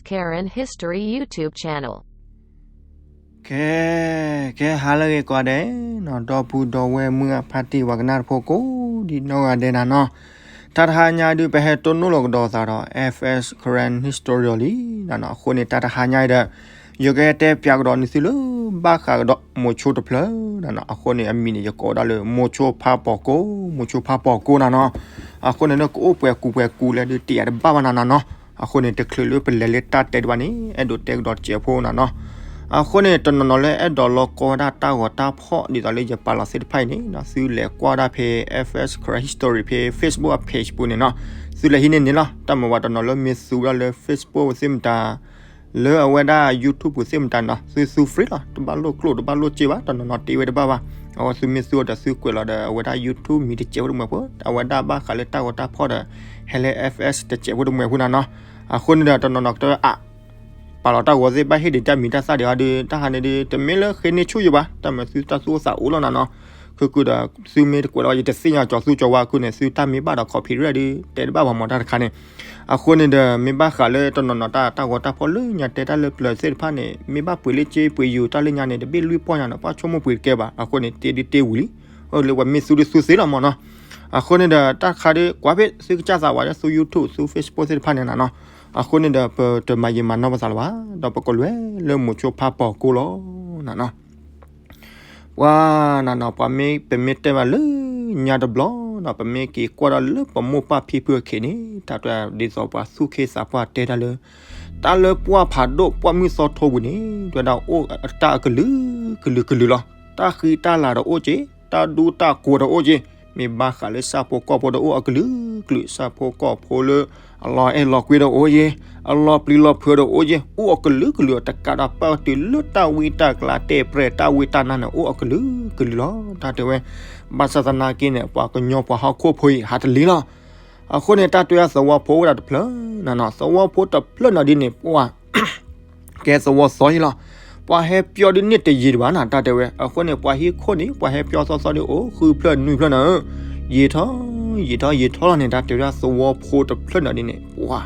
Karen History YouTube channel. ကဲ ကဲ ဟါလၢအဂ့ၤကိးဂၤဒဲးနီၤ, ဒီပုၢ်ဒီဝဲၢ်မုၢ်အဖါတံၢ် ပှၤကနၣ်တဖိကိးဒံးနီၢ်ဂၤဒဲးနၤနီၤ, တၢ်တဟါညါဒုး ပဟဲတိၢ်နီၣ်လီၤကဒီးသးဒီး F S Karen History လံနၤနီၤ. အဃိန့ၣ် တၢ်တဟါညါအံၤဒီး ယကဟဲတဲပၠးကဒီးန့ၢ်သုလၢ ဘၣ်ဃးကဒီးမိၤဆိတဖျၢၣ်နၤနီၤ. အဃိန့ၣ် အမံၤန့ၣ် ယကိးဒၣ်လၢ မိၤဆိဖးပီၢ်ကိၢ်, မိၤဆိဖးပီၢ်ကိၢ်နၤနီၤ. အဃိန့ၣ် လၢကအိၣ်ပှဲၤကူပှဲၤကူလဲၣ်ဒုး တယာ်တဘၣ်ဘၣ်နၤနၤနီၤ. အဃိန့ၣ် တချုးလၢပလဲၤလၢတၢ်တဲဒံးဘၣ်န့ၣ် အဲၣ်ဒိးတဲကဒီးတစဲးဖိနၤနီၤ. အဃိန့ၣ် တနီၤနီၤလၢအဲၣ်ဒိးလီၤကီဝဲဒၣ်တၢ်ဂီၤတၢ်ဖီၣ် ဒ်သိးလၢယပာ်လီၤသ့ၣ်တဖၣ်အံၤန့ၣ် သုလဲၤကွၢ်ဒၣ်ဖဲ F S Karen History ဖဲ Facebook အ page ပူၤန့ၣ်နီၤ, သုလဲၤဟံးန့ၢ်န့ၣ်လီၤ. တၢ်မၤဝဲတနီၤလၢမ့ၢ်သူဝဲဒၣ်လၢ Facebook ပူၤသ့ၣ်မတၤ လၢအဝဲဒၣ် YouTube ပူၤသ့ၣ်မတၤနီၤ သုသူ free လီၤ. တဘၣ်လိၣ်ကျိၣ်တဘၣ်လိၣ်စ့ဘၣ်, တနီၤနီၤတ့ဝဲတဘၣ်ဘၣ်. အဝဲသုမ့ၢ်သူဒီးသုကွဲးလီၤဒီး အဝဲဒၣ် YouTube မံၤတစဲးဖိတမှဲၤဖိ, အဝဲဒၣ်ဘၣ်ဃးလၢတၢ်ဂီၤတၢ်ဖီၣ်ဒီး ဟဲလၢ F S တစဲးဖိတမှဲၤဖိနၤနီၤ. အဃိန့ၣ်ဒီး တနီၤနီၤကတၢၢ်အါ ပာ်လီၤတၢ်ဂီၤသ့ၣ် ဘၣ်ဟ့ၣ်ဒံးတၢ်မံၤတၢ်သၣ်ဒံးအီၤဒုး တၢ်ဟါန့ၣ်ဒုး တမ့ၢ်လၢဃ့န့ၢ်ဆူၣ်ယံၤဘၣ်, တၢ်မၤသုတၢ်သူၣ်အိၣ်သးအိၣ်လီၤနၤနီၤ. ခဲကဒီး သုမ့ၢ်တကွဲးလီၤ ယတသ့ၣ်ညါကၠီၤသူကၠီၤဝါအဃိန့ၣ် သုတၢ်မ့ၢ်ဘၣ်ဒီး copyright ဒုး တဲတဘၣ်ပှၤမၤတၢ်တခါန့ၣ်. အဃိန့ၣ်ဒီး မ့ၢ်ဘၣ်ဃးလၢတနီၤနီၤတၢ် တၢ်ဂီၤတၢ်ဖီၣ်လၢညါတဲတၢ်လၢပျၢၤသ့ၣ်တဖၣ်န့ၣ် မ့ၢ်ဘၣ်ပှ့ၤလၢက့ပှ့ၤယူၤတၢ်လၢညါန့ၣ် တဘ့ၣ်လွံၢ်ပီၢ်ညါန့ၣ် ပှၤဆိကမိၣ်ပှ့ၤတကဲဘၣ်. အဃိန့ၣ် တ့ဒုးတ့ဝံၤလံ, အိၣ်လၢပှၤမ့ၢ်သူဒုးသူသ့လီၤမၢ်နီၤ. အဃိန့ၣ်ဒီး တၢ်တခါဒုး ကွၢ်ဖဲသုကစၢ်သးဝဲဒၣ် သူ YouTube သူ Facebook သ့ၣ်တဖၣ်န့ၣ်နၤနီၤ. အဃိန့ၣ်ဒီး ပတမၤယံာ်မၤနီၢ်ပသးလၢၤဘၣ်, ဒီးပကလဲၤလၢမိၤဆိဖးပီၢ်ကိၢ်လီၤနၤနီၤ. ပှၤနၤနီၤ ပှၤမ့ၢ် ပမ့ၢ်တဲဘၣ်လၢညါတဘျီနီၤ ပမ့ၢ်က့ၤကွၢ်ဒီးလၢပမိၢ်ပၢ်ဖံဖုအခ့န့ၣ် တၢ်တဲဒ်သိးပှၤသူၣ်ခ့သးပှၢ်တဲတၢ်လၢ တၢ်လၢပှၢ်ဖးဒိၣ်ပှၢ်မုၢ်သီထိပူၤန့ၣ် တဲဝဲဒၣ်အိၣ်တၢ်အကလုာ် ကလုာ်ကလုာ်လီၤ. တၢ်ဃံတၢ်လၤဒီးအိၣ်က့ၤ, တၢ်ဒူတၢ်ကိးဒီးအိၣ်က့ၤ, မ့ၢ်ဘၣ်ဃးလၢဆၣ်ဖိကီၢ်ဖိဒီးအိၣ်အကလုာ်ကလုာ်, ဆၣ်ဖိကီၢ်ဖိလၢ အလီၤအဲၣ်လီၤကွံဒီးအိၣ်က့ၤ, အလီၤပျံၤလီၤဖုးဒီးအိၣ်က့ၤ, အိၣ်အကလုာ်ကလုာ် တကးဒီးပာ်တုၤလၢတၢ်ဝံတၢ်ကျါ တဲပြဲၢ်တၢ်ဝံတၢ်နါန့ၣ် အိၣ်အကလုာ်ကလုာ်လီၤ. တၢ်တဲဝဲ ဘၣ်ဆၣ်သနာ်က့န့ၣ် ပှၤကညီပှၤဟီၣ်ခိၣ်ဖိအံၤ ဟးတလံၤလီၤ. အဃိန့ၣ် တၢ်တဲဝဲဒၣ်သဝီဖိဝဲဒၣ်တဖျၢၣ်နၤနီၤ, သဝီဖိတဖျၢၣ်နၤဒ်န့ၣ် ပှၤ ကဲသဝီသီယံၤလီၤ. ပှၤဟဲပျီဒ်န့ၣ်တယံာ်ဒံးဘၣ်နၤ, တၢ်တဲဝဲ. အဃိန့ၣ် ပှၤဟံၣ်ခိၣ်န့ၣ် ပှၤဟဲပျီသီသီဒ်အိၣ်ဃုဖျၢၣ်နွံဖျၢၣ်နၤဧၢ, ယံာ်ထီၣ် ယံာ်ထီၣ် ယံာ်ထီၣ်လီၤန့ၣ် တၢ်တဲဝဲဒၣ်သဝီဖိတဖျၢၣ်နၤဒ်န့ၣ် ပှၤ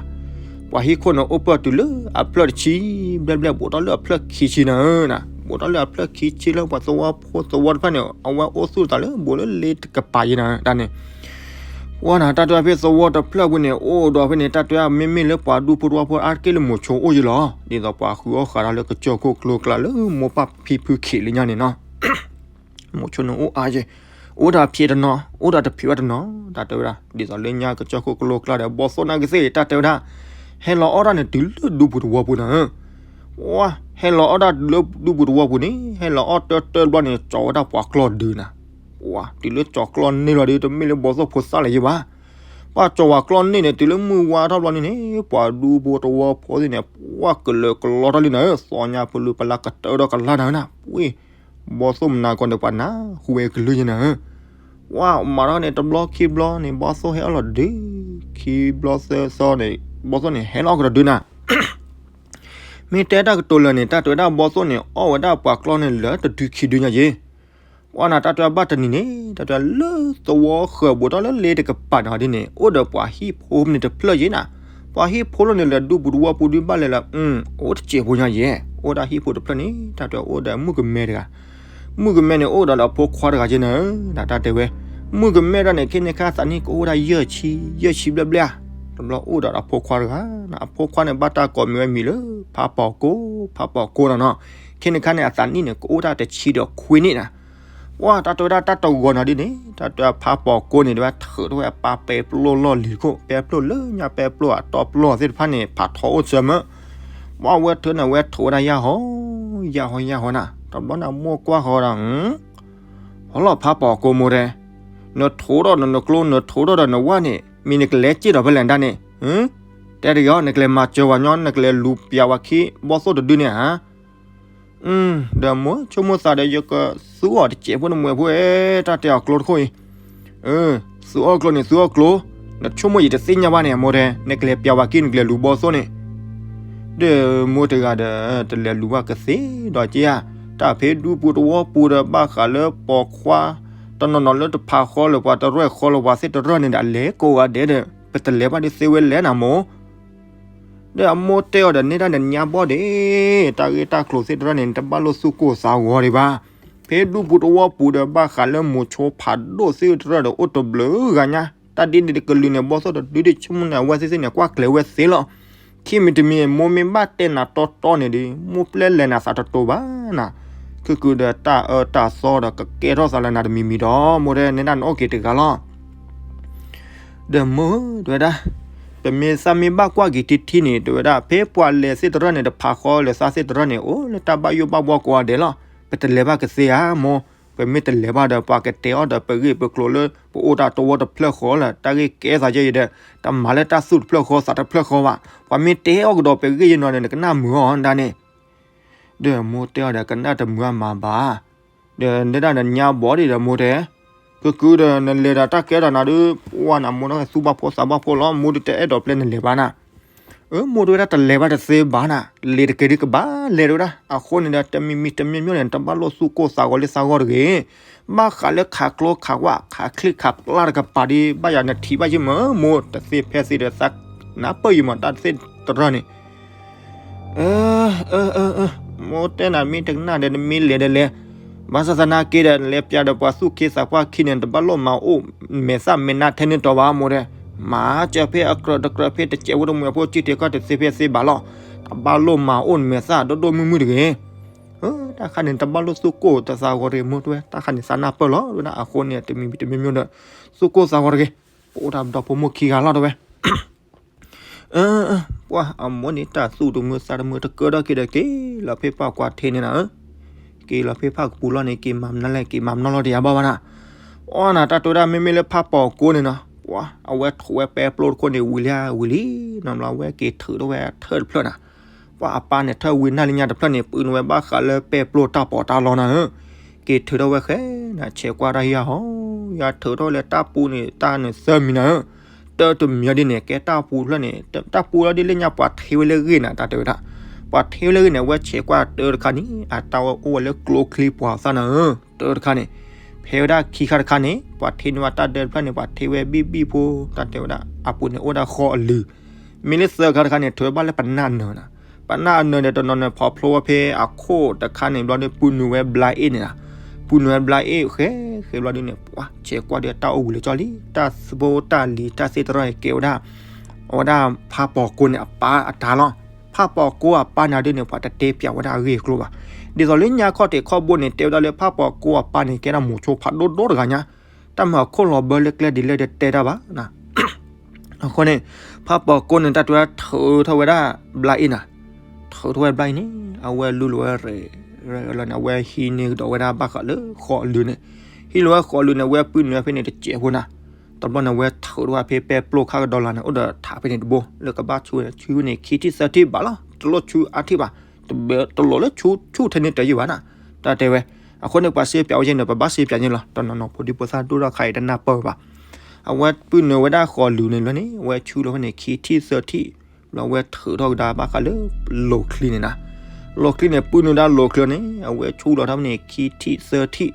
ပှၤဟံၣ်ခိၣ်န့ၣ်အိၣ်ပၢၢ်တုၤလၢအဖျၢၣ်တဆံဘျဲၣ်ဘျဲၣ် ဘူးထီၣ်လၢအဖျၢၣ်ခံဆံနၤဧၢ, ဘူးထီၣ်လၢအဖျၢၣ်ခံဆံလၢပှၤသဝီဖိသဝီတဖၣ်န့ၣ် အဝဲအိၣ်သူၣ်သးလၢဘူးလၢလ့တကပၤယံၤနၤဧၢ တၢ်န့ၣ် ပှၤနၤ တၢ်တဲဝဲဖဲသဝီတဖျၢၣ်ပူၤန့ၣ် အိၣ်ဒီးဖဲန့ၣ် တၢ်တဲဝဲမ့မ့ၢ်လၢပှၤဒူဖိတဝီဖိအါတက့ၢ်လၢမိၤဆိအိၣ်ယံၤလီၤ. ဒ်သိးပှၤဃုအီၣ်ဃးတၢ်လၢကစၢၢ်ခိၣ်ကလိကျါလၢမိၢ်ပၢ်ဖံဖုခ့လၢညါန့ၣ်နီၤ မိၤဆိန့ၣ်အိၣ်အါယံၤ, အိၣ်တၢ်ဖျဲးတနီၤ အိၣ်တၢ်တဖျဲးဘၣ်တနီၤ တၢ်တဲဝဲဒၣ် ဒ်သိးလၢညါကစၢၢ်ခိၣ်ကလိကျါဒီး ဘီသိၣ်နာ်က့သ့ၣ် တၢ်တဲဝဲဒၣ် ဟဲလီၤအီၣ်တၢ်န့ၣ်တုၤလၢဒူပူၤတဝီပူၤနၤဧၢ, ပှၤ ဟဲလီၤအီၣ်တၢ်လၢဒူပူၤတဝီပူၤန့ၣ် ဟဲလီၤအီၣ်တၢၢ်တၢၢ်တဘျီန့ၣ် ကၠီၤဝဲဒၣ်ပှၤကျီၢ်ဒုနၤ, ပှၤ တုၤလၢကၠီၤကျီၢ်န့ၢ်လီၤဒီး တမ့ၢ်လၢဘီသိၣ်ဖိသၣ်လၢၤယံၤဘၣ်. ပှၤကၠီၤဝဲကျီၢ်န့ၢ်န့ၣ် တုၤလၢမုၢ်ဝါထီၣ်ဘျီန့ၣ်န့ၣ် ပှၤဒူဖိတဝီဖိသ့ၣ်န့ၣ် ပှၤကလၢၤကလီထီၣ်လံနၤဧၢ, သီညါပလူၤပလၢကတၢၢ်ဒီးကလါနၤဧၢနၤ, ဝ့ၢ် ဘီသိၣ်မနၤကီးန့ၣ် ပှၤနၢ်ဟူဝဲကလုၢ်ယံၤနၤဧၢ, ပှၤမၤထီၣ်န့ၣ် တဘျီခံဘျီန့ၣ် ဘီသိၣ်ဟဲအီၣ်လီၤဒုး, ခံဘျီသၢသီန့ၣ် ဘီသိၣ်န့ၣ်ဟဲလီၤအီၣ်ကဒီးဒုနၤ မ့ၢ်တဲတၢ်ကတိၤလၢာ်န့ၣ် တၢ်တဲဝဲဒၣ်ဘီသိၣ်န့ၣ် အီၣ်ဝဲဒၣ်ပှၤကျီၢ်န့ၣ်လၢတဒုခံဒုညါယ့ၣ်, ပှၤနၤ တၢ်တဲဝဲဘၣ်တနံၤန့ၣ် တၢ်တဲဝဲလၢသဝီဃၢၤဘူးထီၣ်လၢလ့တကပၤန့ၣ်ဒ်န့ၣ် အိၣ်ဒီးပှၤဟံၣ်ဖိန့ၣ်တဖျၢၣ်ယ့ၣ်နၤ, ပှၤဟံၣ်ဖိလီၤန့ၣ်လၢဒူပူၤတဝီပူၤဒုဘၣ်လဲၤလၢ အိၣ်တစဲးဖိညါယ့ၣ်, အိၣ်ဒၣ်ဟံၣ်ဖိတဖျၢၣ်န့ၣ် တၢ်တဲဝဲအိၣ်ဒီးမုၣ်ကမဲတဂၤ မုၣ်ကမဲန့ၣ် အိၣ်ဒီးဒီးအဖိခွါတဂၤက့နၤဧၢ, တၢ်တဲဝဲ မုၣ်ကမဲတဂၤန့ၣ် ခဲန့ၣ်ခါသးနံၣ်ကအိၣ်ဝဲဒၣ်ယဲၢ်ဆံ ယဲၢ်ဆံဘျဲၣ်ဘျဲၣ်ဧါ, တဘျီအိၣ်ဒီးဒီးအဖိခွါတဂၤ, အဖိခွါန့ၣ် ဘၣ်တၢ်ကိးမံၤဝဲမံၤလၢ ဖးပီၢ်ကိၢ် ဖးပီၢ်ကိၢ်နၤနီၤ, ခဲန့ၣ်ခါန့ၣ် အသးနံၣ်န့ၣ် ကအိၣ်ဒၣ်တဆံဒီးခွံနံၣ်နၤ, ပှၤ တၢ်တဲဝဲဒၣ်တၢ်တဂီၤနၤဒ်န့ၣ် တၢ်တဲဖးပီၢ်ကိၢ်န့ၣ် တဲဝဲထုးထီၣ်ဝဲအပၢ်ပဲပျိၢ်လီၢ်လံၤခိၣ် ပဲပျိၢ်လၢညါပဲပျိၢ်အတီပျိၢ်သ့ၣ်တဖၣ်န့ၣ် ဖးထီအိၣ်စၢၤမၢ် ပှၤဝဲထုးန့ၣ် ဝဲထုးဝဲဒၣ်ယၢ်ဟီ ယၢ်ဟီ ယၢ်ဟီနၤ, တဘျီန့ၣ် မိၢ်ကွၢ်ဃီဒီး ဟီလီၤဖးပီၢ်ကိၢ်မိၢ်တဲ, နထိးထီၣ်ဒီးနကျိ နထိးထီၣ်ဒီးနဝၣ်န့ၣ် မ့ၢ်နကလဲၤစ့ၢ်ဒီးဖဲလဲၣ်ဒၣ်န့ၣ်, တဲတဂ့ၤအီၤ နကလဲၤမၤစၢၤဝဲညီ နကလဲၤလူၤပျးဝဲခံ ဘီသိၣ်တဒုန့ၣ်ဧါ ဒီးမိၢ်ဆိကမိၣ်သးဒီး ယကသူအီၤတစဲးဖိတမှဲးဖိ တၢ်တဲအီၤကျိတခိၣ်အံၤ, သူအီၣ်ကျိန့ၣ် သူအီၣ်ကျိ, နဆိကမိၣ်ယတသ့ၣ်ညါဘၣ်န့ၣ် မိၢ်တဲ နကလဲၤပျးဝဲခံ နကလဲၤလူၤဘီသိၣ်န့ၣ်, ဒီးမိၢ်တဂၤဒီး တလဲၤလူၤဘၣ်ကသ့ဒီးက့ဧါ, တၢ်ဖဲဒူပူၤတဝီပူၤဒီး ဘၣ်ဃးလၢပိာ်ခွါ တနီၤနီၤလၢတဖးဃီလၢၤပှၤ တရဲၣ်ဃီလၢၤပှၤသ့ၣ်တရၢၢ်န့ၣ်ဒီး အလဲၤကိးဂၤဒဲးဒီး ပတလဲၤဘၣ်ဒ်သ့ဝဲလဲၣ်နၤမိၢ် ဒီးအမိၢ်တဲအီၤဒီး နဲဒၣ်နညါဘီၣ်ဒ့ၣ်, တၢ်ဂ့ၢ်တၢ်ကျိၤသ့ၣ်တဖၣ်န့ၣ် နတဘၣ်လိၣ်သူၣ်ကိၢ်သးဂီၤဒံးဘၣ်. ဖဲဒူပူၤသဝီပူၤဒီး ဘၣ်ဃးလၢမိၤဆိဖးဒိၣ်သ့ၣ်တဖၣ်ဒီးအိၣ်တဘျုးဂၤညါ, တၢ်ဒ်န့ၣ်တကလုာ်န့ၣ် ဘီၣ်သိၣ်တဒုဒ်ဆိကမိၣ်န့ၣ် အဝဲသ့ၣ်သ့ၣ်န့ၣ် ကွၢ်ကျဲၤဝဲသ့လီၤ. ခံမံၤတမံၤ မိၢ်မ့ၢ်ဘၣ်တဲနၤတီတီန့ၣ်ဒီး မိၢ်ပျဲလဲၤနၤသးတတိၤဘၣ်နၤ. ခုၣ်ခုၣ်ဒီးတၢ်အၢတၢ်သီဒီး ကကဲထီၣ်သးလၢနၤတမံၤမံၤဒီး မိၢ်တဲ နဲဒၣ်နအိၣ်က့ၤတဂၤလီၤ. ဒီးမိၢ်ဧၢ တဲဝဲဒၣ်, ပမ့ၢ်သးမ့ၢ်ဘၣ်ကွၢ်က့ၤထံထံန့ၣ် တဲဝဲဒၣ် ဖဲပှၤလဲၤသ့ၣ်တဖၣ်န့ၣ် တဖးဃီလၢသးသ့ၣ်တဖၣ်န့ၣ် အိၣ်လၢတၢ်ဘၣ်ယိၣ်ဘၣ်ဘှီကိးဂၤဒဲးလီၤ. ပတလဲၤဘၣ်ကသ့ဧါမိၢ်, ပမ့ၢ်တလဲၤဘၣ်ဒီး ပှၤကတဲအီၣ်ဒီးပဂ့ၢ်ပကျိၤလၢ ပအိၣ်တၢ်တဝီတဖျၢၣ်ဃီလၢ တၢ်ဂ့ၢ်ကဲသးယဲအံၤဒီး တမၤလၢတၢ်သူၣ်တဖျၢၣ်ဃီသးတဖျၢၣ်ဃီဘၣ်. ပှၤမ့ၢ်တဲအီၣ်ကဒီးပဂ့ၢ်ယဲနီၤန့ၣ် နကနၣ်မုာ်အီၤဒၣ်န့ၣ် ဒီးမိၢ်တဲအီၤဒီး ကနၣ်တမုာ်အမၤဘၣ်. ဒီးနဲဒၣ်နညါဘီၣ်ဒံးဒီးမိၢ်တဲ, ကကုဒီးနလဲၤဒီးတၢ်ကဲထီၣ်နၤဒီး ပှၢ်နၤမိၢ်နီၢ်သူၣ်ဘၣ်ဖိသးဘၣ်ဖိလီၤ, မိၢ်ဒုးတအဲၣ်ဒိးပျဲနလဲၤဘၣ်နၤ. အၢ မိၢ်တဲဝဲဒၣ်တလဲၤဘၣ်တသ့ဘၣ်နၤ, လဲၤတကဲဒ်ကဘၣ်လဲၤတဲဝဲဒၣ်. အဃိန့ၣ်ဒီး တမံၤမံၤတမံၤမံၤန့ၣ် တဘၣ်လိၣ်သူၣ်ကိၢ်သးဂီၤလၢသးဂီၢ်တဂ့ၤ. ဘၣ်ဃးလၢခးကျိခးကွၢ် ခးချံခးကျါတကပၤဒ် ဘၣ်ယၤနထံၣ်ဘၣ်ယ့ၢ်မၢ် မိၢ်တသ့ဖဲသ့ဒီး သးနၢ်ပၢၢ်ယံၤမး တၢ်သ့ၣ်တရၢန့ၣ် အၢ အၢ အၢ အၢ မိၢ်တဲနၤမ့ၢ်တကနၣ်ဒီး နမ့ၢ်လဲၤဒီးလဲၤ, ဘၣ်ဆၣ်သနာ်က့ဒီး လဲၤပၠးဒီးပှၤသူၣ်က့သးပှၢ်ခံန့ၣ် တဘၣ်လိၣ်မၤအိၣ်မဲာ်သၣ်မဲာ်နါထဲန့ၣ်တီဘၣ်မိၢ်တဲ, မၤစၢၤဖဲအကြၢးတကြၢးဖဲတစဲးဖိတမှဲၤဖိ ကံၣ်ထံးကီၢ်တသ့ဖဲသ့ဘၣ်လီၤ. တဘၣ်လိၣ်မၤအိၣ်မဲာ်သၣ်ဒိၣ်ဒိၣ်မုၢ်မုၢ်တဂ့ၤ. တၢ်ခါန့ၣ် တဘၣ်လိၣ်သူၣ်ကိၢ်တသးဂီၤတဂ့ၤ မိၢ်တဲဝဲ, တၢ်ခါန့ၣ်သးနၢ်ပၢၢ်လီၤဝဲဒၣ်. အဃိန့ၣ် တမံၤမံၤတမံၤမံၤဒီး သူၣ်ကိၢ်သးဂီၤတဂ့ၤ, ပအိၣ်တၢ်ဒီဖိမိၢ်ခံဂၤလီၤတဲဝဲ. အၢ ပှၢ်အမိၢ်န့ၣ် တၢ်သူၣ်တမုာ်သးတမုာ်တကၢထီၣ်က့ၤဒီး က့ၤလီၤဖဲပှၤကွၢ်ထ့န့ၣ်နၤဧၢ, က့ၤလီၤဖဲဖၣ်ကပူၤလီၤန့ၣ် က့ၤမၤမနုၤလဲၣ် က့ၤမၤမနုၤလီၤတယၤဘၣ်ဘၣ်နၤ. အီနၤ တၢ်တဲဝဲဒၣ် မ့မ့ၢ်လၢဖးပီၤကိန့ၣ်နီၤ, ပှၢ်အဝဲထိးဝဲပဲပျိတခိၣ်န့ၣ် ဝံၤလံဝံၤလံ, နီၤ အဝဲက့ၤထုးထီၣ်ဝဲထၢၣ်တဖျၢၣ်နၤ. ပှၢ်အပၢ်န့ၣ် ထၢၣ်ဝံၤနၢ်လၢညါတဖျၢၣ်န့ၣ် ပုၢ်နုာ်ဝဲဘၣ်ဃးလၢပဲပျိတၢ်ပီးတၢ်လီနၤဧၢ, က့ၤထုးထီၣ်ဝဲဃဲနၤ ဆဲးကွၢ်တၢ်ဟံၣ်ဟးဟီ, ယၤထုးထီၣ်လၢတၢ်ပူန့ၣ် တၢ်န့ၣ်သၢမံၤနၤဧၢ, တၢ်တမံၤဒ်န့ၣ် ကဲတၢ်ပူတဖျၢၣ်န့ၣ် တၢ်ပူလီၤဒ်လၢညါပှၤထ့ဝဲလၢဂ့ၢ်နၤ တၢ်တဲဝဲဒၣ်, ပှၤထ့ဝဲလၢဂ့ၢ်န့ၣ် အဝဲဆဲးကွၢ်တၢ်တခါန့ၣ် အတၢ်ဝဲအိၣ်ဝဲလၢကျိချံပှၤသၣ်နၤဧၢ, တၢ်တခါန့ၣ်, ဖဲဝဲဒၣ်ခံခါတခါန့ၣ် ပှၤထ့န့ၢ်ဝဲတၢ်ဒၢတဖျၢၣ်န့ၣ် ပှၤထ့ဝဲဘံၣ်ဘံၣ်ဖိ တၢ်တဲဝဲဒၣ် အပူၤန့ၣ်အိၣ်ဒၣ်ဃီအလုၢ်, မ့ၢ်လၢသၢခါတခါန့ၣ် ထုးဘၣ်လၢပနၢ်နၢၤနၤ, ပနၢ်အနၢၤန့ၣ် တနီၤန့ၣ် ဖီဖျိဝဲဖဲအခိၣ်တခါန့ၣ် ဘျီဒ်ပုၢ်နုာ်ဝဲဘျါအ့ၣ်န့ၣ်နၤ, ပုၢ်နုာ်ဝဲဘျါအ့ၣ်ဃဲဃဲဘျီဒ်န့ၣ် ပှၢ်ဆဲးကွၢ်ဒီး တၢ်အိၣ်ဝံၤလၢကၠီလံ, တၢ်သဘိတၢ်လံၤတၢ်သ့ၣ်တဖၣ်န့ၣ် ကဲဝဲဒၣ် အဝဲဒၣ်ဖးပီၤကိန့ၣ် အပၢ်အတၢ်လီၤ. ဖးပီၤကိအပၢ်န့ၣ်ဒ်န့ၣ် ပှၤတတဲပၠးဝဲဒၣ်အဂ့ၢ်အကျိၤဘၣ်. ဒ်သိးလၢညါခီၣ်ထံးခီၣ်ဘိန့ၣ် တဲဝဲဒၣ်လၢဖးပီၤကိအပၢ်န့ၣ် ကဲဒၣ်မိၤဆိဖးဒိၣ်ဒိၣ်တဂၤညါ, တၢ်မၤအခိၣ်လီၤဘၢလၢကျဲဒ်လဲၣ်ဒီးတဲတၢ်ဘၣ်. အဃိန့ၣ် ဖးပီၤကိန့ၣ် တၢ်တဲဝဲထုးထီၣ်ဝဲဒၣ်ဘျါအ့ၣ်နၤ, ထုးထီၣ်ဝဲဘျါအ့ၣ်န့ၣ် အဝဲလူလီၤဝဲရဲၣ်ရဲၣ်လီၤန့ၣ် အဝဲဟံးန့ၢ်ကဒီးဝဲဒၣ်ဘၣ်ဃးလၢဃီအလုၢ်န့ၣ်, ဟံးလီၤဝဲဃီအလုၢ်န့ၣ် အဝဲပုၢ်နုာ်ဝဲဖဲန့ၣ်တစဲးဖိနၤ, တဘျီန့ၣ် အဝဲထုးထီၣ်ဝဲဖဲပဲပျိခါကဒီးလၢန့ၣ် အိၣ်ဒီးထးဖဲန့ၣ်တဘိ လၢကဘၣ်ဆူၣ်န့ၣ် ဆူၣ်န့ၣ်ခံထံၣ်သၢထံၣ်ဘၣ်လီၤ, တလိၣ်ဆူၣ်အါထံၣ်ဘၣ်, တဘၣ်တလိၣ်လၢဆူၣ်ဆူၣ်ထဲန့ၣ်တယံာ်ဘၣ်နၤ, တၢ်တဲဝဲ. အဃိန့ၣ် ပှၤစ့ပၠးဝဲယဲန့ၣ် ပဘၣ်စ့ပၠးန့ၣ်လီၤ, တနီၤနီၤဖိဒံဖိသၣ်ဒိၣ်ထီၣ်ခါအံၤတနၢ်ပၢၢ်ဘၣ်. အဝဲပုၢ်နုာ်ဝဲဒၣ်ဃီအလုၢ်န့ၣ်လီၤန့ၣ် အဝဲဆူၣ်လီၤဖဲန့ၣ်ခံထံၣ်သၢထံၣ်, ဘျီအဝဲထုးထီၣ်ကဒါဘၣ်ဃးလၢလိၤချံန့ၣ်နၤ, လိၤချံန့ၣ် ပုၢ်နုာ်ဒၣ်လိၤချံန့ၣ် အဝဲဆူၣ်လီၤထီၣ်ဖဲန့ၣ်ခံထံၣ်သၢထံၣ်,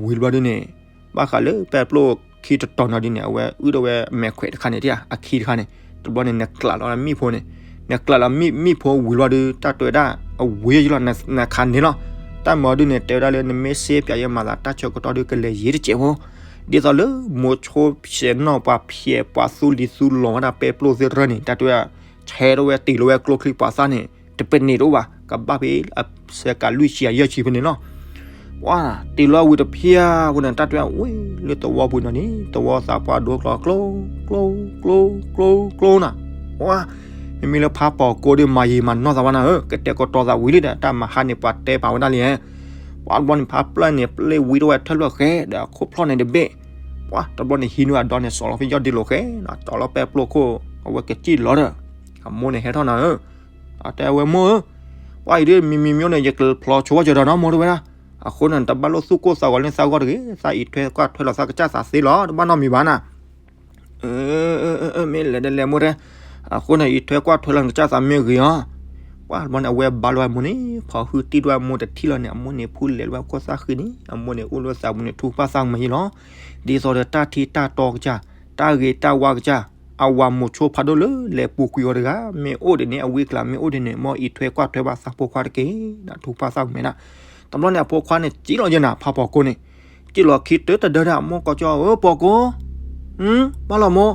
ဝံၤဘျီဒ်န့ၣ် ဘၣ်ဃးလၢပဲပျိခံတတီၤနီၤဒ်န့ၣ် အဝဲအုၣ်ထီၣ်ဝဲမဲာ်ခွဲးတခါန့ၣ် အခံတခါန့ၣ် တဘျီန့ၣ် နကျးလီၤမံၣ်ဖိန့ၣ်, နကျးလီၤမံၣ်ဖိဝံၤဘျီဒ် တၢ်တဲဝဲဒၣ် အဝံၤယံၤလီၤ နခးန့ၣ်လီၤ. တၢ်မၤဒ်န့ၣ် တဲဝဲဒၣ်လၢနမ့ၢ်စ့ပၠးယဲမၤသးတၢ်ဆၢကတီၢ်ဒ်ကလဲၤယံၤတစဲးဖိ, ဒ်သိးလၢမိၤဆိဆဲးနီၣ်ပှၤဖျဲးပှၤသူလံၤသူလီၤဝဲဒၣ်ပဲပျိသ့ၣ်တဖၣ်န့ၣ် တၢ်တဲဝဲဒၣ် ဆဲးထီၣ်ဝဲတ့ၢ်လီၤဝဲကျိချံပှၤသၣ်န့ၣ် တပန့ၢ်တအိၣ်ဘၣ် ကဘၣ်ဖဲအစဲးကးလွံၢ်ဆံယဲၢ်ဆံဖဲန့ၣ်လီၤ. ပှၤတ့ၢ်လီၤဝံၤတဖျၢၣ်ဖိန့ၣ် တၢ်တဲဝဲဝံၤလၢသဝီပူၤနီၤန့ၣ် သဝီသးပှၢ်ဒိကျီကျိ ကျိ ကျိ ကျိ ကျိနၤ, ပှၤ မ့မ့ၢ်လၢဖးပီၤကိဒ်မၤယံာ်မၤနီၢ်သးဘၣ်နၤဧၢ ကတဲာ်ကတီၤသးဝံၤလံဒီး တၢ်မၤဟါန့ၣ် ပှၤတဲပာ်ဝဲဒၣ်လံ, ပှၤတဘျီန့ၣ် ဖးပျၢၢ်န့ၣ် ပျဲဝံတဝဲထၢၣ်လွၢ်ဃဲဒီးအခိၣ်ဖျီၣ်န့ၣ်တဘ့ၣ်, ပှၤတဘျီန့ၣ် ဟံးန့ၢ်အဒီန့ၣ် စီၤလီၤဖဲယီၢ်ဒ့လိာ်ဃဲနီၤ တီၤလီၤပဲပျိခိၣ် အဝဲကစံၣ်လီၤဒီး အမိၢ်န့ၣ်ဟဲထီၣ်နၤဧၢ, အတဲဝဲမိၢ်ဧၢ, ပှၤအံၤဒ်မံၤမံၤမံၤန့ၣ် ယကဖျီဆိဝဲကဒီးနီၤမိၢ်တဝဲဒၣ်, အဃိန့ၣ် တဘၣ်လိၣ်သူၣ်ကိၢ်သးဂီၤလၢသးဂီၢ်တဂ့ၤ, သးအံးထွဲကွၢ်ထွဲလီၤသးကစၢ်သးသ့လီၤ တဘၣ်နီတမံၤဘၣ်နၤ မ့ၢ်လဲၤဒ်လဲၣ်မိၢ်တဲ, အဃိန့ၣ် အံးထွဲကွၢ်ထွဲလီၤနကစၢ်သးမ့ၢ်ဂ့ၤအီၤ, ပှၤတဘျီန့ၣ် အဝဲဘါလီၤဝဲမိၢ်န့ၣ် ဖီၣ်ဟုတံၢ်ဒွဲမိၢ်တထံၣ်လီၤန့ၣ် အမိၢ်န့ၣ်ဖူလဲၤလီၤဝဲခိၣ်သၣ်ဃံန့ၣ် အမိၢ်န့ၣ်အိၣ်လၢသးပူၤန့ၣ် ထူကပၣ်သၣ်ကမၤယံၤလီၤ, ဒ်သိးဒီးတၢ်ထံတၢ်တီကစၢ်, တၢ်ဂ့ၤတၢ်ဝါကစၢ် အဝၤမိၤဆိဖးဒိၣ်လၢလဲၤပူၤကွံာ်အီၤတဂၤ မ့ၢ်အိၣ်ဒ်န့ၣ် အဝံကျါမ့ၢ်အိၣ်ဒ်န့ၣ် မ်အံးထွဲကွၢ်ထွဲဘၣ်သးဖိခွါတက့ၢ် နထူဖၣ်သၣ်ကမဲနၤ. တဘျီန့ၣ် အဖိခွါန့ၣ် စံၣ်လီၤယဲနၤ ဖးပိာ်ကိန့ၣ် စံၣ်လီၤခံတၢတဒၢဒၣ် မိၢ်ကီၢ်ကၠီဧၢ ပိာ်ကိ ဘၣ်လီၤမိၢ်,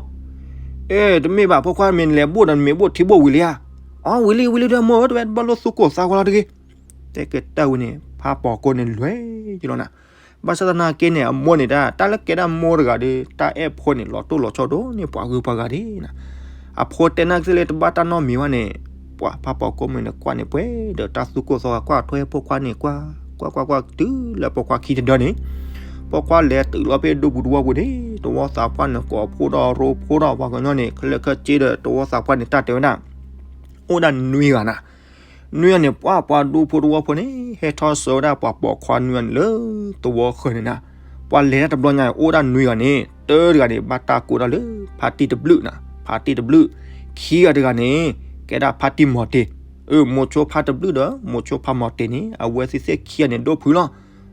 အဲ တမ့ၢ်ဘၣ် ဖိခွါမ့ၢ်လဲၤဘိၣ်ဒီး နမ့ၢ်ဘိၣ်ထံဘိၣ်ဝံၤလံဧါ. အီ ဝံၤလံ ဝံၤလံဒီးမိၢ်ဧၢ တဝဲဘၣ်လိၣ်သူၣ်ကိၢ်သးဂီၤလီၤတဂ့ၤ. တဲကတၢၢ်ဝံၤန့ၣ် ဖးပိာ်ကိန့ၣ်လွဲၢ်ယလီၤနၤ. ဘၣ်ဆၣ်သနာ်က့န့ၣ် အမိၢ်န့ၣ်ဒၣ် တၢ်လၢကဲဒၣ်မိၢ်တဂၤဒီး တၢ်အဲၣ်ဖိန့ၣ် လီၤတိၢ်လီၤဆီဒိၣ်န့ၢ်ပှၤဂုၤပှၤဂၤဒၣ်နၤ. အဖိတဲနၢ်ကစ့ၢ်လၢတဘၣ်တၢ်နီတမံၤဘၣ်န့ၣ် ပှၤဖးပိာ်ကိမ့ၢ်န့ၣ် ကွၢ်န့ၣ်ပှဲၤဒီးတၢ်သူၣ်ကိၢ်သးဂီၤ ကွၢ်ထွဲဖိခွါန့ၣ် ကွၢ် ကွၢ်ကွၢ်ကွၢ် တုၤလၢပိာ်ခွါခံတဒၢန့ၣ် ပိာ်ခွါလဲၤတုၤလီၤဖဲဒူပူၤတဝီပူၤန့ၣ် တဝီသးပှၢ်န့ၣ် ကိးဖိဒီးရိဖိဒီးပှၤကညီန့ၣ် ခဲလၢာ်ခဲဆ့ဒီး တဝီသးပှၢ်န့ၣ် တၢ်တဲဝဲဒၣ် အိၣ်ဒၣ်နွံဂၤနၤ. နွံဂၤန့ၣ် ပှၤပှၤဒူဖိတဝီဖိန့ၣ် ဟဲထီၣ်ဆှၢဝဲဒၣ်ပှၤပိာ်ခွါနွံဂၤန့ၣ်လၢသဝီဃၢၤန့ၣ်နၤ. ပှၤလဲၤတၢ်တဘျီညါ အိၣ်ဒၣ်နွံဂၤန့ၣ် တၢတဂၤန့ၣ် ဘၣ်တၢ်ကိးဒၣ်လၢ ဖါတံၢ်တဘျုးနၤ, ဖါတံၢ်တဘျုး. ခံဂၤတဂၤန့ၣ် ကဲဒၣ်ဖါတံၢ်မီၤတ့ၤ. အၢ မိၤဆိဖါတဘျုးဒီး မိၤဆိဖါမီၤတ့ၤန့ၣ် အဝဲသ့ၣ်သ့ၣ်ခံဂၤန့ၣ် ဒိၣ်ဖုလီၤ.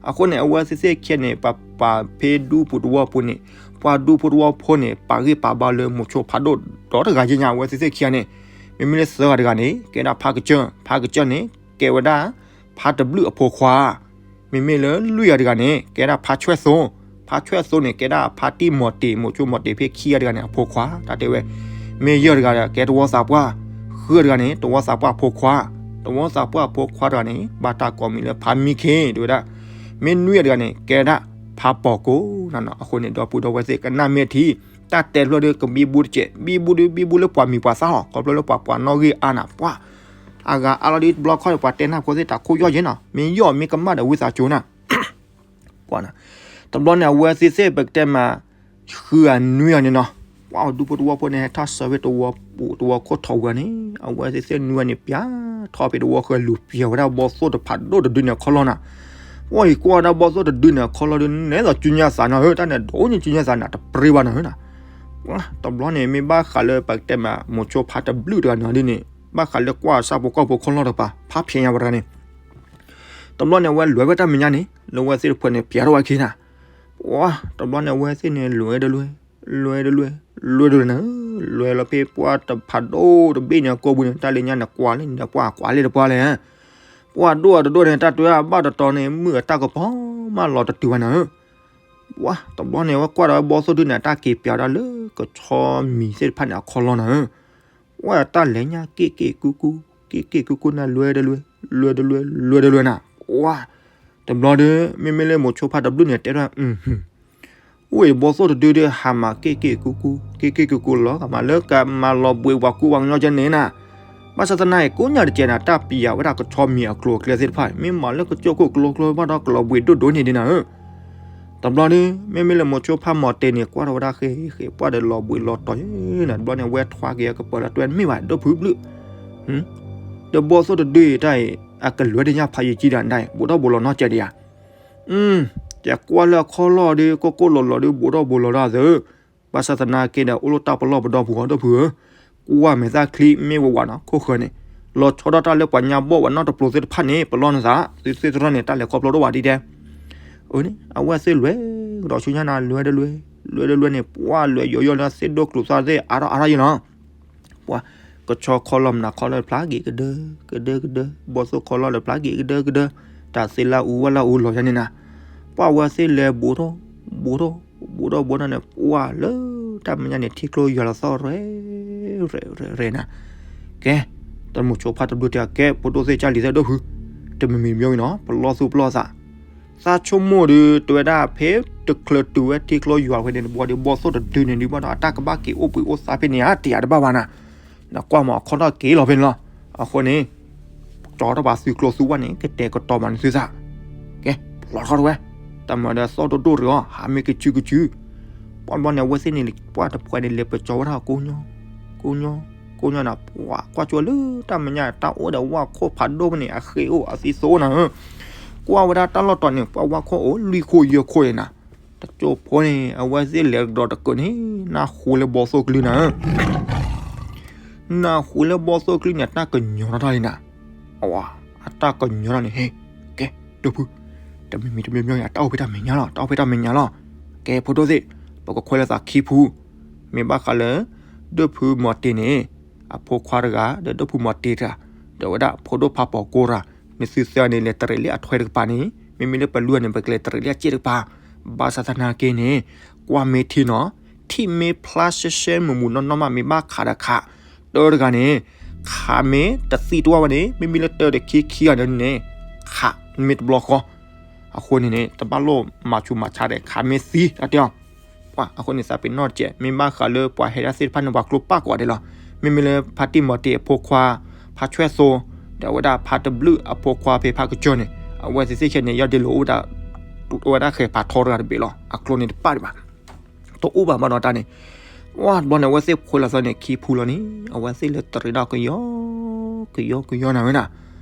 အဃိန့ၣ် အဝဲသ့ၣ်သ့ၣ်ခံဂၤန့ၣ် ပှၤပာ်ဖဲဒူပူၤတဝီပူၤန့ၣ် ပှၤဒူဖိတဝီဖိန့ၣ် ပာ်ဂံၢ်ပာ်ဘါလၢမိၤဆိဖးဒိၣ်ဒီတဂၤယဲၢ်ညါ အဝဲသ့ၣ်သ့ၣ်ခံဂၤန့ၣ်. မ့မ့ၢ်လၢသၢဂၤတဂၤန့ၣ် ကဲဒၣ်ဖါကစၢၢ်, ဖါကစၢၢ်န့ၣ် ကဲဝဲဒၣ် ဖါတဘျုးအဖိခွါ. မ့မ့ၢ်လၢလွံၢ်ဂၤတဂၤန့ၣ် ကဲဒၣ်ဖါဆွဲၣ်သိ, ဖါဆွဲၣ်သိန့ၣ် ကဲဒၣ်ဖါတံၢ်မီၤတ့ၤ, မိၤဆိမီၤတ့ၤဖဲခံဂၤတဂၤန့ၣ် အဖိခွါ တၢ်တဲဝဲ. မ့ၢ်ယဲၢ်တဂၤဒီး ကဲတဝီသးပှၢ်, ဃုဂၤတဂၤန့ၣ် တဝီသးပှၢ်အဖိခွါ, တဝီသးပှၢ်အဖိခွါတဂၤန့ၣ် ဘၣ်တၢ်ကိးမံၤလၢဖါမံခ့ တဲဝဲဒၣ်. မ့ၢ်နွံဂၤတဂၤန့ၣ် ကဲဒၣ်ဖါပိာ်ကိနၤ. အဃိန့ၣ် ဒီပုၢ်ဒီဝဲၢ်သ့ၣ် ကနၣ်မ့ၢ်ထံ, တၢ်တဲဖျၢၣ်ဒီးကဘံဘူတစဲး, ဘံဘူဒီး ဘံဘူလၢပှၤမံၤပှၤသၣ်လီၤ. ခီဖျိလၢပှၤပှၤနီၣ်ဂံၢ်အါနၤ ပှၤ အဂၤအါလီၤဒီးတဘျီခီဒီး ပှၤတဲနၢ်ဖိသ့ၣ် တၢ်ခိၣ်ယီၢ်ယဲနီၤ, မ့ၢ်ယီၢ်မ့ၢ်ကမၣ်ဒီးဝံသးစူၤနၤ. ကွၢ်နၤ, တဘျီန့ၣ် အဝဲသ့ၣ်သ့ၣ် ပကတဲမး ဃုဂၤနွံဂၤန့ၣ်နီၤ, ပှၤဒူဖိတဝီဖိန့ၣ် ဟဲထီၣ်ဆှၢဖဲတဝီပူၤ တဝီခိၣ်ထီၣ်ဝဲန့ၣ် အဝဲသ့ၣ်သ့ၣ်နွံဂၤန့ၣ် ပျးထီၣ်ဖဲတဝီဃၢၤ လူၤပျဲဝဲဒၣ်ဘီသိၣ်တဖးဒိၣ်တဒုန့ၣ်အခီၣ်လီၢ်နၤ. ပှၤအံၤကွၢ်ဝဲဒၣ်ဘီသိၣ်တဒုန့ၣ် အခီၣ်လီၢ်ဒုန့ၣ် နဲသိးစုညါသးနၤဧၢ, တၢ်န့ၣ်ဒိၣ်န့ၢ်စုညါသးနၤ တပြ့ဘၣ်နၤဧၢနၤ. ပှၤတဘျီန့ၣ် မ့ၢ်ဘၣ်ဃးလၢပကတဲမး မိၤဆိဖါတဘျုးတဂၤန့ၣ်ဒ်န့ၣ် ဘၣ်ဃးလၢကွၢ်ဆၣ်ဖိကီၢ်ဖိခီၣ်လီၢ်တပၤ ဖးဖျဲးညါပှၤတဂၤန့ၣ် တဘျီန့ၣ် အဝဲလဲၤဝဲတၢ်မဲာ်ညါန့ၣ် လၢအဝဲသ့ၣ်တဖၣ်န့ၣ် ပျးထီၣ်ဝဲခံနၤ. ပှၤတဘျီန့ၣ် အဝဲသ့ၣ်န့ၣ် လဲၤတလဲၤ လဲၤတလဲၤ လဲၤတလဲၤနၤဧၢ, လဲၤလီၤဖဲပှၢ်တဖးဒိၣ်တဘ့ၣ်န့ၣ်အကိာ်ပူၤန့ၣ် တၢ်လၢညါန့ၣ် ကွၢ်လၢန့ၣ် ပှၢ်ကွၢ်လၢတပှၢ်လဲၣ်. ပှၢ်ဒိၣ်အတဒိၣ်န့ၣ် တၢ်တွဲအဘၣ်တတီၤန့ၣ် မုၢ်အတၢ်ကပီၤမးလီၤတတုၤဘၣ်နၤဧၢ. ပှၤတဘျီန့ၣ် အဝဲကွၢ်ဒီးဝဲဘီသိၣ်ဒုန့ၣ် အတၢ်က့ၤပျးဒၣ်လၢကဆီမံၤသ့ၣ်တဖၣ်န့ၣ် အခီၣ်လီၢ်နၤဧၢ. ပှၤတၢ်လဲၤညါ က့ၣ်က့ၣ်ကူကူ က့ၣ်က့ၣ်ကူကူနၤ လဲၤတလဲၤ လဲၤတလဲၤ လဲၤတလဲၤနၤ. ပှၤတဘျီဒီး မ့မ့ၢ်လၢမိၤဆိဖါတဘျုးန့ၣ် တဲဒၣ် အိၣ်အံၤ ဘီသိၣ်တဒုဒီး ဟးမၤက့ၣ်က့ၣ်ကူကူ က့ၣ်က့ၣ်ကူကူလီၤ ကမၤလၢကမၤလီၤဘှံးပှၤကူပှၤကညီကဲန့ၣ်နၤ. ဘၣ်ဆၣ်သနာ်က့ ကိးညါတကဲးနၤ တၢ်ပျးဝဲဒၣ်ကဆီမံၤအကျိၤအကျဲသ့ၣ်တဖၣ် မ့ၢ်မၤလၢကစၢၢ်ခိၣ်ကျိကျိဘၣ်ဒီး ကလီၤဘှံးဒိၣ်ဒိၣ်န့ၣ်ဒ်နၤဧၢ. တဘျီဒီး မ့မ့ၢ်လၢမိၤဆိဖါမီၤတ့ၤန့ၣ် ကွၢ်ထီၣ်ဝဲဒၣ်ဃဲဃဲ ပှၢ်ဒီးလီၤဘှံးလီၤတီၤယဲနၤ. တဘျီန့ၣ် အဝဲထွါက့ၤအကပၤလၢတွဲမ့ၢ်ဘၣ် ဒိၣ်ဖုဘျုး ဒီးဘီသိၣ်တဒုအံၤတၢ်အံၤ အကလွဲတညၣ်ဖးယံာ်ကံဒီးနၤ ဘူးထီၣ်ဘူးလီၤနီတစဲးဒံးဧါ. ကကွၢ်လၢအခီၣ်လီၢ်ဒီး ကိၢ်ကိၢ်လီၤလီၤဒီး ဘူးထီၣ်ဘူးလီၤဒၣ်သၢ. ဘၣ်ဆၣ်သနာ်က့ဒီး အိၣ်လၢတၢ်ပလီၢ်ပဒီပူၤအီၤ ဒိၣ်ဖုဧၢ. ကွၢ်မဲာ်သၣ်ချံမ့ၢ်ဝးဝးနီၤ ခိၣ်ဃၢၤန့ၣ် လီၤဆီဒၣ်တၢ်လၢပှၤညါဘီၣ်ဝဲနီတပျိၤသ့ၣ်တဖၣ်န့ၣ် ပလီၢ်နသး သုသ့ၣ်တရၢၣ်န့ၣ် တၢ်လဲၤခီဖျိတအိၣ်ဘၣ်ဒ်တဲ အန့ၣ် အဝဲသ့ၣ်လွဲၢ်ကဒီးဆူညါနၤ လွဲၢ်တလွဲၢ် လွဲၢ်တလွဲၢ်န့ၣ် ပှၢ်လွဲၢ်ယိယိလၢသ့ၣ်ဒိၣ်ကျိၤသၣ်သ့ၣ် အါထီၣ်အါထီၣ်ယဲလီၤ. ပှၤကဆီခီလီၢ်မနုၤခီလီၢ်တဖျါက့ၤကဒၢ ကဒၢကဒၢ ဘီသိၣ်ခီလီၢ်တဖျါက့ၤကဒၢကဒၢ တၢ်သ့လၢအူဝဲလၢအူလီၤယဲန့ၣ်နၤ. ပှၢ်အဝဲသ့ၣ်လဲၤဘူးထီၣ် ဘူးထီၣ် ဘူးထီၣ်ဘူးထီၣ်န့ၣ် ပှၢ်လၢတၢ်မဲာ်ညါန့ၣ် ထံကျိယွၤလီၤသီၣ်ရဲၣ် ရဲၣ် ရဲၣ် ရဲၣ်နၤ. ကဲ တၢ်မိၤဆိဖါတဘျုးတဲ ကဲ ဖိဒိၣ်သ့ၣ်ကၢ်လံၤသၢဒိၣ်ဖု တမံၤမံၤမံၤနီၤ ပလီၢ်သူၣ်ပလီၢ်သး သးဆိကမိၣ်ဒီး တဲဝဲဒၣ်ဖဲတချုးတုၤဝဲထံကျိယွၤဖဲန့ၣ်တဘျီဒီး ဘီသိၣ်တဒုန့ၣ်ဒုးဘၣ်ဒီး အတၢ်ကဘၣ်က့ၤအိၣ်ဘှံးအိၣ်သါဖဲန့ၣ်ဧါ တယၤတဘၣ်ဘၣ်နၤ. နကွၢ်မး အခီၣ်ထီၣ်က့ၤလီၤဖဲန့ၣ်လီၤ. အဃိန့ၣ် ကၠီထီၣ်ဘၣ်သုကျိသုဝၢ်န့ၣ် ကတဲာ်ကတီၤမးန့ၣ်သုသး ကဲ လီၤထီၣ်တဝဲ တၢ်မၤဒီးသီၣ်ဒိၣ်ဒိၣ်တဂီၤ ဟးမ့ၢ်ကစုကစု ပှၢ်တဘျီန့ၣ် အဝဲသ့ၣ်န့ၣ် ပှၢ်တဖှဲးန့ၣ် လဲၤပၢၤကၠီဝဲဒၣ်ကိညိ ကိညိ ကိညိနၤ ပှၢ်ကွၢ်ကၠီလၢတၢ်မဲာ်ညါ တၢ်အိၣ်ဒီးဝၣ်ခိၣ်ဖးဒိၣ်ဖဲန့ၣ် အဃ့အိၣ်အသံသိနၤဧၢ. ကွၢ်ဝဲဒၣ်တၢ်လီၢ်တီၤန့ၣ် ပှၢ်ဝၣ်ခိၣ်အိၣ်လွံၢ်ခိၣ်ယဲၢ်ခိၣ်န့ၣ်နၤ. တကၠိဖိန့ၣ် အဝဲသ့ၣ်လဲၤကဒီးတကၢးန့ၣ် နၢ်ဟူလၢဘီသိၣ်ကလုၢ်နၤဧၢ နၢ်ဟူလၢဘီသိၣ်ကလုၢ်န့ၣ် တၢ်ကညီၤထီၣ်တၢ်လံနၤ. အဝဲ အတၢ်ကညီၤထီၣ်န့ၣ် ဟ့ၣ် ကဲ ဒိၣ်ဖု တမံၤမံၤတမံၤမံၤ အတၢ်အိၣ်ဖဲတၢ်မဲာ်ညါလီၤ တၢ်အိၣ်ဖဲတၢ်မဲာ်ညါလီၤ. ကဲ ဖိဒိၣ်သ့ၣ် ပကခွဲးလိာ်သးခံဖု မ့ၢ်ဘၣ်ဃးလၢ ဒိၣ်ဖုမီၤတ့ၤန့ၣ် အဖိခွါတဂၤ ဒီးဒိၣ်ဖုမီၤတ့ၤတဂၤ ဒီးဝဲဒၣ်ဖိဒိၣ်ဖးပိာ်ကိၢ်တဂၤ နသုသၢဂၤန့ၣ် လဲၤတရံးလံအထွဲတကပၤန့ၣ် မ့မ့ၢ်လၢပလူၤန့ၣ် ပကလဲၤတရံးလံအစ့ၣ်တကပၤ ဘၣ်ဆၣ်သနာ်က့န့ၣ် ကွၢ်မ့ၢ်ထံနီၤ ထံၣ်မ့ၢ်ဖျါရှဲရှဲမုၢ်မုၢ်နီၢ်နီၢ်မး မ့ၢ်ဘၣ်ခးဒီးခး တၢတဂၤန့ၣ် ခးမ့ၢ်တသံတဝၢ်ဝဲန့ၣ် မ့မ့ၢ်လၢတၢတခံခံဂၤန့ၣ် ခးမ့ၢ်တဘျီဃီ အဃိန့ၣ်န့ၣ် တဘၣ်လိၣ်မၤဆူးမၤဆါဒီး ခးမ့ၢ်သံတၢ်တဲအီၤ ပှၤအဃိန့ၣ် သးပ့ၤနီၣ်တကဲး မ့ၢ်ဘၣ်ဃးလၢပှၤဟဲဒၣ်သ့ၣ်တဖၣ်န့ၣ် ပှၤကျိပာ်ကွၢ်ဒဲးလီၤ. မ့မ့ၢ်လၢဖါတံၢ်မီၤတ့ၤအဖိခွါ ဖါဆွဲၣ်သိ ဒီးအဝဲဒၣ်ဖါတဘျုးအဖိခွါဖဲဖါကစၢၢ်န့ၣ် အဝဲသ့ၣ်သ့ၣ်ခဲန့ၣ် ယီၢ်ဒ့လိာ်အိၣ်ဝဲဒၣ် အိၣ်ဝဲဒၣ်ဃဲၤဖးထီတဂၤတဘ့ၣ်လီၤ. အကျိန့ၣ်တပာ်ဒံးဘၣ် တအိၣ်ဘၣ်ဘၣ်ဒီးတၢ်န့ၣ် ပှၤတဘျီန့ၣ် အဝဲသ့ၣ်ဖိလီၤသီန့ၣ် ခံဖုလီၤန့ၣ် အဝဲသ့ၣ်လဲၤတရံးဒၣ်ကယီကယီကယီနၤဝဲဒၣ်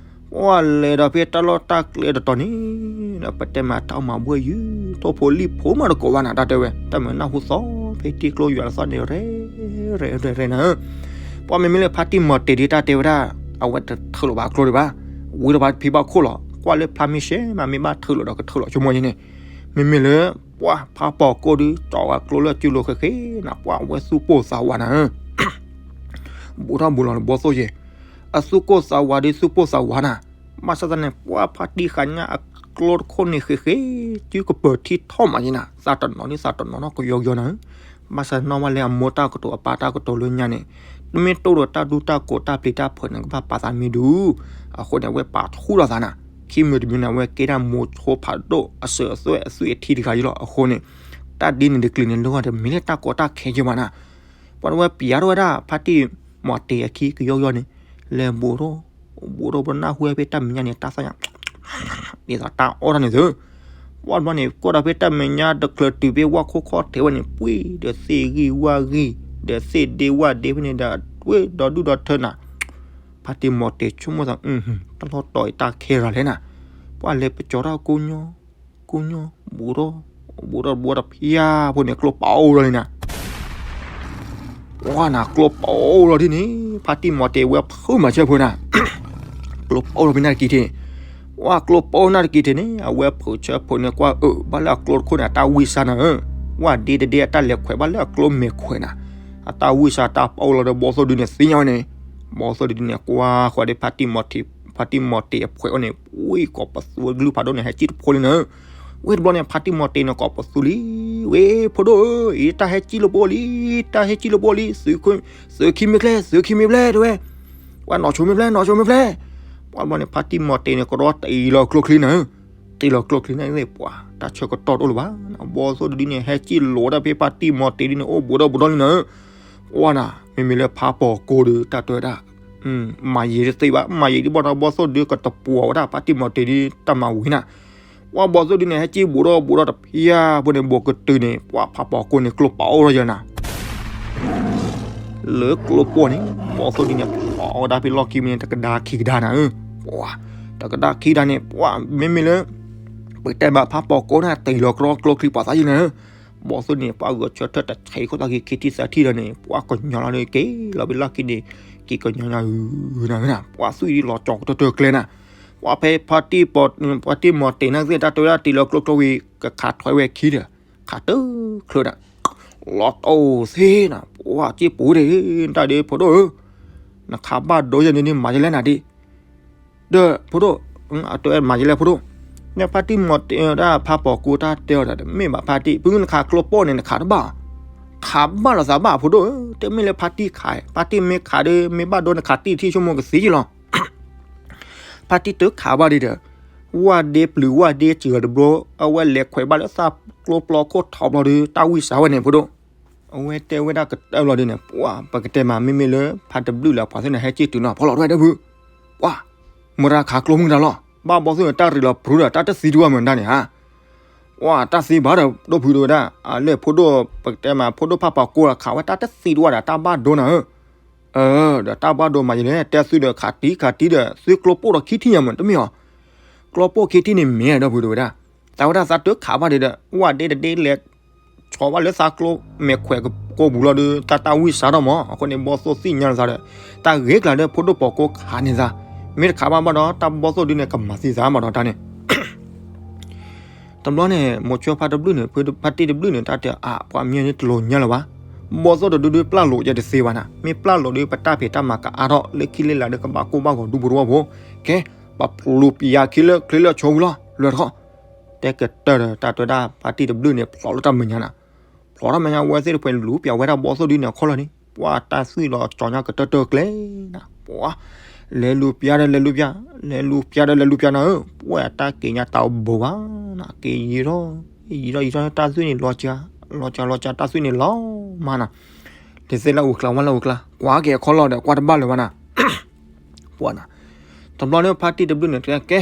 ပှၤလဲၤဒီးဖဲတၢ်လီၢ်တၢ်ကျဲတတီၤန့ၣ် ဒီးပတဲမးတၢ်အိၣ်မၤဘှဲၣ်ယုၢ် ထိၣ်ဖိလံၣ်ဖိမးတကိးဘၣ်နၤ တၢ်တဲဝဲ တၢ်မၤနၢ်ဟူသီ ဖဲတံကျိယွၤလီၤသီန့ၣ် ရဲၣ်ရဲၣ်ရဲၣ်ရဲၣ်နၤဧၢ ပှၤမ့မ့ၢ်လၢဖါတံၢ်မီၤတ့ၤဒ်တၢ်တဲဝဲဒၣ် အဝဲတထုးလီၤဘၣ်အကျိဒံးဘၣ် ဝံၤဒီးပှၤဖံးဘၣ်ခိၣ်လီၤ ကွၢ်လၢဖျါမ့ၢ်ရှဲမး မ့ၢ်ဘၣ်ထုးလီၤဒီးကထုးလီၤဆိကမိၣ်ယဲန့ၣ် မ့မ့ၢ်လၢ ပှၤဖးပိာ်ကိၢ်ဒုး ကၠီၤဝဲကျိလၢအစုလိၤဃဲဃဲနၤ ပှၤအဝဲသူၣ်ပိၢ်သးဝးနၤဧၢ ဘူးထီၣ်ဘူးလီၤလၢဘီသိၣ်ယဲၢ် အသူၣ်ကိၢ်သးဝးဒုး သူၣ်ပိၢ်သးဝးနၤ ဘၣ်ဆၣ်သနာ်က့ ပှၤဖါတံၢ်ဃာ်ညါအကျိတခိၣ်န့ၣ်ဃဲဃဲ စုကပၢၤထံထီၣ်မးယဲနၤ သးတနီၤန့ၣ် သးတနီၤနီၢ်ကယီကယီနၤဧၢ ဘၣ်ဆၣ်နီၣ်ဘၣ်လၢအမိၢ်တၢ်ကတိၤ အပၢ်တၢ်ကတိၤလၢညါန့ၣ် တမ့ၢ်တိၢ်ဒီးတၢ်ဒူတၢ်ကိးတၢ်ပျံၤတၢ်ဖုးန့ၣ် ကဘၣ်ပာ်သးမံဒုး အဃိန့ၣ် အဝဲပာ်ထူၣ်လီၤသးနၤ ခံမုၢ်တမံၤန့ၣ် အဝဲကဲဒၣ်မိၤဆိဖးဒိၣ် အစၢၤအသွဲၣ်အသွံၣ်အထံတဂၤအံၤလီၤ အဃိန့ၣ် တၢ်ဒ်န့ၣ်တကျ့ၤန့ၣ် လၢဂီၢ်တမ့ၢ်လၢတၢ်ကီတၢ်ခဲယဲၢ်ဘၣ်နၤ ပှၤတဝဲပျံၤထီၣ်ဝဲဒၣ် ဖါတံၢ်မီၤတ့ၤအခံကယီကယီန့ၣ် လဲၤဘူးထီၣ် ဘူးထီၣ်ပနၢ်ဟူဖဲတၢ်မဲာ်ညါန့ၣ် တၢ်သၣ်ညါ ဒ်သိးတၢ်အီၣ်တၢ်န့ၣ်သု ပှၤတဘျီန့ၣ် ကိးဒီးဖဲတၢ်မဲာ်ညါတချုးတုၤဖဲဝၣ်ခိၣ်ခီၣ်ထံးဝဲန့ၣ် ပှ့ၤဒီးသ့ၣ်ဂံၢ်ဝၣ်ဂံၢ် ဒီးသ့ၣ်ဒ့ဝၣ်ဒ့ဖဲန့ၣ်ဒီး ဝ့ၢ်ဒီဒူၣ်ဒီထၢနၤ ဖါတံၢ်မီၤတ့ၤဆိကမိၣ်သး တၢ်လီၢ်တီၤအံၤတၢ်ခဲဂၤလဲၣ်နၤ ပှၤလဲၤပကၠီၤထီၣ်ကိညိ ကိညိ ဘူးထီၣ် ဘူးထီၣ်ဘူးထီၣ်ဖၠါဖိန့ၣ် ကျိပအိၣ်လီၤန့ၣ်နၤ ပှၤနၤ ကျိပအိၣ်လီၤဒ်န့ၣ် ဖါတံၢ်မီၤတ့ၤဝဲဖုးမၤဆၢဖိနၤ ကျိပအိၣ်လီၤဖဲနၢ်တကံၢ်ထံးန့ၣ် ပှၤကျိပအိၣ်နၢ်တကံၢ်ထံးန့ၣ် အဝဲဖုးဆၢဖိန့ၣ် ကွၢ်အၢ ဘၣ်လၢအကျိတခိၣ်န့ၣ် အတၢ်ဝံၢ်စါနၤဧၢ ဝၣ်ဒ့တဒ့အတၢ်လဲၤခွဲးဘၣ်လၢအကျိမဲာ်ခွဲးနၤ အတၢ်ဝံၢ်စါတၢ်ပအိၣ်လီၤဒီးဘီသိၣ်ဒုန့ၣ်သ့ၣ်ညါဝဲန့ၣ် ဘီသိၣ်ဒုန့ၣ် ကွၢ်ဃီၤဒီး ဖါတံၢ်မီၤတ့ၤအဖှဲးအိၣ်န့ၣ် ဝံၢ်ကိးပသူကလုၢ်ဖးဒိၣ်န့ၣ် ဟဲစံၣ်တဖိလံနၤဧၢ ဝ့ၢ်တဘျီန့ၣ် ဖါတံၢ်မီၤတ့ၤန့ၣ် ကိးပသူလံ ဝ့ၢ်ဖိဒိၣ်ဧၢ အံၤတၢ်ဟဲစံၣ်လၢပအိၣ်လံ တၢ်ဟဲစံၣ်လၢပအိၣ်လံ သုးခံမ့ၢ်ဖျဲၣ် သုးခံမ့ၢ်ဖျဲၣ်တဲဝဲ ပှၤနီၢ်ဆိမ့ၢ်ဖျဲၣ် နီၢ်ဆိမ့ၢ်ဖျဲၣ် ပှၤတဘျီန့ၣ် ဖါတံၢ်မီၤတ့ၤန့ၣ် ကရီတ့ၢ်လီၤကျိချံနၤဧၢ တ့ၢ်လီၤကျိချံန့ၣ် ပှၤတၢ်ဆၢကတီၢ်တအိၣ်လၢၤဘၣ် ဘီသိၣ်ဒုန့ၣ် ဟဲစံၣ်လိာ်ဝဲဒၣ်ဖဲဖါတံၢ်မီၤတ့ၤဒုန့ၣ် အိၣ်ဘူးဒီးဘူးဒီလံနၤဧၢ ပှၤနၤ မ့မ့ၢ်လၢဖးပိာ်ကိၢ်ဒု တၢ်တဲဝဲဒၣ် မၤယံာ်တသ့ဘၣ် မၤယံာ်ဒ်ဘၣ်ဒီးဘီသိၣ်ဒုကတပှီၤဝဲဒၣ် ဖါတံၢ်မီၤတ့ၤဒု တၢ်မၤဝံၤနၤ ပှၤဘီသိၣ်ဒုန့ၣ် ဟဲစံၣ်ဘူးဒီးဘူးဒီတဖၠါဖိန့ၣ် ဘူးကတုၤန့ၣ် ပှၤဖးပိာ်ကိၢ်န့ၣ် ကျိပအိၣ်လီၤယဲနၤ လၢကျိပအိၣ်န့ၣ် ဘီသိၣ်ဒုန့ၣ် ပအိၣ်ဝဲဒၣ်ဖဲလီၢ်ခံမ့ၢ်န့ၣ် တကဒါခံကဒါနၤဧၢ ပှၤ တကဒါခံကဒါန့ၣ် ပှၤမ့မ့ၢ်လၢ ပကတဲဘၣ်ဖးပိာ်ကိၢ်န့ၣ် တ့ၢ်လီၤကရီကျိချံပှၤသးယံၤနၤဧၢ ဘီသိၣ်န့ၣ် ပှၤဂဲၤဆၢထၢၣ်တဆံးခိၣ်သးက့ၤခံထံၣ်သၢထံၣ်ဒီးန့ၣ် ပှၤကညီလီၤဒီးက့ၤလီၤဖဲလီၢ်ခံန့ၣ် က့ၤကညီညါဧၢ နၤဧၢ ပှၤသွံၣ်လီၤကၠီကတၢၢ်တၢၢ်ကျဲနၤ ပှၤဖဲဖါတံၢ်မီၤတ့ၤန့ၣ်သ့ၣ် တၢ်တဲဝဲဒၣ်တ့ၢ်လီၤကျိကျိဝံၤ ကခးထွဲဝဲခံဒီး ခးတချုးဒီး လီၤတိၢ်သ့နၤ ပှၤစ့ၢ်ပူၤဒၣ် တၢ်ဒ်ဖိဒိၣ်ဧၢ နခးဘၣ်ဒိယဲန့ၣ်ဒ်မၤယလဲၣ်နၤဒ် ဒီးဖိဒိၣ် အတဲမၤယလဲၣ်ဖိဒိၣ် နဖါတံၢ်မီၤတ့ၤဒၣ်ဖးပိာ်ကိၢ်တၢ်တဲအီၤဒီး တမ့ၢ်ဘၣ်ဖါတံၢ် ဖုနခးကျိပအိၣ်န့ၣ် နခးတဘၣ် ခးဘၣ်လိာ်သးဘၣ်ဖိဒိၣ်ဧၢ တမ့ၢ်လၢဖါတံၢ်ခး ဖါတံၢ်မ့ၢ်ခးဒီး မ့ၢ်ဘၣ်ဒိနခးတံၢ်တထံၣ်ဆိကမိၣ်ကသ့ယလီၤ ဖါတံၢ်တခးဘၣ်ဒံးဒီး ဝၣ်ဒ့ပျုၤဝၣ်ဒ့စှၤတဘျီ အဝဲလဲၤခွဲးဘၣ်လၢသးကျိပျီခိၣ်ထီဘျီဒီး တၢ်ဝံၢ်စါဝဲန့ၣ်ဖိဒိၣ် အဝဲတဲဝဲဒၣ်ကတၢၢ်ဘျီဒ်န့ၣ် ပှၤ ပကတဲမးမ့မ့ၢ်လၢ ဖါတဘျုးလၢအပှၤသ့ၣ်န့ၣ် ဟဲစံၣ်တုၤနီၤ ဖီလီၤတဝဲဒၣ်ဖု ပှၤ မတၤခးကျိမုၢ်တၢ်လီၤ ဘၣ်ဘီသိၣ်န့ၣ် တၢ်ရ့လီၤပြူဒီး တၢ်တသံတဝၣ်မတၤန့ၣ်ဧါ ပှၤ တၢ်သံဘၣ်ဒီး ဒိၣ်ဖုဒိၣ်ဝဲဒၣ် အလၢဖိဒိၣ် ပကတဲမး ဖိဒိၣ်ဖးပိာ်ကိၢ်လီၤ ခးဝဲတၢ်တသံတဝၣ်ဒီး တၢ်ဘၣ်ဒိနၤဧၢ ဒီးတၢ်ဘၣ်ဒိမးယလဲၣ် တဲသုဒီးခးတံၢ်ခးတံၢ်ဒီး သုကျိပအိၣ်ဒီးခံထံၣ်ညါမး တမ့ၢ်အီၤ ကျိပအိၣ်ခံထံၣ်န့ၣ်မ့ၢ်ဒီးဖုဒိၣ်ဝဲဒၣ် သးဝဲဒၣ်သးတခးဘၣ်ဒံးဒီး ဝၣ်ဒ့တဒ့လဲၤ ဆီးဘၣ်လၢသးကျိမဲာ်ခွဲးကိာ်ပူၤလီၤဒီး တၢ်တၢ်ဝံၢ်စါထီၣ်မး အဃိန့ၣ် ဘီသိၣ်သ့ၣ်ညါလီၤသးဒီး တၢ်ဂ့ၤကျါဒီး ဖိဒိၣ်ပိာ်ကိၢ်ခးန့ၢ်သး မ့ၢ်တခးဘၣ်ဘၣ်ဒီး တၢ်ဘီသိၣ်ဒုန့ၣ် ကမၤသံသးမးဒီးတၢ်န့ၣ် တဘျီန့ၣ် မိၤဆိဖါတဘျုးန့ၣ် ဖါတံၢ်တဘျုးန့ၣ် တၢ်တဲအါ ပှၤမ့ၢ်န့ၣ်တလိၤညါလၢၤဘၣ် ဘီၣ်သိၣ်တဒုဒုပျၢ်လိာ်ယဲတသ့ဘၣ်နၤ, မ့ၢ်ပျၢ်လိာ်ဒီး ပတၢ်ဖံးတၢ်မၤကအါထီၣ် လၢခံလၢလာ်ဒီးကဘၣ်ကိၢ်ဘၣ်ဂီၤဒူပူၤတဝီပူၤ, ကဲ, ပလူၤပျၢ်ခံလၢချ့လၢဆီဝံၤလီၤ လၢတခီ, တဲကတၢၢ်ဒီးတၢ်တဲဒၣ်ဖါတံၢ်တဘျုးန့ၣ် ဖျိးလၢတၢ်မဲာ်ညါနၤ, ဖျိးတၢ်မဲာ်ညါ ဝဲသ့ၣ်တဖၣ်လူၤပျၢ်ဝဲဒၣ်ဘီၣ်သိၣ်ဒုန့ၣ်အခီၣ်လီၤန့ၣ် ပှၤတၢ်သွံၣ်လီၤကၠီညါကတၢၢ်တၢၢ်ကျဲနၤ, ပှၤ လဲၤလူၤပျၢ်ဒီးလဲၤလူၤပျၢ်, လဲၤလူၤပျၢ်ဒီးလဲၤလူၤပျၢ်နၤဧၢ, ပှၤတၢ်က့ၤညါတၢ်အိၣ်ဘူးဘၣ်နၤ, က့ၤယံာ်ထီၣ်, ယံာ်ထီၣ်ယံာ်ထီၣ်တၢ်သွံၣ်န့ၣ်လီၤကၢ, လီၤကၢလီၤကၢ တၢ်သွံၣ်န့ၣ်လီၤမးနၤ, လံာ်သ့ၣ်လၢအူကျါဝဲလၢအူကျါ ကွၢ်က့ၤအခီၣ်လီၤဒီး ကွၢ်တဘၣ်လၢၤဘၣ်နၤ ပှၤနၤ, တဘျီန့ၣ်ဖါတံၢ်တဘျုးန့ၣ်တဲကဲ,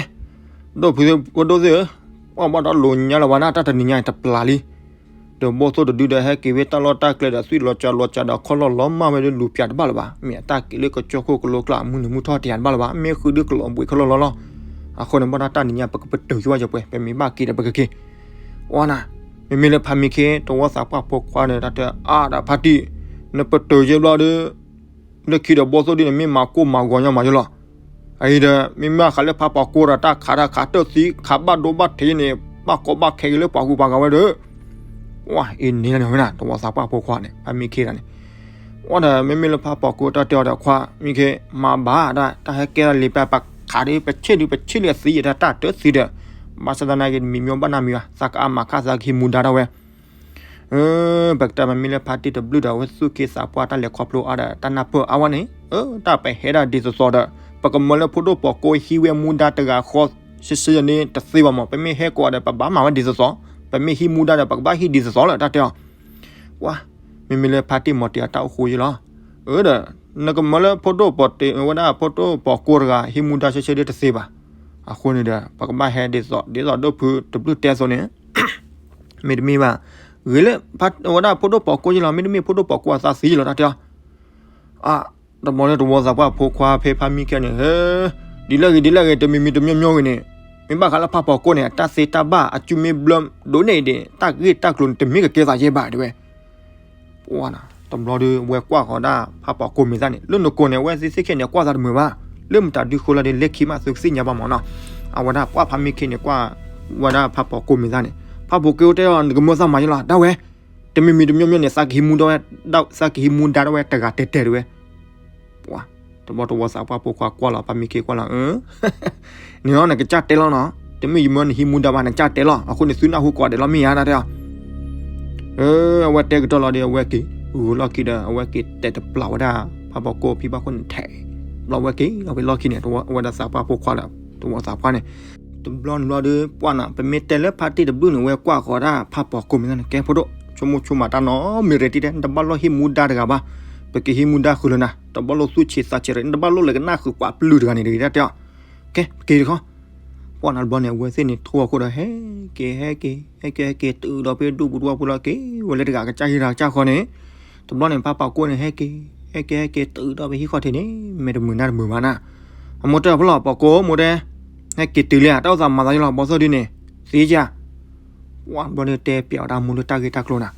ဒိၣ်ဖုးဒိၣ်သ့ၣ်ဧၢ, ပှၤဘၣ်ဒီးလိာ်ညါလၢၤဘၣ်နၤ တၢ်တနံၤညါတပျၢ်လံ, ဒီးဘီၣ်သိၣ်တဒုဒီးဟဲက့ၤဝဲတၢ်လီၢ်တၢ်ကျဲဒီးသွံၣ်လီၤကၢလီၤကၢဒီးခီၣ်လီၢ်လီၤမၢ်ဝဲဒီးလူၤပျၢ်တဘၣ်လၢၤဘၣ်, မ့ၢ်အတၢ်က့ၤလၢကစၢၢ်ခိၣ်ကလိကျါအမုၢ်နံၤမုၢ်ထီၣ်တယၤတဘၣ်လၢၤဘၣ်, မ့ၢ်ဃုဒုကလီၤဘှံးခီၣ်လီၢ်လီၤလီၤ, အဃိန့ၣ်ဘၣ်ဒီးတၢ်နံၤညါပကပတုာ်က့ၤဝဲယပှဲၤ ပမ့ၢ်ဘၣ်က့ၤဒီးပကက့ၤ, ပှၤနၤ, မ့မ့ၢ်လၢဖါမံခ့တဝီသးပှၢ်ဖိခွါန့ၣ် တၢ်တဲအါဒီးဖါတံၢ်, နပတုာ်ယဲဘျီဒီး လၢခံဒီးဘီၣ်သိၣ်ဒုန့ၣ် မ့ၢ်မၤကိၢ်မၤဂီၤညီမးယလီၤ, အအံၤဒီး မ့မ့ၢ်ဃးလၢဖါပီၤကိၢ်ဒီးတၢ်ခးတၢ်ခးတၢ်သံ ခးဘၣ်ဒိဘၣ်ထံးန့ၣ် ဘၣ်ကီဘၣ်ခဲက့ၤလၢပှၤဂုၤပှၤဂၤဝဲဒီး, ပှၤအံၤန့ၣ်လီၤန့ၣ်ဝဲနၤ တဝီသးပှၢ်ဖိခွါန့ၣ် ဖါမံခ့တၢ်န့ၣ်, ပှၤဒီး မ့မ့ၢ်လၢဖါပီၤကိၢ်တၢ်တဲအီၤဒီးခွါ မံခ့မၤဘၣ်ဒၣ် တၢ်ဟဲကဲထီၣ်လံာ်ပျၢ် ပခးဒီးပဆ့ၣ်ဒုးပဆ့ၣ်လံအသံယဲ တၢ်တၢ်တသံဒီး, ဘၣ်ဆၣ်သနာ်က့ မံမီၢ်ဘၣ်နၢ်မံၤဘၣ် သးကအါမးခါသးကဟံးမူဒါဒၣ်ဝဲ ပကတဲမ့မ့ၢ်လၢဖါတံၢ်တဘျုးဒီး အဝဲသူၣ်က့သးပှၢ်တၢ်လဲၤခီဖျိအါဒီး တၢ်နၢ်ပၢၢ်အါဝဲန့ၣ်, တၢ်ပဟဲဒၣ်ဒ်သိးသိးဒီး ပကမၢလၢဖိဒိၣ်ပီၤကိၢ်ဟံးဝဲမူဒါတဂၤဃီ ရှဲရှဲယဲန့ၣ်တသ့ဘၣ်မး, ပမ့ၢ်ဟဲကိးဂၤဒီး ပဘၣ်မၤဝဲဒ်သိးသိး, ပမ့ၢ်ဟံးမူဒါဒီး ပကဘၣ်ဟံးဒ်သိးသိးလၢတၢ်တဲအီၤ, ပှၤ, မ့မ့ၢ်လၢဖါတံၢ်မီၤတ့ၤအတၢ်အိၣ်ဃူယဲလီၤ, အၢဒီး နကမၢလၢဖိဒိၣ်ပီၤတ့ၤ ဝဲဒၣ်ဖိဒိၣ်ပီၤကိၢ်တဂၤ ဟံးမူဒါရှဲရှဲဒ်တသ့ဘၣ်, အဃိန့ၣ်ဒီး ပကဘၣ်ဟဲဒ်သိး ဒ်သိးဒိၣ်ဖုတဘျုးတဲအသိးန့ၣ် မ့တမ့ၢ်ဘၣ်, ဂ့ၤလၢ ဝဲဒၣ်ဖိဒိၣ်ပီၤကိၢ်ယဲလီၤ, မ့တမ့ၢ်ဖိဒိၣ်ပီၤကိၢ်အသးသံယဲလီၤ တၢ်တဲအီၤ, အါ, တဘျီလၢတဝီသးပှၢ်ဖိခွါဖဲဖါမံခ့န့ၣ် ဟဲ, ဒ်လဲၣ်ဂ့ၤ ဒ်လဲၣ်ဂ့ၤ တမံၤမံၤတမံၤမံၤဂ့ၤန့ၣ်, မ့ၢ်ဘၣ်ဃးလၢဖါပီၤကိၢ်န့ၣ် တၢ်သ့တၢ်ဘၣ်အစုမ့ၢ်ဘျၢဒိၣ်န့ၣ်ဒံး တၢ်ဂ့ၢ်တၢ်ကျိၤန့ၣ် တမ့ၢ်ကကဲသးယဲဘၣ်တဲဝဲ ပှၤနၤ, တဘျီဒီး ဝဲကွၢ်ဃီၤဒၣ်ဖါပီၤကိၢ်မ့ၢ်သၣ်န့ၣ် လၢနကိးန့ၣ် အဝဲသ့ၣ်သ့ၣ်ခဲန့ၣ် ကွၢ်သးတမုာ်ဘၣ်, လၢမတၤဒုဃိလီၤဒီး လၢခံမးသုကသ့ၣ်ညါဘၣ်မးနီၤ, အဝဲဒၣ်ပှၢ်ဖါမံခ့န့ၣ် ကွၢ်ဝဲဒၣ်ဖါပီၤကိၢ်မ့ၢ်သၣ်န့ၣ်, ဖါပီၤကိၢ်တဲအီၤ နကမၢသးမၤယဲလီၤ ဒၣ်ဝဲ, တမံၤမံၤတမံၤမံၤန့ၣ် သးကဟံးမူဒါဝဲ, သးကဟံးမူဒါဒၣ်ဝဲတဂၤတဲာ်တဲာ်တဲဝဲ ပှၤ, တဘျီတဝီသးပှၢ်ဖိခွါကွၢ်လီၤ ဖါမံခ့ကွၢ်လီၤ, အၢ န့ၣ်လီၤ နကစၢ်တဲလီၤနီၤ, တမ့ၢ်ယမၢနဟံးမူဒါဘၣ် နကစၢ်တဲလီၤ, အဃိန့ၣ် သုနၢ်ဟူကိးဂၤဒဲးလီၤ မ့ၢ်ဧါ တၢ်တဲအီၤ, အၢ အဝဲတဲကတၢၢ်လီၤဒီး အဝဲက့ၤဂုာ်လီၢ်ခံဒီး အဝဲက့ၤတဲာ်တပျၢ်ဝဲဒၣ် ဖါပီၤကိၢ်ဖံဘၣ်ခိၣ်န့ၣ်ထဲး, ဘျီဝဲက့ၤလီၤဖဲလီၢ်ခံန့ၣ် အဝဲဒၣ်သးပှၢ်ဖိခွါဒီး တဝီသးပှၢ်န့ၣ်, တဘျီန့ၣ်ဘျီဒီး ပှၢ်နၤ ပမ့ၢ်တဲလၢဖါတံၢ်တဘျုးန့ၣ် ဝဲကွၢ်ဃီၤဒၣ်ဖါပီၤကိၢ်မ့ၢ်သၣ်န့ၣ် ကဲဖိဒိၣ် ဆိကမိၣ်ဆိကမးတၢ်နီတမံၤ ရဲၣ်တံၢ်တဲ နတဘၣ်လိၣ်ဟံးမူဒါတဂၤဘၣ်, ပကဟံးမူဒါဃုာ်လၢနၤ, တဘၣ်လိၣ်သူၣ်ဆံးသးဆံးရဲၣ် နတဘၣ်လိၣ်လဲၤကနၣ်ဃုာ်ကွၢ်ပျုၢ်တဂၤန့ၣ်တဂ့ၤ တၢ်တဲအီၤ, ကဲ ပက့ၤတခီ, ပှၢ်နၤတဘျီန့ၣ် အဝဲသ့ၣ်န့ၣ် ထိၣ်အခိၣ်ဒီးဟဲက့ၤ ဟဲက့ၤ ဟဲက့ၤ ဟဲက့ၤ တုၤဒီးဖဲဒူပူၤတဝီပူၤလီၤ က့ၤဝဲလၢတဂၤကစၢ်ဟံၣ်တဂၤကစၢ်ဃီန့ၣ်, တဘျီန့ၣ် ဖါပီၤကိၢ်န့ၣ် ဟဲက့ၤ ဟဲက့ၤ ဟဲက့ၤ တုၤဒီးဖဲဟံၣ်ဃီထံးန့ၣ် မ့ၢ်တမုာ်နါတမုာ်ဘၣ်နၤ, အမိၢ်တဲဖဲလီၤ ပီၤကိၢ် မိၢ်တဲ ဟဲက့ၤတုၤလံဧါ တၢ်အိၣ်သးမၤသးယလီၤ ဘီသိၣ်ဒုန့ၣ် သ့ဧါ, ပှၢ်တဘျီန့ၣ် တဲပျးဝဲဒၣ်အမိၢ်လၢတၢ်ဂ့ၢ်တၢ်ကျိၤနၤ,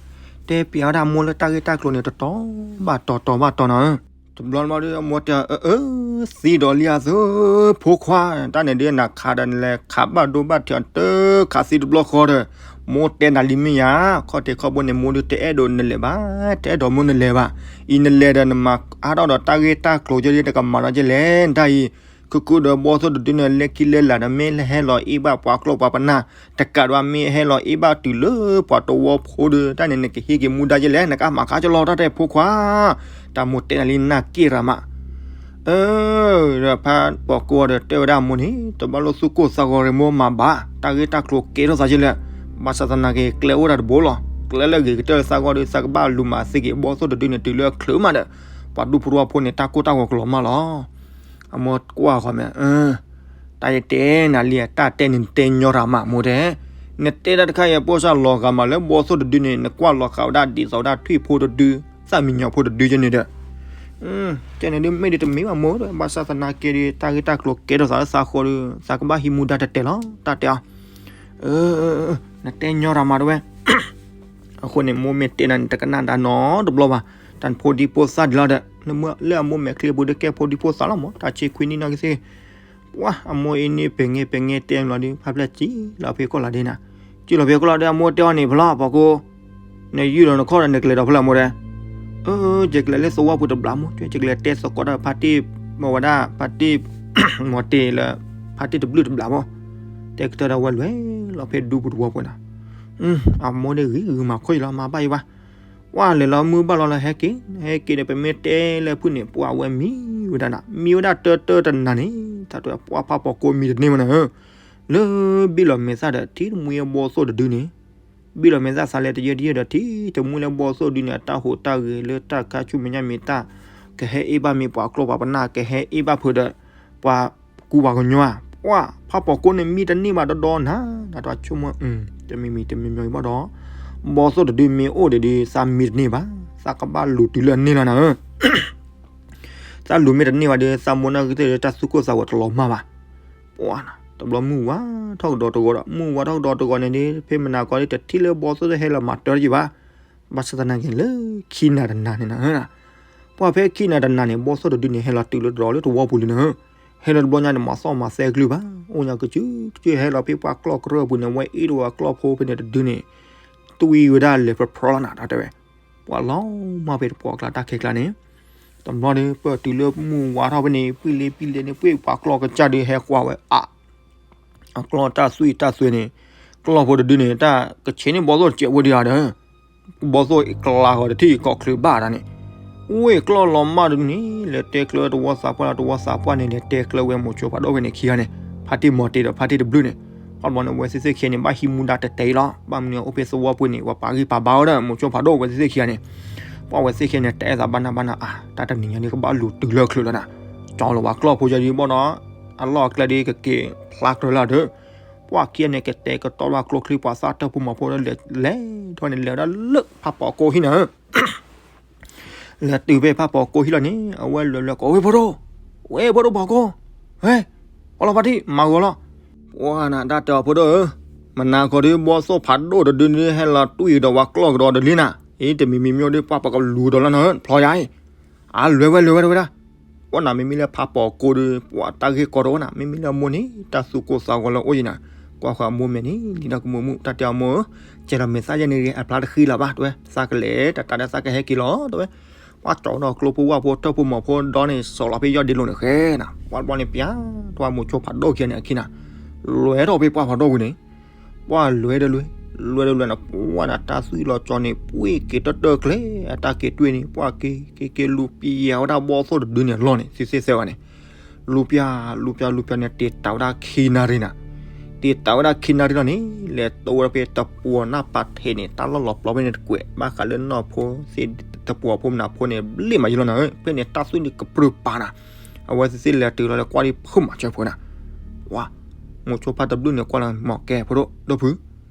တဲပျးဝဲဒၣ်အမိၢ်လၢတၢ်ဂ့ၢ်တၢ်ကျိၤန့ၣ် တတီၤဘၣ်တီၤ တီၤဘၣ်တီၤနီၤ, တဘျီတဘျီဒီး အမိၢ်တဲ အၢ အၢ သံဒီးလံအသိး ဖိခွါ တၢ်န့ၣ်ဒုးနၤခးဒီးနလဲၤခးဘၣ်ဒိဘၣ်ထံးအီၤ တခးသံတဘျီဃီဒီး, မိၢ်တဲနၤလံမ့ၢ်ယၤ, ခီၣ်ထံးခီၣ်ဘိန့ၣ် မိၢ်ဒုးတအဲၣ်ဒိးနလဲၤဘၣ်, တအဲၣ်ဒိးမိၢ်နလဲၤဘၣ်, အံၤနလဲၤဒီးနမၤအါထီၣ်ဒီးတၢ်ဂ့ၢ်တၢ်ကျိၤယဲဒ်တကမၤဒီးယဲလဲၣ် တၢ်အံၤ, ခုၣ်ခုၣ်ဒီးဘီသိၣ်တဒုန့ၣ် လၢခံလၢလာ်ဒီး မ့ၢ်ဟဲလီၤအ့ၣ်ဘၣ်ပှၤကျိာ်ပှၤပနၢ်, တကးဒံးဘၣ် မ့ၢ်ဟဲလီၤအ့ၣ်ဘၣ်တုၤလၢပှၤတဝီဖိဒီး တၢ်န့ၣ်နကဟ့ၣ်က့ၤမူဒါယဲလဲၣ် နကမၤခါကလီတၢ်တဲဖိခွါ, တၢ်မိၢ်တဲနၤလံနၢ်က့ၢ်ရၤမး အၢ ဒီးဖါပီၤကိၢ်ဒီးတဲဝဲဒၣ်အမိၢ်န့ၣ် တဘၣ်လိၣ်သူၣ်ကိၢ်သးဂီၤရ့ၣ်မိၢ်မၤဘၣ်, တၢ်ဂ့ၢ်တၢ်ကျိၤကဲထီၣ်သးယဲလဲၣ်, ဘၣ်ဆၣ်သနာ်က့ ကျဲအိၣ်ဒၣ်တဘိလီၤ, ကျဲလၢအဂ့ၤကတၢၢ်လၢသးဂီၢ်ဒီး သးကဘၣ်လူၤမၤသ့က့ၤဘီသိၣ်တဒုန့ၣ် တုၤလၢအချုးမးဒီး ပှၤဒူဖိတဝီဖိန့ၣ် တၢ်ကိၢ်တၢ်ဂီၤကလီၤမးလီၤ. အမိၢ်ကွၢ်ဃီၤမး အၢ တၢ်ယတဲနၤလံ တၢ်တဲန့ၣ်နတဲညီရၤမး မိၢ်တဲ, နတဲဒၣ်တခါအံၤ ပိၢ်စၢ်လီၤဂာ်မးလၢဘီသိၣ်တဒုန့ၣ် နကွၢ်လီၤဃာ်ဝဲဒၣ်ဒ်သိးဝဲဒၣ်ထွံၣ်ဖိတဒု, သၣ်မံညီၤဖိတဒုယဲန့ၣ်ဒီး, ကဲန့ၣ်ဒုးမ့ၢ်ဒ်တမ့ၢ်ဘၣ်မိၢ်ဒီး ဘၣ်ဆၣ်သနာ်က့ဒီး တၢ်ဂ့ၢ်တၢ်ကျိၤကဲထီၣ်သးလၢသးဃီဒီး သးကဘၣ်ဟံးမူဒါတဲာ်တဲာ်လီၤ တၢ်တဲအီၤ, အၢ နတဲညီရၤမးတဝဲ အဃိန့ၣ် မိၢ်မ့ၢ်တဲနၤန့ၣ် တကနၣ်ဒၣ်နီတဘျီဘၣ်, တၢ်ဖိဒံဖိသၣ်ဒ်လီၤဒီး လၢအမိၢ်မဲာ်ချံပူၤဒီးကဲဖိဒံဖိသၣ်လီၤမး တၢ်ဆံခွံနံၣ်နီၢ်ကီၢ်သ့ၣ်, ပှၤအမိၢ်အံၤန့ၣ် ပဲၤငဲပဲၤငဲတဲမးလီၤဒီး ဖါဖျဲၣ်စံၣ်လီၤဖဲကီၢ်လီၤဒ့နၤ, စံၣ်လီၤဖဲကီၢ်လီၤဒီး အမိၢ်တဲအီၤန့ၣ် ဖဲလီၤ ပီၤကိၢ်, နယုၢ်လီၤနခီၣ်ဒီးနကလဲၤဒီးဖဲလဲၣ် အမိၢ်တဲ, အၢ ယကလဲၤလၢသဝီပူၤတဘျီမး, ယကလဲၤတဲသကိးဒီးဖါတံၢ် မ့ၢ်ဝဲဒၣ် ဖါတံၢ် မီၤတ့ၤလၢ ဖါတံၢ်တဘျုးတဘျီမး, တဲကတၢၢ်ဒီးဝဲလဲၤလီၤဖဲဒူပူၤတဝီပူၤန့ၣ်, အမိၢ်န့ၣ်ဂ့ၤဂ့ၤမၤခိၣ်အံၤလီၤ မၤဘၣ်ယံၤဘၣ်, ပှၢ်လဲၤလီၤမုၢ်ဘၣ်လီၤလၢဟဲက့ၤ, ဟဲက့ၤဒီး ပမ့ၢ်တဲလၢဖုၣ်န့ၣ် ပှၢ်ဝဲမံဝဲဒၣ်နၤ, မံဝဲဒၣ်တၢတၢတနၤန့ၣ် တၢ်တဲပှၢ်ဖးပိာ်ကိးမံတန့ၢ်မးနၤဧၢ, လၢဘံၣ်လီၤမဲာ်သၣ်ဒီး ထံတမှံဘီသိၣ်တဒုန့ၣ် ဘံၣ်လီၤမဲာ်သၣ်သးလဲတယၢတယၢဒီး ထံတမှံလၢဘီသိၣ်ဒုန့ၣ် အတၢ်ဟူးတၢ်ဂဲၤလၢတၢ်ခါဆူမဲာ်ညါမ့ၢ်တၢ် ကဟဲအ့ၣ်ဘၣ်မ့ၢ်ပှၤကျီၢ်ပှၤပနၢ် ကဟဲအ့ၣ်ဘၣ်ဖုးဒီး ပှၤကူပှၤကညီဧါ, ပှၢ်ဖးပိာ်ကိးန့ၣ်မံတန့ၢ်ဘၣ်ဒီဒီနၤ, နတၢ်ဆိကမိၣ် တမံၤမံၤတမံၤမံၤအံၤဘၣ်ဒီး ဘီသိၣ်တဒုမ့ၢ်အိၣ်ဒံးဒီး သးမံတန့ၢ်ဘၣ်, သးကဘၣ်လူၤတုၤလၢအန့ၢ်လီၤနၤဧၢ သးလူၤမ့ၢ်တန့ၢ်ဘၣ်ဒီး သးမိၢ်နီၢ်ဂံၢ်သ့ၣ်ဒီးတၢ်သူၣ်ကိၢ်သးဂီၤတလီၤမၢ်ဘၣ်, ပှၢ်နၤ တဘျီမုၢ်ဝါထီၣ်ကဒီးတဂီၤဒီး မုၢ်ဝါထီၣ်ကဒီးတဂီၤန့ၣ်ဒီး ဖဲမနၤကီဒီး တထံၣ်လၢဘီသိၣ်ဟဲလီၤမၤတၢ်တယံၤဘၣ်, ဘၣ်ဆၣ်သနာ်က့လၢခံနၤတနၤန့ၣ်နၤဧၢ, ပှၢ်ဖဲခံနၤတနၤန့ၣ် ဘီသိၣ်တဒုန့ၣ် ဟဲလီၤတုၤလၢတရီလၢတဝီပူၤလံနၤဧၢ, ဟဲလီၤတဘျီညါန့ၣ် မၤသီၣ်မၤသဲကလုၢ်ဘၣ်, အိၣ်ညါကစုကစုဟဲလီၤဖဲပှၢ်ကျီၢ်ကရၢၢ်ပူၤန့ၣ် ဝဲအ့ၣ်တဝဲကျီၢ်ဖိဖဲန့ၣ်တဒုန့ၣ် တွံၢ်ဝဲဒၣ်လဲၤဖျီဖျီလီၤနၤ တၢ်တဲဝဲ, ပှၢ်လီၤမၢ်ဖဲတပှီၢ်ကျါတၢ်ခဲကျါန့ၣ်, တဘျီဒီး ပၢၢ်တုၤလၢမုၢ်ဝါထီၣ်ဖဲန့ၣ် ပှံၢ်လ့ပှံၢ်လဲန့ၣ် ပှ့ၢ်ပှၤကျီၢ်ကစၢ်ဒုးဟဲကွၢ်ဝဲအါ အကျီၢ်တၢ်သွံၣ်တၢ်သွဲန့ၣ်, ကျီၢ်ဖိတဒုန့ၣ် တၢ်ကဆဲးန့ၢ်ဘီသိၣ်တစဲးဖိဒံးဧါဒီး, ဘီသိၣ်အကျါဃီတထံၣ်ကီၢ်ချၢဘၣ်တၢ်န့ၣ်, ဝ့ၢ်ကျီၢ်လီၤမၢ်တဒုန့ၣ် လဲၤတဲကျၢၤတဝီသးပှၢ်လၢတဝီသးပှၢ်န့ၣ် လဲၤတဲကျၢၤဝဲမိၤဆိဖးဒိၣ်ဖဲန့ၣ်ခံဂၤန့ၣ်, ဖါတံၢ်မီၤတ့ၤဒီးဖါတံၢ်တဘျုးန့ၣ်, ဘၣ်တဘျီန့ၣ် အဝဲသ့ၣ်သ့ၣ်ခံဂၤန့ၣ် ဘၣ်ဟံးမူဒါတဲာ်တဲာ်အံၤလီၤ, ဘၣ်မနုၤအအိၣ်ဖဲသဝီပူၤန့ၣ် ပှၤပာ်ဂံၢ်ပာ်ဘါဝဲဒီး မိၤဆိဖးဒိၣ်အဝဲသ့ၣ်သ့ၣ်ခံဂၤန့ၣ်, ပှၢ်ဝဲသ့ၣ်ခံဂၤန့ၣ် တအဲၣ်သးဘၣ်နၢ်ဘၣ်နၢ်အါ, တၢ်တနံၤညါန့ၣ် ကဘၣ်လူၤတုၤလၢချုးလီၤနၤ, ကၠီလီၤပှၤကျီၢ်ဖိယဲဒ်ဘၣ်ဒီး, အလီၢ်အကျဲဒ်ကက့ၤဖျါကြၢးလၢဒီး ပှၢ်ခံဂၤန့ၣ် ကတဲာ်ကတီၤဘၣ်ကျိချံ ပှၤသးတၢ်ဖိမီၤဖိဒီးလဲၤလဲၤထီၣ်န့ၣ် လဲၤဝဲဒၣ်လၢဖးပိာ်ကိးဟံၣ်နၤဧၢ, လဲၤတုၤဖဲဖးပိာ်ကိးဟံၣ်လီၤန့ၣ် အဝဲလဲၤလဲၤကိး ဝဲၢ်ဖိဒိၣ်, ဝဲၢ်ဖိဒိၣ်ပိာ်ကိး, ဟဲ, ပှၢ်လီၤဖါတံၢ် မၤဂီၤလီၤ, ပှၢ်နၤတၢ်တဲအီၤဖိဒိၣ်ဧၢ, မနၤဃီဒီး ဘီသိၣ်ဖးဒိၣ်တဒုန့ၣ် ဟဲလီၤတွံၢ်ဒီးပှၤကျီၢ်ကဒီးတလံနၤ, အံၤတမံၤမံၤမ့ၢ်ဒီး ပှၢ်ပကလူၤဒီးလီၤနၤဧၢ, ဖျီယၤအံၤ အါ လဲၤဝဲလဲၤဝဲဒၣ်ဝဲဒၣ်, ပှၢ်နၤမ့မ့ၢ်လၢဖးပိာ်ကိးဒီး ပှၢ်တၢ်ဂ့ၢ်ကီတအိၣ်နၤ, မ့မ့ၢ်လၢအမိၢ်န့ၣ် တၢ်သူၣ်ကိၢ်သးဂီၤလၢအအိၣ်အံၤနၤ, ကွၢ်ဃီအမိၢ်မဲာ်န့ၣ် လံာ်ဒီးကမိၢ်မုၣ် တၢ်တဲအီၤမိၢ်ဧၢ, ကဲလီၤမဲာ်သၣ်ယဲန့ၣ်ဂ့ၤ အဖျါတဃံလၢၤဘၣ် တဲဝဲ, သးကလဲၤတၢ်တၢ်ဒီးသးကဟဲက့ၤလီၤ တဲဝဲ, ပှၢ်ကၠီဒီးကျိဖိဝၣ်ဖိတၢ်ဖိမီၤဖိဒီန့ၣ် စီၤလီၤဖဲယီၢ်ဒ့လိၤန့ၣ်ဃဲနၤ, ပှၢ်တဘျီန့ၣ် ပျၢ်ထီၣ်မိၤဆိဖးဒိၣ်ခံဂၤန့ၣ်အခံနၤ, လဲၤထီၣ်ဖဲပှၢ်ဖးဒိၣ်ဝံၤန့ၣ် ပှၢ်လဲၤဒီးလဲၤ, လဲၤဒီးလဲၤနၤ ပှၢ်နၤတၢ်သွံၣ်လီၤကၠီန့ၣ် ပှ့ၤက့ၤတၢၢ်တၢၢ်ကျဲ, အတၢ်က့ၤတွံၢ်န့ၣ် ပှၢ်က့ၤက့ၤက့ၤလူၤပျၢ်ဝဲဒၣ်ဘီသိၣ်တဒုန့ၣ်အလီၢ်န့ၣ် သ့သ့သဲဝဲန့ၣ်, လူၤပျၢ်လူၤပျၢ်လူၤပျၢ်န့ၣ် တ့ၢ်တၢ်ဝဲဒၣ်ခံနၣ်ရံၣ်နၤ, တ့ၢ်တၢ်ဝဲဒၣ်ခံနၣ်ရံၣ်လီၤန့ၣ် လဲၤတိဝဲဒၣ်ဖဲတပှီၤနၢ်ပာ်ထဲးန့ၣ် တၢ်လီၢ်လီၤပျီဖဲန့ၣ်တကွဲး ဘၣ်ဃးလၢနီၢ်ဖိသ့ၣ် တပှီၤဖိမနၤဖိန့ၣ် ဘျ့ၣ်မးယံၤလီၤနၤဧၢ, ဖဲန့ၣ်တၢ်သွံၣ်န့ၣ်ကပြုၢ်ပာ်နၤ, အဝဲသ့ၣ်သ့ၣ်လဲၤတုၤလီၤလၢကွၢ်ဒ်ဖုမၤစၢၤဖိနၤ, ဝါ မိၤဆိဖးတဘျုးန့ၣ် ကွၢ်လီၤမီၢ်ကဲဖိဒိၣ်ဒိၣ်ဖု,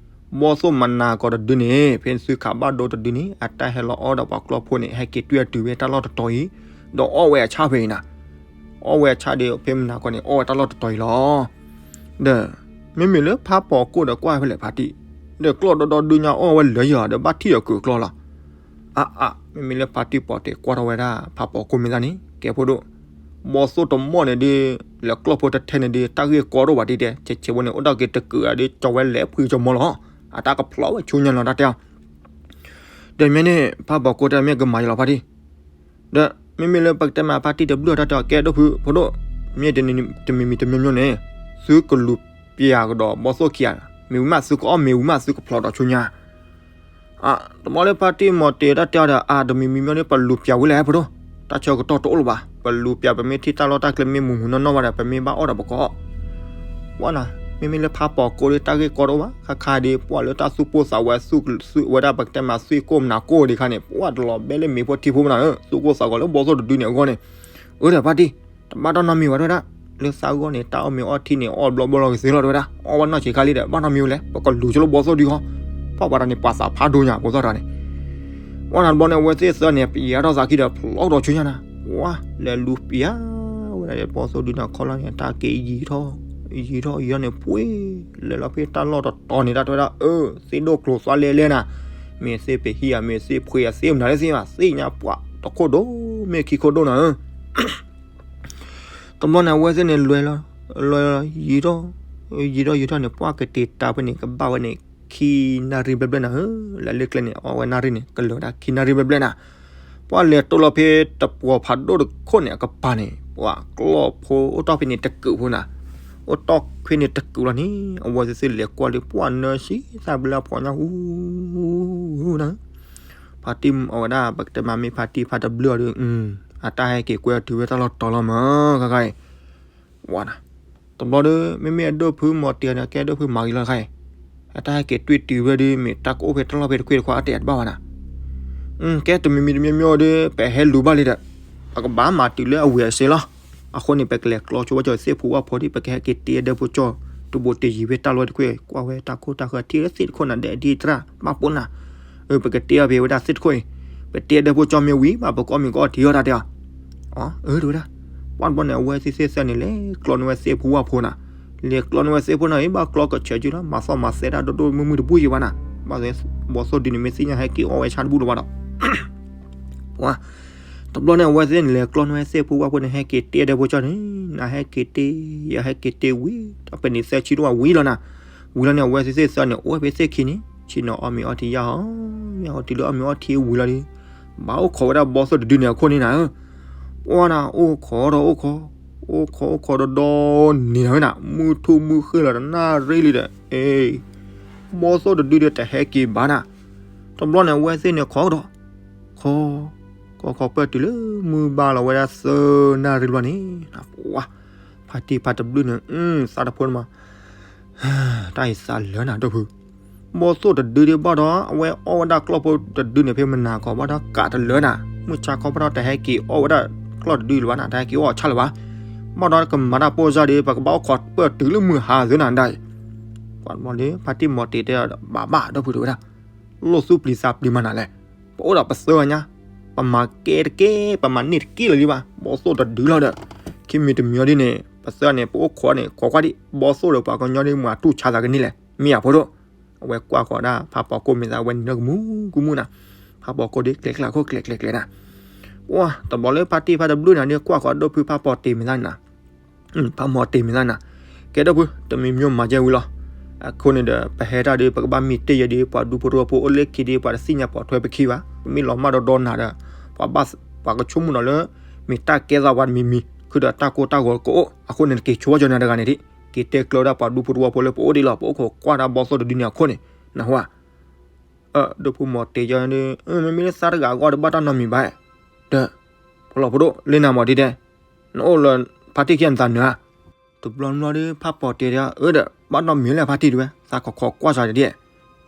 ဘီသိၣ်မနၤကီးတဒုန့ၣ် ဖဲသုခးဘၣ်ဒိတဒုန့ၣ် အတၢ်ဟဲလီၤအီၣ်ဒီးပှၤကျီၢ်ဖိန့ၣ် ဟဲက့ၤတွံၢ်အတုၤဖဲတၢ်လီၢ်တတီၤအံၤ, ဒီးအီၣ်ဝဲအဆၣ်ဖဲအံၤနၤ, အီၣ်ဝဲအဆၣ်ဒီး ဖဲမနၤကီးန့ၣ် အီၣ်ဝဲတၢ်လီၢ်တတီၤအံၤလီၤ, ဒီး မ့မ့ၢ်လၢဖးပိာ်ကိၣ်ဒီးကွၢ်ဖဲလဲၣ်ဖါတံၢ်, ဒီးကျီၢ်ဒီဒီဒုညါအီၣ်ဝဲလၢယၤဒီးဘၣ်ထံၣ်အီၤကုာ်ကျီၢ်လီၤ အါအါ မ့မ့ၢ်လၢဖါတံၢ်ပိာ်တဲာ်ကွၢ်ထီၣ်ဝဲဒၣ် ဖးပိာ်ကိၣ်မ့ၢ်သးန့ၣ် ကဲဖိဒိၣ်, ဘီသိၣ်တမီၢ်န့ၣ်ဒီး လဲၤကျီၢ်ဖိတထဲန့ၣ်ဒီး တၢ်ဂ့ၢ်ကီတအိၣ်ဘၣ်ဒ်တဲ ဆဲးဆဲးဖိန့ၣ် အိၣ်ဒၣ်က့ၤတကုာ်ဧါဒီး ကၠီဝဲလဲၤဖှံကၠီမီၢ်လီၤ, အတၢ်ကဖျီဝဲဆူညါလီၤတၢ်တဲအီၤ, ဒီးမ့ၢ်န့ၣ် ဖးပိာ်ကိၣ်တဲမ့ၢ်ကမၤယလီၤဖါတံၢ် ဒီးမ့မ့ၢ်လၢပကတဲမ့ၢ်ဖါတံၢ်တဘျုးတၢ်တဲအီၤကဲဒိၣ်ဖု ဖိဒိၣ်, မ့ၢ်တမံၤမံၤတမံၤမံၤန့ၣ် သုကလူၤပျၢ်ကဒီးဘီသိၣ်ခံဂၤ, မ့ၢ်ဝံၤမးသုကအီၣ် မ့ၢ်ဝံၤမးသုကဖျီဒီးဆူညါ, တမီၢ်လၢဖါတံၢ်မီၤတ့ၤတၢ်တဲအီၤဒီး အါ တမံၤမံၤမ့ၢ်န့ၣ် ပလူၤပျၢ်ဝံၤလဲၣ်ဖိဒိၣ်, တၢ်ဆၢကတီၢ်တအိၣ်လၢၤဘၣ်, ပလူၤပျၢ်ပမ့ၢ်ထံၣ်တၢ်လီၢ်တၢ်ကျဲမ့ၢ်မုာ်မုာ်နီၢ်နီၢ်ဘၣ်ဒီး ပမ့ၢ်ဘၣ်အီၣ်ဒီးပကအီၣ် ပှၢ်နၤ, မ့မ့ၢ်လၢဖးပိာ်ကိၣ်ဒီးတၢ်ဂ့ၢ်ကီတအိၣ်ဘၣ်, ခါခါဒီး ပှၢ်လၢတၢ်သူၣ်ပိၢ်သးဝဲ သူၣ်ဝဲဒၣ်ပကတဲမးသွံၣ်ကိၣ်မနၤကိၣ်ဒံးခါန့ၣ် ပှၢ်တလီၤဘဲလၢမ့ၤဖိထံဖိမနၤဧၢ, သူၣ်ကိၢ်သးဂီၤလၢဘီသိၣ်တဒုန့ၣ်အဂီၢ်န့ၣ်, အၢဒီးဖါတံၢ်, တဘၣ်တၢ်နီတမံၤဘၣ်တဲဝဲဒၣ်, လၢသးဂီၢ်န့ၣ် တၢ်အီၣ်မ့ၤအီထံန့ၣ် အီၣ်ဘျီဘျီလီၤကသ့လီၤတဲဝဲဒၣ်, အီၣ်ဘၣ်နီၢ်ဆံးခါလံဒီး ဘၣ်နီတမံၤဝဲလဲၣ်, ပကလူၤဆိလၢဘီသိၣ်ဒုဃီ, ပှၢ်ပှၤတၢ်န့ၣ် ပှၤသးဖးဒိၣ်ညါဖိသၣ်တၢ်န့ၣ် ပှၢ်နၤတဘျီန့ၣ် အဝဲသ့ၣ်သၢန့ၣ် ပျၢ်ထီၣ်သးခံဒီး ဖျီကဒီးဆူညါနၤ, ဝါ လဲၤလူၤပျၢ်ဝဲဒၣ်ဒီး ဘီသိၣ်ဒုန့ၣ် ခီလီၤန့ၣ် တၢ်က့ၤယံၤထီၣ်, ယံၤထီၣ်ယံၤထီၣ်န့ၣ် ပှ့ၤ လဲၤလီၤဖဲတၢ်လီၢ်တတီၤန့ၣ် တၢ်တဲဝဲဒၣ် အၢ သ့ၣ်ဒိၣ်ကျိၤသွါလဲလဲနၤ, မ့ၢ်သ့ၣ်ပဟံၣ်ဧါ မ့ၢ်သ့ၣ်ဖှ့ဧါ သ့ၣ်မနုၤလဲၣ်သ့ၣ်ဘၣ် သ့ၣ်ညါပှၢ်တခိၣ်ဒိၣ် မ့ၢ်ခံခိၣ်ဒိၣ်နၤဧၢ တဘျီန့ၣ် အဝဲသ့ၣ်န့ၣ် လဲၤလီၤ လဲၤလီၤ ယံၤထီၣ် ယံၤထီၣ်ယံၤထီၣ်န့ၣ် ပှၢ်ကတ့ၤတၢ်ဖဲန့ၣ် ကဘၣ်ဝဲန့ၣ် ခံနၣ်ရံၣ်ဘျဲၣ်ဘျဲၣ်နၤဧၢ, လၢလၢကျဲန့ၣ် အီၣ်ဝဲနၣ်ရံၣ်န့ၣ် ကလၢၤဝဲဒၣ်ခံနၣ်ရံၣ်ဘျဲၣ်ဘျဲၣ်နၤ, ပှၤလဲၤတိၢ်လီၤဖဲတပှီၤဖးဒိၣ်တခိၣ်န့ၣ်အကပၤန့ၣ် ပှၤကျီၢ်ဖိအိၣ်တီၢ်ဖဲန့ၣ်တကုာ်ဖိနၤ, အိၣ်တီၢ်ဖဲန့ၣ်တကုာ်လီၤန့ၣ် အဝဲသ့ၣ်သ့ၣ်လဲၤကွၢ်လံ ပှၤနၢၤဆံသၣ်ဘျၢဖီညါဟူနၤ, ဖါတံၢ်အဝဲဒၣ် ပကတဲမ့ၢ်ဖါတံၢ်ဖါတဘျုးအီၤဒီး အတၢ်ဟဲက့ၤကွဲအီၤတုၤဝဲတၢ်လီၢ်တီၤလီၤမး ခါခါအံၤ ဝါနၤ, တဘျီဒီး မ့မ့ၢ်အဒိၣ်ဖုမီၤတ့ၤန့ၣ် ကဲဒိၣ်ဖုမၤဂ့ၤလီၤတခါအံၤ, အတၢ်ဟဲက့ၤတွံၢ်တုၤဝဲဒီး မ့ၢ်တၢ်ကအိၣ်ဖဲတၢ်လီၢ်ဖဲတခွ့ၣ်တခွါအတဲတဘၣ်ဘၣ်နၤ, ကဲတမံၤမံၤတမံၤမံၤဒီး ပဟဲလူၤဘၣ်လံဒီး ပကဘၣ်မၤတုၤလၢအဝံၤအစ့လီၤ, အဃိန့ၣ် ပကလဲၤကျီဆိဝဲကၠီသ့ၣ်ဖိဝၣ်ဖိဒီး ပကဟဲက့ၤတ့အဒဲဖိကၠီ တဘိတယံၤဖဲတၢ်လီၢ်တခွ့ၣ် ကွၢ်ဝဲတၢ်ခိၣ်တၢ်ဃၢၤထံၣ်လၢသ့ၣ်တခိၣ်နၤဒဲးဒ်တရၣ်ဘၣ်ပိၢ်နၤ, ပကတ့အီၤဖဲဝဲဒၣ်သ့ၣ်တခိၣ်အံၤ, ပတ့အဒဲဖိကၠီမ့ၢ်ဝံၤ ဘၣ်ပကအီၣ်မ့ၤကအီထံအီၣ်တၢ်တဲအီၤ အၢ တဝဲဒၣ်, ပှၢ်တဘျီန့ၣ် အဝဲသ့ၣ်သ့ၣ်သၢန့ၣ် လဲၤကျီန့ၢ်ဝဲသ့ၣ်ဖိဝၣ်ဖိနၤ, လဲၤကျီန့ၢ်ဝဲသ့ၣ်ဖိနၤအံၤ ဘၣ်ကျီကဆၢကၠူလီၤ မၤသီၣ်မၤသဲတၢ်ဒိၣ်ဒိၣ်မုၢ်မုၢ်တဘူၣ်ယံၤဘၣ်နၤ, ဘၣ်သ့ၣ်ဘီသိၣ်ဒုန့ၣ် မ့ၢ်သ့ၣ်ညါဟဲက့ၤအီၣ်ဝဲဆါတဘူၣ်လၢၤဘၣ်ဒီး ပှၤ, တဘျီန့ၣ် အဝဲသ့ၣ်န့ၣ် လဲၤကျီန့ၢ်ဝဲသ့ၣ်ဖိဝၣ်ဖိန့ၣ် ဟဲက့ၤတ့အဒဲဖိကၠီန့ၣ်, နဟဲက့ၤတ့, ယဟဲက့ၤတ့ဝံၤ ဒီးဖဲန့ၣ်သၢဆံတဝၣ်ဝံၤလီၤနၤ, ဝံၤလီၤန့ၣ် အဝဲသ့ၣ်သ့ၣ်သၢန့ၣ် အိၣ်ဝဲဖဲသ့ၣ်ခံန့ၣ် ဆ့ၣ်နီၤအီၣ်မ့ၤအီထံယါဟီ, ယါဟီတုၤလၢအီၣ်မ့ၤအီထံဝံၤလီၤဒီး ဘၣ်အိၣ်ခိးဝဲဒၣ်ဘီသိၣ်တဒုန့ၣ်အခိၣ်န့ၣ်နၤဧၢ, ပှၤနၤ အိၣ်ခိးဒီးအိၣ်ခိး, အိၣ်ခိးအိၣ်ခိးဒီးဒီန့ၣ်နၤဝဲနၤ မုၢ်ထူၣ်မုၢ်ဃ့ၢ်လီၤတနၣ်ရံၣ်လံဒီး အ့ ဘီသိၣ်တဒုဒီးတဟဲက့ၤဘၣ်နၤ, တဘျီန့ၣ် အဝဲသ့ၣ်န့ၣ်ခိးကဒီး, ခိး, ခိးခိးပၢၢ်တုၤလၢမုၢ်ဘၣ်လီၤဝဲဒၣ်သၢနၣ်ရံၣ်တဘျီန့ၣ်, ပှၤ, ဖါတံၢ်ဖါတဘျုးန့ၣ် သးတဖိန့ၣ်မး, တၢ်အံၤသးလၢနၤဒိၣ်ဖု, ဘီသိၣ်တဒုဒံးဘၣ်ဒီး အဝဲအီၣ်ဝဲဒၣ်ကျီၢ်ဖိတဒုန့ၣ် ဖဲမနၤကီးဘၣ်ဒီးကးတလၢနၤ, မုၢ်ဆါခီဘၣ်ဒီးတဟဲက့ၤအီၣ်ဝဲဒၣ်ကျီၢ်တဒုလၢၤဘၣ်နၤ, တဟဲက့ၤအီၣ်အဆၣ်လၢၤဘၣ်, ဘၣ်ဒီးကမၤတၢ်ပိၢ်စၢ်ဒီး ပကဘၣ်အိၣ်ခိးပၢၢ်တုၤလၢမုၢ်ဟါသ့နၤဒၣ်အံၤ, ပှၤတဘျီဒီး ဖါတံၢ်မီၤတ့ၤတဲဒီး ဘၣ်ဘၣ်ဒိၣ်ဖုတဝဲဒၣ် လိၣ်သူၣ်ပျံၤသးပျံၤမးနၤလဲၣ်, ပအိၣ်ဒီးပသၢဂၤညါ, ပမၤကဲတက့ၢ် ပမၤန့ၢ်တက့ၢ်လၢၤလံဘၣ်, ဘီသိၣ်တဒုလီၤဒီး, ခံမံၤတမံၤအီၤဒ်န့ၣ် ပသၢဂၤန့ၣ် ပအိၣ်ခိးန့ၣ် ခိးကွၢ်ဒံး ဘီသိၣ်ဒီးပှၤကညီဒ်မၤတူၢ်ဆါသးကန့ၢ်လဲၣ်, မ့ၢ်ဧါဖိဒိၣ်, အဝဲကွၢ်ဃီၤဒၣ် ဖါပီၤကိၣ်မ့ၢ်သး အဝဲနၢကမူကမူနၤ, ဖါပီၤကိၣ်ဒ်ကျဲကျါခိၣ်ကျဲကျဲကျဲနၤ, ပှၤတဘျီလၢဖါတံၢ်ဖါတဘျုးနၤဒ်ကွၢ်ဃီၤဒိၣ်ဖုဖါပီၤတ့ၤမ့ၢ်သးနၤ ဖါမီၤတ့ၤမ့ၢ်သးနၤ, ကဲဒိၣ်ဖု တမံၤမံၤမၤကဲဝံၤလီၤ, အဃိန့ၣ်ဒီး ပဟဲတၢ်ဒီး ပကဘၣ်မံတ့ၢ်ယဲဒီး ပှၤဒူဖိတဝီဖိအိၣ်လၢခံဒီး ပှၤတသ့ၣ်ညါပိာ်ထွဲပခံဘၣ်, ပမ့ၢ်လီၤမၢ်ဒီးဒီနၤဒီး ပှၤဘၣ် ပှၤကဆိကမိၣ်ဒီးလၢ မ့ၢ်တၢ်ကဲသးဝါတမံၤမံၤ ခုဒီးတၢ်ကိၢ်တၢ်ဂီၤကအိၣ်, အဃိန့ၣ် နက့ၤဆိကီၢ်ကၠီနၤတဂၤန့ၣ်ဒံး, က့ၤတဲကျၢၤဝဲဒၣ်ပှၤဒူဖိတဝီဖိလၢပအိၣ်ဒံးလီၤ, ပအိၣ်ခိးကွၢ်တၢ်ဘီသိၣ်တဒုန့ၣ်အခိၣ်န့ၣ်, နဟါ အၢ ဒိၣ်ဖုမီၤတ့ၤယီၤန့ၣ် မ့မ့ၢ်လၢသးတဂၤအဂီၢ်ဒီးဘၣ်တၢ်နီတမံၤဘၣ်, ဒီး ဖိလီၤဖိဒိၣ် လၢနၤမီၤတ့ၤတဲ, နအိၣ်လၢဖါတံၢ်ခံနသးနၢၤဧါ, တဘျီဘျီဒီး ဖါပီၤတ့ၤတဲ အၢ ဒီး ဘၣ်နီတမံၤလဲၣ်ဖါတံၢ်တဲဝဲ, သးခိးခိးကွၢ်စးဒ်,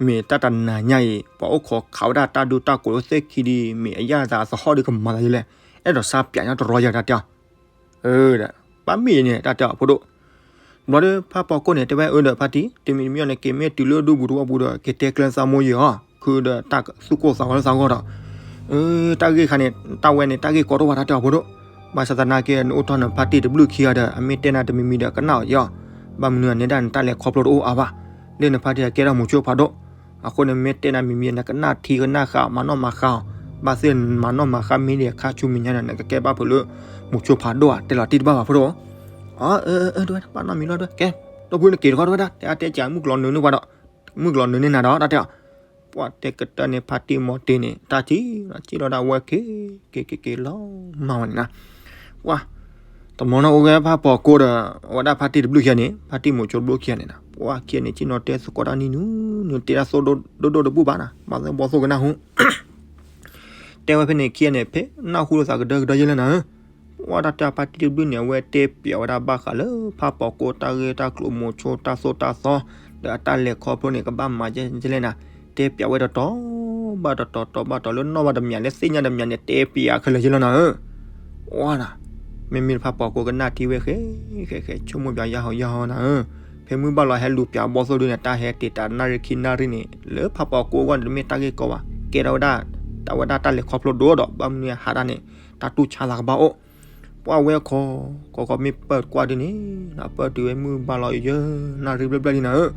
မ့ၢ်တၢ်တနၤညါအံၤ ပှၤအိၣ်ခိးခးဝဲဒၣ်တၢ်ဒူတၢ်ကိးလၢသ့ၣ်ခံဒီး မ့ၢ်အယၣ်သးအသဟီၣ်ဒီးကမၤသးဒ်လဲၣ်, အဲၣ်ဒိးစၢ်ပၠးညီတရီယၤတၢ်တဲအီၤ အၢ ဒီး ဘၣ်မ့ၢ်အံၤန့ၣ် တၢ်တဲအီၤဖိဒိၣ်, ဘျီဒီး ဖါပီၤကိၣ်န့ၣ် တဲဝဲအၢဒီး ဖါတံၢ် တမံၤတမံၤအီၤန့ၣ် က့ၤမ့ၢ်တုၤလၢဒူပူၤတဝီပူၤဒီး က့ၤတဲကျၢၤသးမိၢ်ယံၤအီၤ, ခုဒီးတၢ်သူၣ်ကိၢ်သးဂီၤလၢသးဂီၢ်ဒီး, အၢ တၢ်ဂ့ၢ်ခါန့ၣ် တၢ်ဝဲန့ၣ် တၢ်ဂ့ၢ်ကီတအိၣ်ဘၣ်တၢ်တဲအီၤဖိဒိၣ်, ဘၣ်ဆၣ်သနာ်က့ နအိၣ်ထီၣ်နဖါတံၢ်တဘျုးခံဂၤဒီး အမ့ၢ်တဲနၤတမံၤမံၤဒီး ကနၣ်အီၤယီၤ, ဘၣ်မနုၤအန့ၣ်ဒၣ်နတၢ်လဲၤခီဖျိတအိၣ်အါဘၣ်, လၢနဖါတံၢ်အကဲထီၣ်မုဆိုးဖးဒိၣ် အဃိန့ၣ် မ့ၢ်တဲနၤမံၤမံၤ နကနၣ်ထံကနၣ်ဃာ် မၤနီၣ်မၤဃါအီၤ, ဘၣ်သ့ၣ်မၤနီၣ်မၤဃါမ့ၢ်ဒံးအခါဆူမဲာ်ညါန့ၣ် နကကဲဘၣ်ဖုးလၢ မုဆိုးဖးဒိၣ်ဧါ တဲလီၤတံၢ်တဘၣ်ဘၣ်ဖိဒိၣ်, အၢ အၢ အၢ တဝဲ ဘၣ်နီတမံၤလီၤတဝဲ ကဲ, ဒီပုၢ်နက့ၤတခီတဝဲဒၣ် တဲအါတဲကးမုၢ်ကလီၤနုာ်န့ၢ်ပှၤဒီး, မုၢ်ကလီၤနုာ်န့ၢ်နၤဒီး တၢ်တဲအီၤ, ပှၤတဲကတၢၢ်န့ၣ် ဖါတံၢ်မီၤတ့ၤန့ၣ် တၢ်ထံၣ်လီၤ စံၣ်လီၤဒၣ်ဝဲက့ၤ က့ၤက့ၤက့ၤလီၤမၢ်ဝဲန့ၣ်နၤ, ပှၤ တမီၤနီၢ်အိၣ်ဝဲဖါပီၤကိၣ်ဒီး အဝဲဒၣ်ဖါတံၢ်တဘျုးခံဂၤန့ၣ် ဖါတံၢ်မိၤဆိတဘျုးခံဂၤန့ၣ်နၤ ပှၤခံဂၤန့ၣ် စံၣ်နီၤတဲသကိးတၢ်နံၤနုၤ နုၤတဲတၢ်သိၣ်ဒိၣ်ဒိၣ်တဘူၣ်ဘၣ်နၤ ဘၣ်သ့ၣ်ဘီသိၣ်ကနၣ်ဟူ တဲဝဲဖဲန့ၣ်ခံဂၤန့ၣ် ဖဲနၢ်ဟူလိာ်သးကဒၢကဒၢယဲလၢနၤဧၢ, ပှၤတၢ်တဲဖါတံၢ်တဘျုးန့ၣ် အဝဲတဲပျးဝဲဒၣ်ဘၣ်ဃးလၢ ဖါပီၤကိၣ်တၢ်ဂ့ၢ်တၢ်ကျိၤမိၤဆိတၢ်သိၣ်တၢ်သီ ဒီးအတၢ်လဲၤခီဖျိန့ၣ် ကဘၣ်မၤယဲလဲၣ်နၤ, တဲပျးဝဲတတီၤဘၣ်တတီၤ တီၤဘၣ်တီၤ လၢနီၣ်ဘၣ်တမျး လၢသ့ၣ်ညါတမျးန့ၣ် တဲပျးခဲလၢာ်ယဲလၢနၤဧၢ, ပှၤနၤ မ့မ့ၢ်ဖါပီၤကိၣ်ကနၣ်ထံဝဲဃဲ ဃဲဃဲ ဆိကမိၣ်ပျးယါဟီယါဟီနၤဧၢ, ဖဲမုၢ်ဘၣ်လီၤဟဲလူၤပျးဘီသိၣ်ဒုန့ၣ် တၢ်ဟဲတ့ၢ်တၢ်နၣ်ရံၣ်ခံနၣ်ရံၣ်န့ၣ် လၢဖါပီၤကိၣ်အဂီၢ်န့ၣ် တမ့ၢ်တၢ်ဂ့ၢ်ကီဘၣ်, ကဲထီၣ်ဝဲဒၣ် တၢ်ဝဲဒၣ်တၢ်လဲၤခီဖျိဒိၣ်ဒီး ဘၣ်မနုၤဟးဒၣ်န့ၣ် တၢ်တူၢ်ဆါသးကဘၣ်အိၣ်, ပှၤဝဲခီ ခီခီမ့ၢ်ပၢၢ်ကွၢ်ဒ်န့ၣ် နပၢၢ်တုၤဝဲမုၢ်ဘၣ်လီၤယဲ နၣ်ရံၣ်ဘျဲၣ်ဘျဲၣ်လံနၤဧၢ,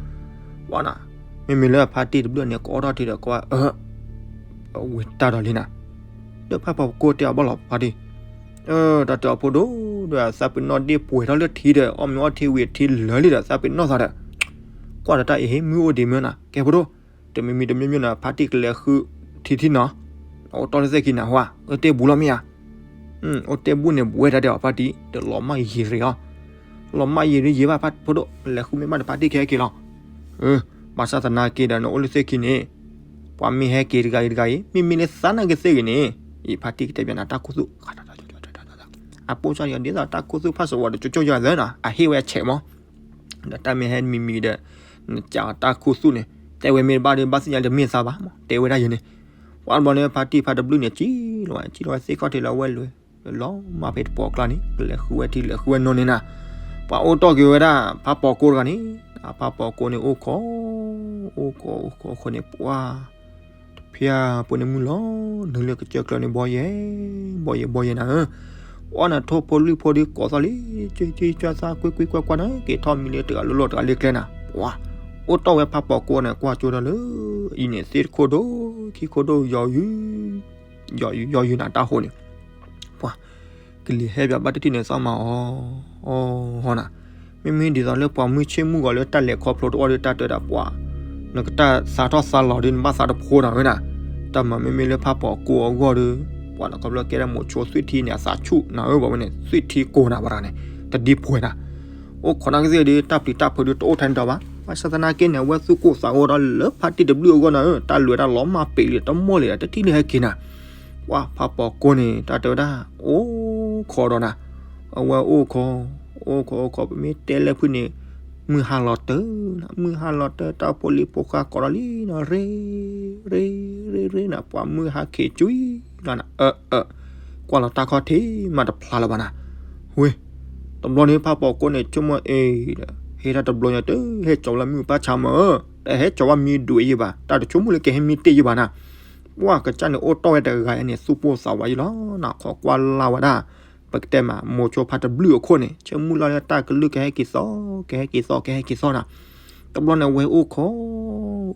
ပှၤနၤ မ့မ့ၢ်လၢဖါတံၢ်တဘျုးန့ၣ် ကအီၣ်ထီၣ်ထံဒီးကွၢ် အၢ ဝံၤတၢ်ဒီးလံနၤ, ဒီးဖါပီၤကိၣ်တဲအီၤဘၣ်လီၤဖါတံၢ်, တၢ်တဲအီၤဖိဒိၣ်ဒီး သးပ့ၤနီၣ်ဒ့ၣ်ပှဲၤထီၣ်လၢထံဒီး အီၣ်မ့ၤအီထံဝံၤထံလၢာ်လံဒီး သးပ့ၤနီၣ်သးဒီး, ကွၢ်ဒီးတၢ်အံၤဟ့ၣ်မုၢ်အိၣ်ဒံးမ့ၢ်နၤ ကဲဖိဒိၣ်, တမံၤမံၤတမံၤမံၤနၤ ဖါတံၢ်ကလဲၤဃုထံထံနီၤ, အိၣ်တီၢ်လၢသ့ၣ်ခံန့ၣ် ဟါ, အိၣ်တ့ၢ်ဘူးလီၤမ့ၢ်ဧါ. အိၣ်တ့ၢ်ဘူးန့ၣ် ဘူးဝဲဒၣ်ဒီးဖါတံၢ် ဒီးလီၤမၢ်ယံာ်ရ့ၤအီၤ, လီၤမၢ်ယံာ်ရ့ၤယံာ်ဘၣ် ဖိဒိၣ် လဲၤဃုမ့ၢ်ဘၣ်ဒီးဖါတံၢ်ကဟဲက့ၤလီၤ. ဘၣ်ဆၣ်သနာ်က့ဒီး နအိၣ်လၢသ့ၣ်ခံန့ၣ် ပှၤမ့ၢ်ဟဲက့ၤတဂၤအံၤတဂၤအံၤ မ့မ့ၢ်လၢသးနာ်က့သ့ၣ်ဂ့ၤန့ၣ် အံၤဖါတံၢ်ကတဲဘၣ်နၤတၢ်ခူသူၣ် အပိၢ်စၢ်ယၤဒ်သိးတၢ်ခူသူၣ်ဖၣ်စဝီၤဒီးကၠိကၠိယၤသၢနီၤ အဟ့ၣ်ဝဲအဆဲးမး, ဒီးတၢ်မ့ၢ်ဟဲမံမံဒီး နကးတၢ်ခူသူၣ်န့ၣ် တဲဝဲမ့ၢ်တဘၣ်ဒီး ဘၣ်သ့ၣ်ညါလၢမ့ၢ်သးဘၣ်မး တဲဝဲဒၣ်ယဲန့ၣ်. ပှၤတဘျီန့ၣ် ဖါတံၢ်ဖါတဘျုးန့ၣ် စံၣ်လီၤဝဲ စံၣ်လီၤဝဲသ့ၣ်ခီၣ်ထံးလၢအဝဲလွဲၤ လီၤမၢ်ဖဲတပှီၤကျါန့ၣ် ကလဲၤဃုဝဲထံလဲၤဃုဝဲနိန့ၣ်နၤ, ပှၤအိၣ်တီၢ်က့ၤဝဲဒၣ် ဖါပိာ်ကိတဂၤန့ၣ်, ဖါပိာ်ကိန့ၣ်အိၣ်ခိး, အိၣ်ခိးအိၣ်ခိးအိၣ်ခိးန့ၣ် ပှၤ တဖၣ်ပူၤန့ၣ်မုၢ်လီၤ နုာ်လၢကစၢၢ်ကျၢၤန့ၣ် ဘီယဲၢ် ဘီယဲၢ်ဘီယဲၢ်နၤဧၢ, အီၣ်နၤထိၣ်ဖိလွံၢ်ဖိဒီးကိးသီၣ်လံ, ကၠီကၠီသးကွ့ကွ့ကွၢ်ကွၢ်နၤ က့ၤထီၣ်မံလၢတဂၤလၢလီၢ်တဂၤလၢကျဲနၤ, ပှၤ အိၣ်တီၢ်ဝဲဖါပိာ်ကိန့ၣ် ကွၢ်ကၠိဒီးလၢ အံၤန့ၣ် သ့ၣ်တခိၣ်ဒိၣ် ခံခိၣ်ဒိၣ် ယီၤယု ယီၤယု ယီၤယုနၤတၢ်ဟိန့ၣ် ပှၤ ကလံၤဟဲပၠးဘၣ်တထံၣ်န့ၣ် သီၣ်မၤအီၤ အီၤနၤ, မ့မ့ၢ်ဒ်သိးလၢပှၤမုၢ်ဆ့ၣ်မုၢ်ဂီၤလၢတၢ်လဲၤခီဖျိတအိၣ်ဒီးတၢ်တဲဒၣ်ပှၤ နကတၢ်သးထီၣ်သးလီၤဒီး နဘၣ်သးတဖိနၤဝဲနၤ, တၢ်မၤမ့မ့ၢ်လၢဖါပိာ်ကိအဂီၢ်ဒီး ပှၤနခီဖျိကဲဒၣ်မိၤဆိသွံၣ်ထံန့ၣ် အသးဆူၣ်နၤဧၢ ဘၣ်ဝဲန့ၣ် သွံၣ်ထံကိးနၤဝဲဒၣ်န့ၣ် တဒ်ပှဲၤနၤ အိၣ်ခိးနၤကသ့ၣ်ဒီး တၢ်ပျံၤတၢ်ဖုးဒီးတအိၣ်ထဲန့ၣ်ဒီးဘၣ်, ဘၣ်ဆၣ်သနာ်က့န့ၣ် အဝဲသူၣ်ကိၢ်သးဂီၤဒီးလၢဖါတံၢ်တဘျုးအဂီၢ်နၤဧၢ, တၢ်လွဲၤတၢ်လီၤမၢ်ပ့ၤလံ တမီၢ်လံ တထံၣ်လၢဟဲက့ၤနၤ ပှၤဖါပိာ်ကိန့ၣ် တၢ်တဲဝဲဒၣ် အိၣ်ခိးဒီးနၤ, အဝဲအိၣ်ခိး, အိၣ်ခိးအိၣ်ခိး ပမ့ၢ်တဲလၢဖုၣ်န့ၣ် မုၢ်ဟါလီၤတၢၢ်နၤ, မုၢ်ဟါလီၤတၢၢ် တၢ်ဖိလံၤဖိဃါကိးဒီးလံနၤ ရ့ ရ့ ရ့ ရ့နၤ, ပှၤမုၢ်ဟါခ့ကွံာ်လီၤနၤ, အၢ အၢ ကွၢ်လီၤတၢ်ခီၣ်ထံးမးတဖျါလၢၤဘၣ်နၤ, ဝ့ၢ် တဘျီန့ၣ် ဖါပိာ်ကိန့ၣ် ဆိကမိၣ်အ့ၣ်ဒီး ဟ့ၣ်တၢ်တဘျီညါတဟဲကၠီၤလၢမုၢ်ပၢ်ဆါမၢ်ဧၢ, တဟဲကၠီၤဘၣ်မံဒွဲၣ်ယံၤဘၣ်, တၢ်တဆိကမိၣ်လၢကဟဲမံတ့ၢ်ယံၤဘၣ်နၤ, ပှၤကစၢ်န့ၣ်အိၣ်တီၢ်ဝဲတဂၤအံၤန့ၣ် သူၣ်ပိၢ်သးဝးယံၤလီၤနၤ, ခိးကွၢ်လၢ်ဝဲဒၣ် ပကတဲမး မိၤဆိဖါတဘျုးအခိၣ်န့ၣ် ဆိကမိၣ်လီၤလၢတၢ်ကလုၢ်ကဟဲက့ၤသီၣ် ကဟဲက့ၤသီၣ် ကဟဲက့ၤသီၣ်နၤ, တဘျီန့ၣ် အဝဲအိၣ်ခိး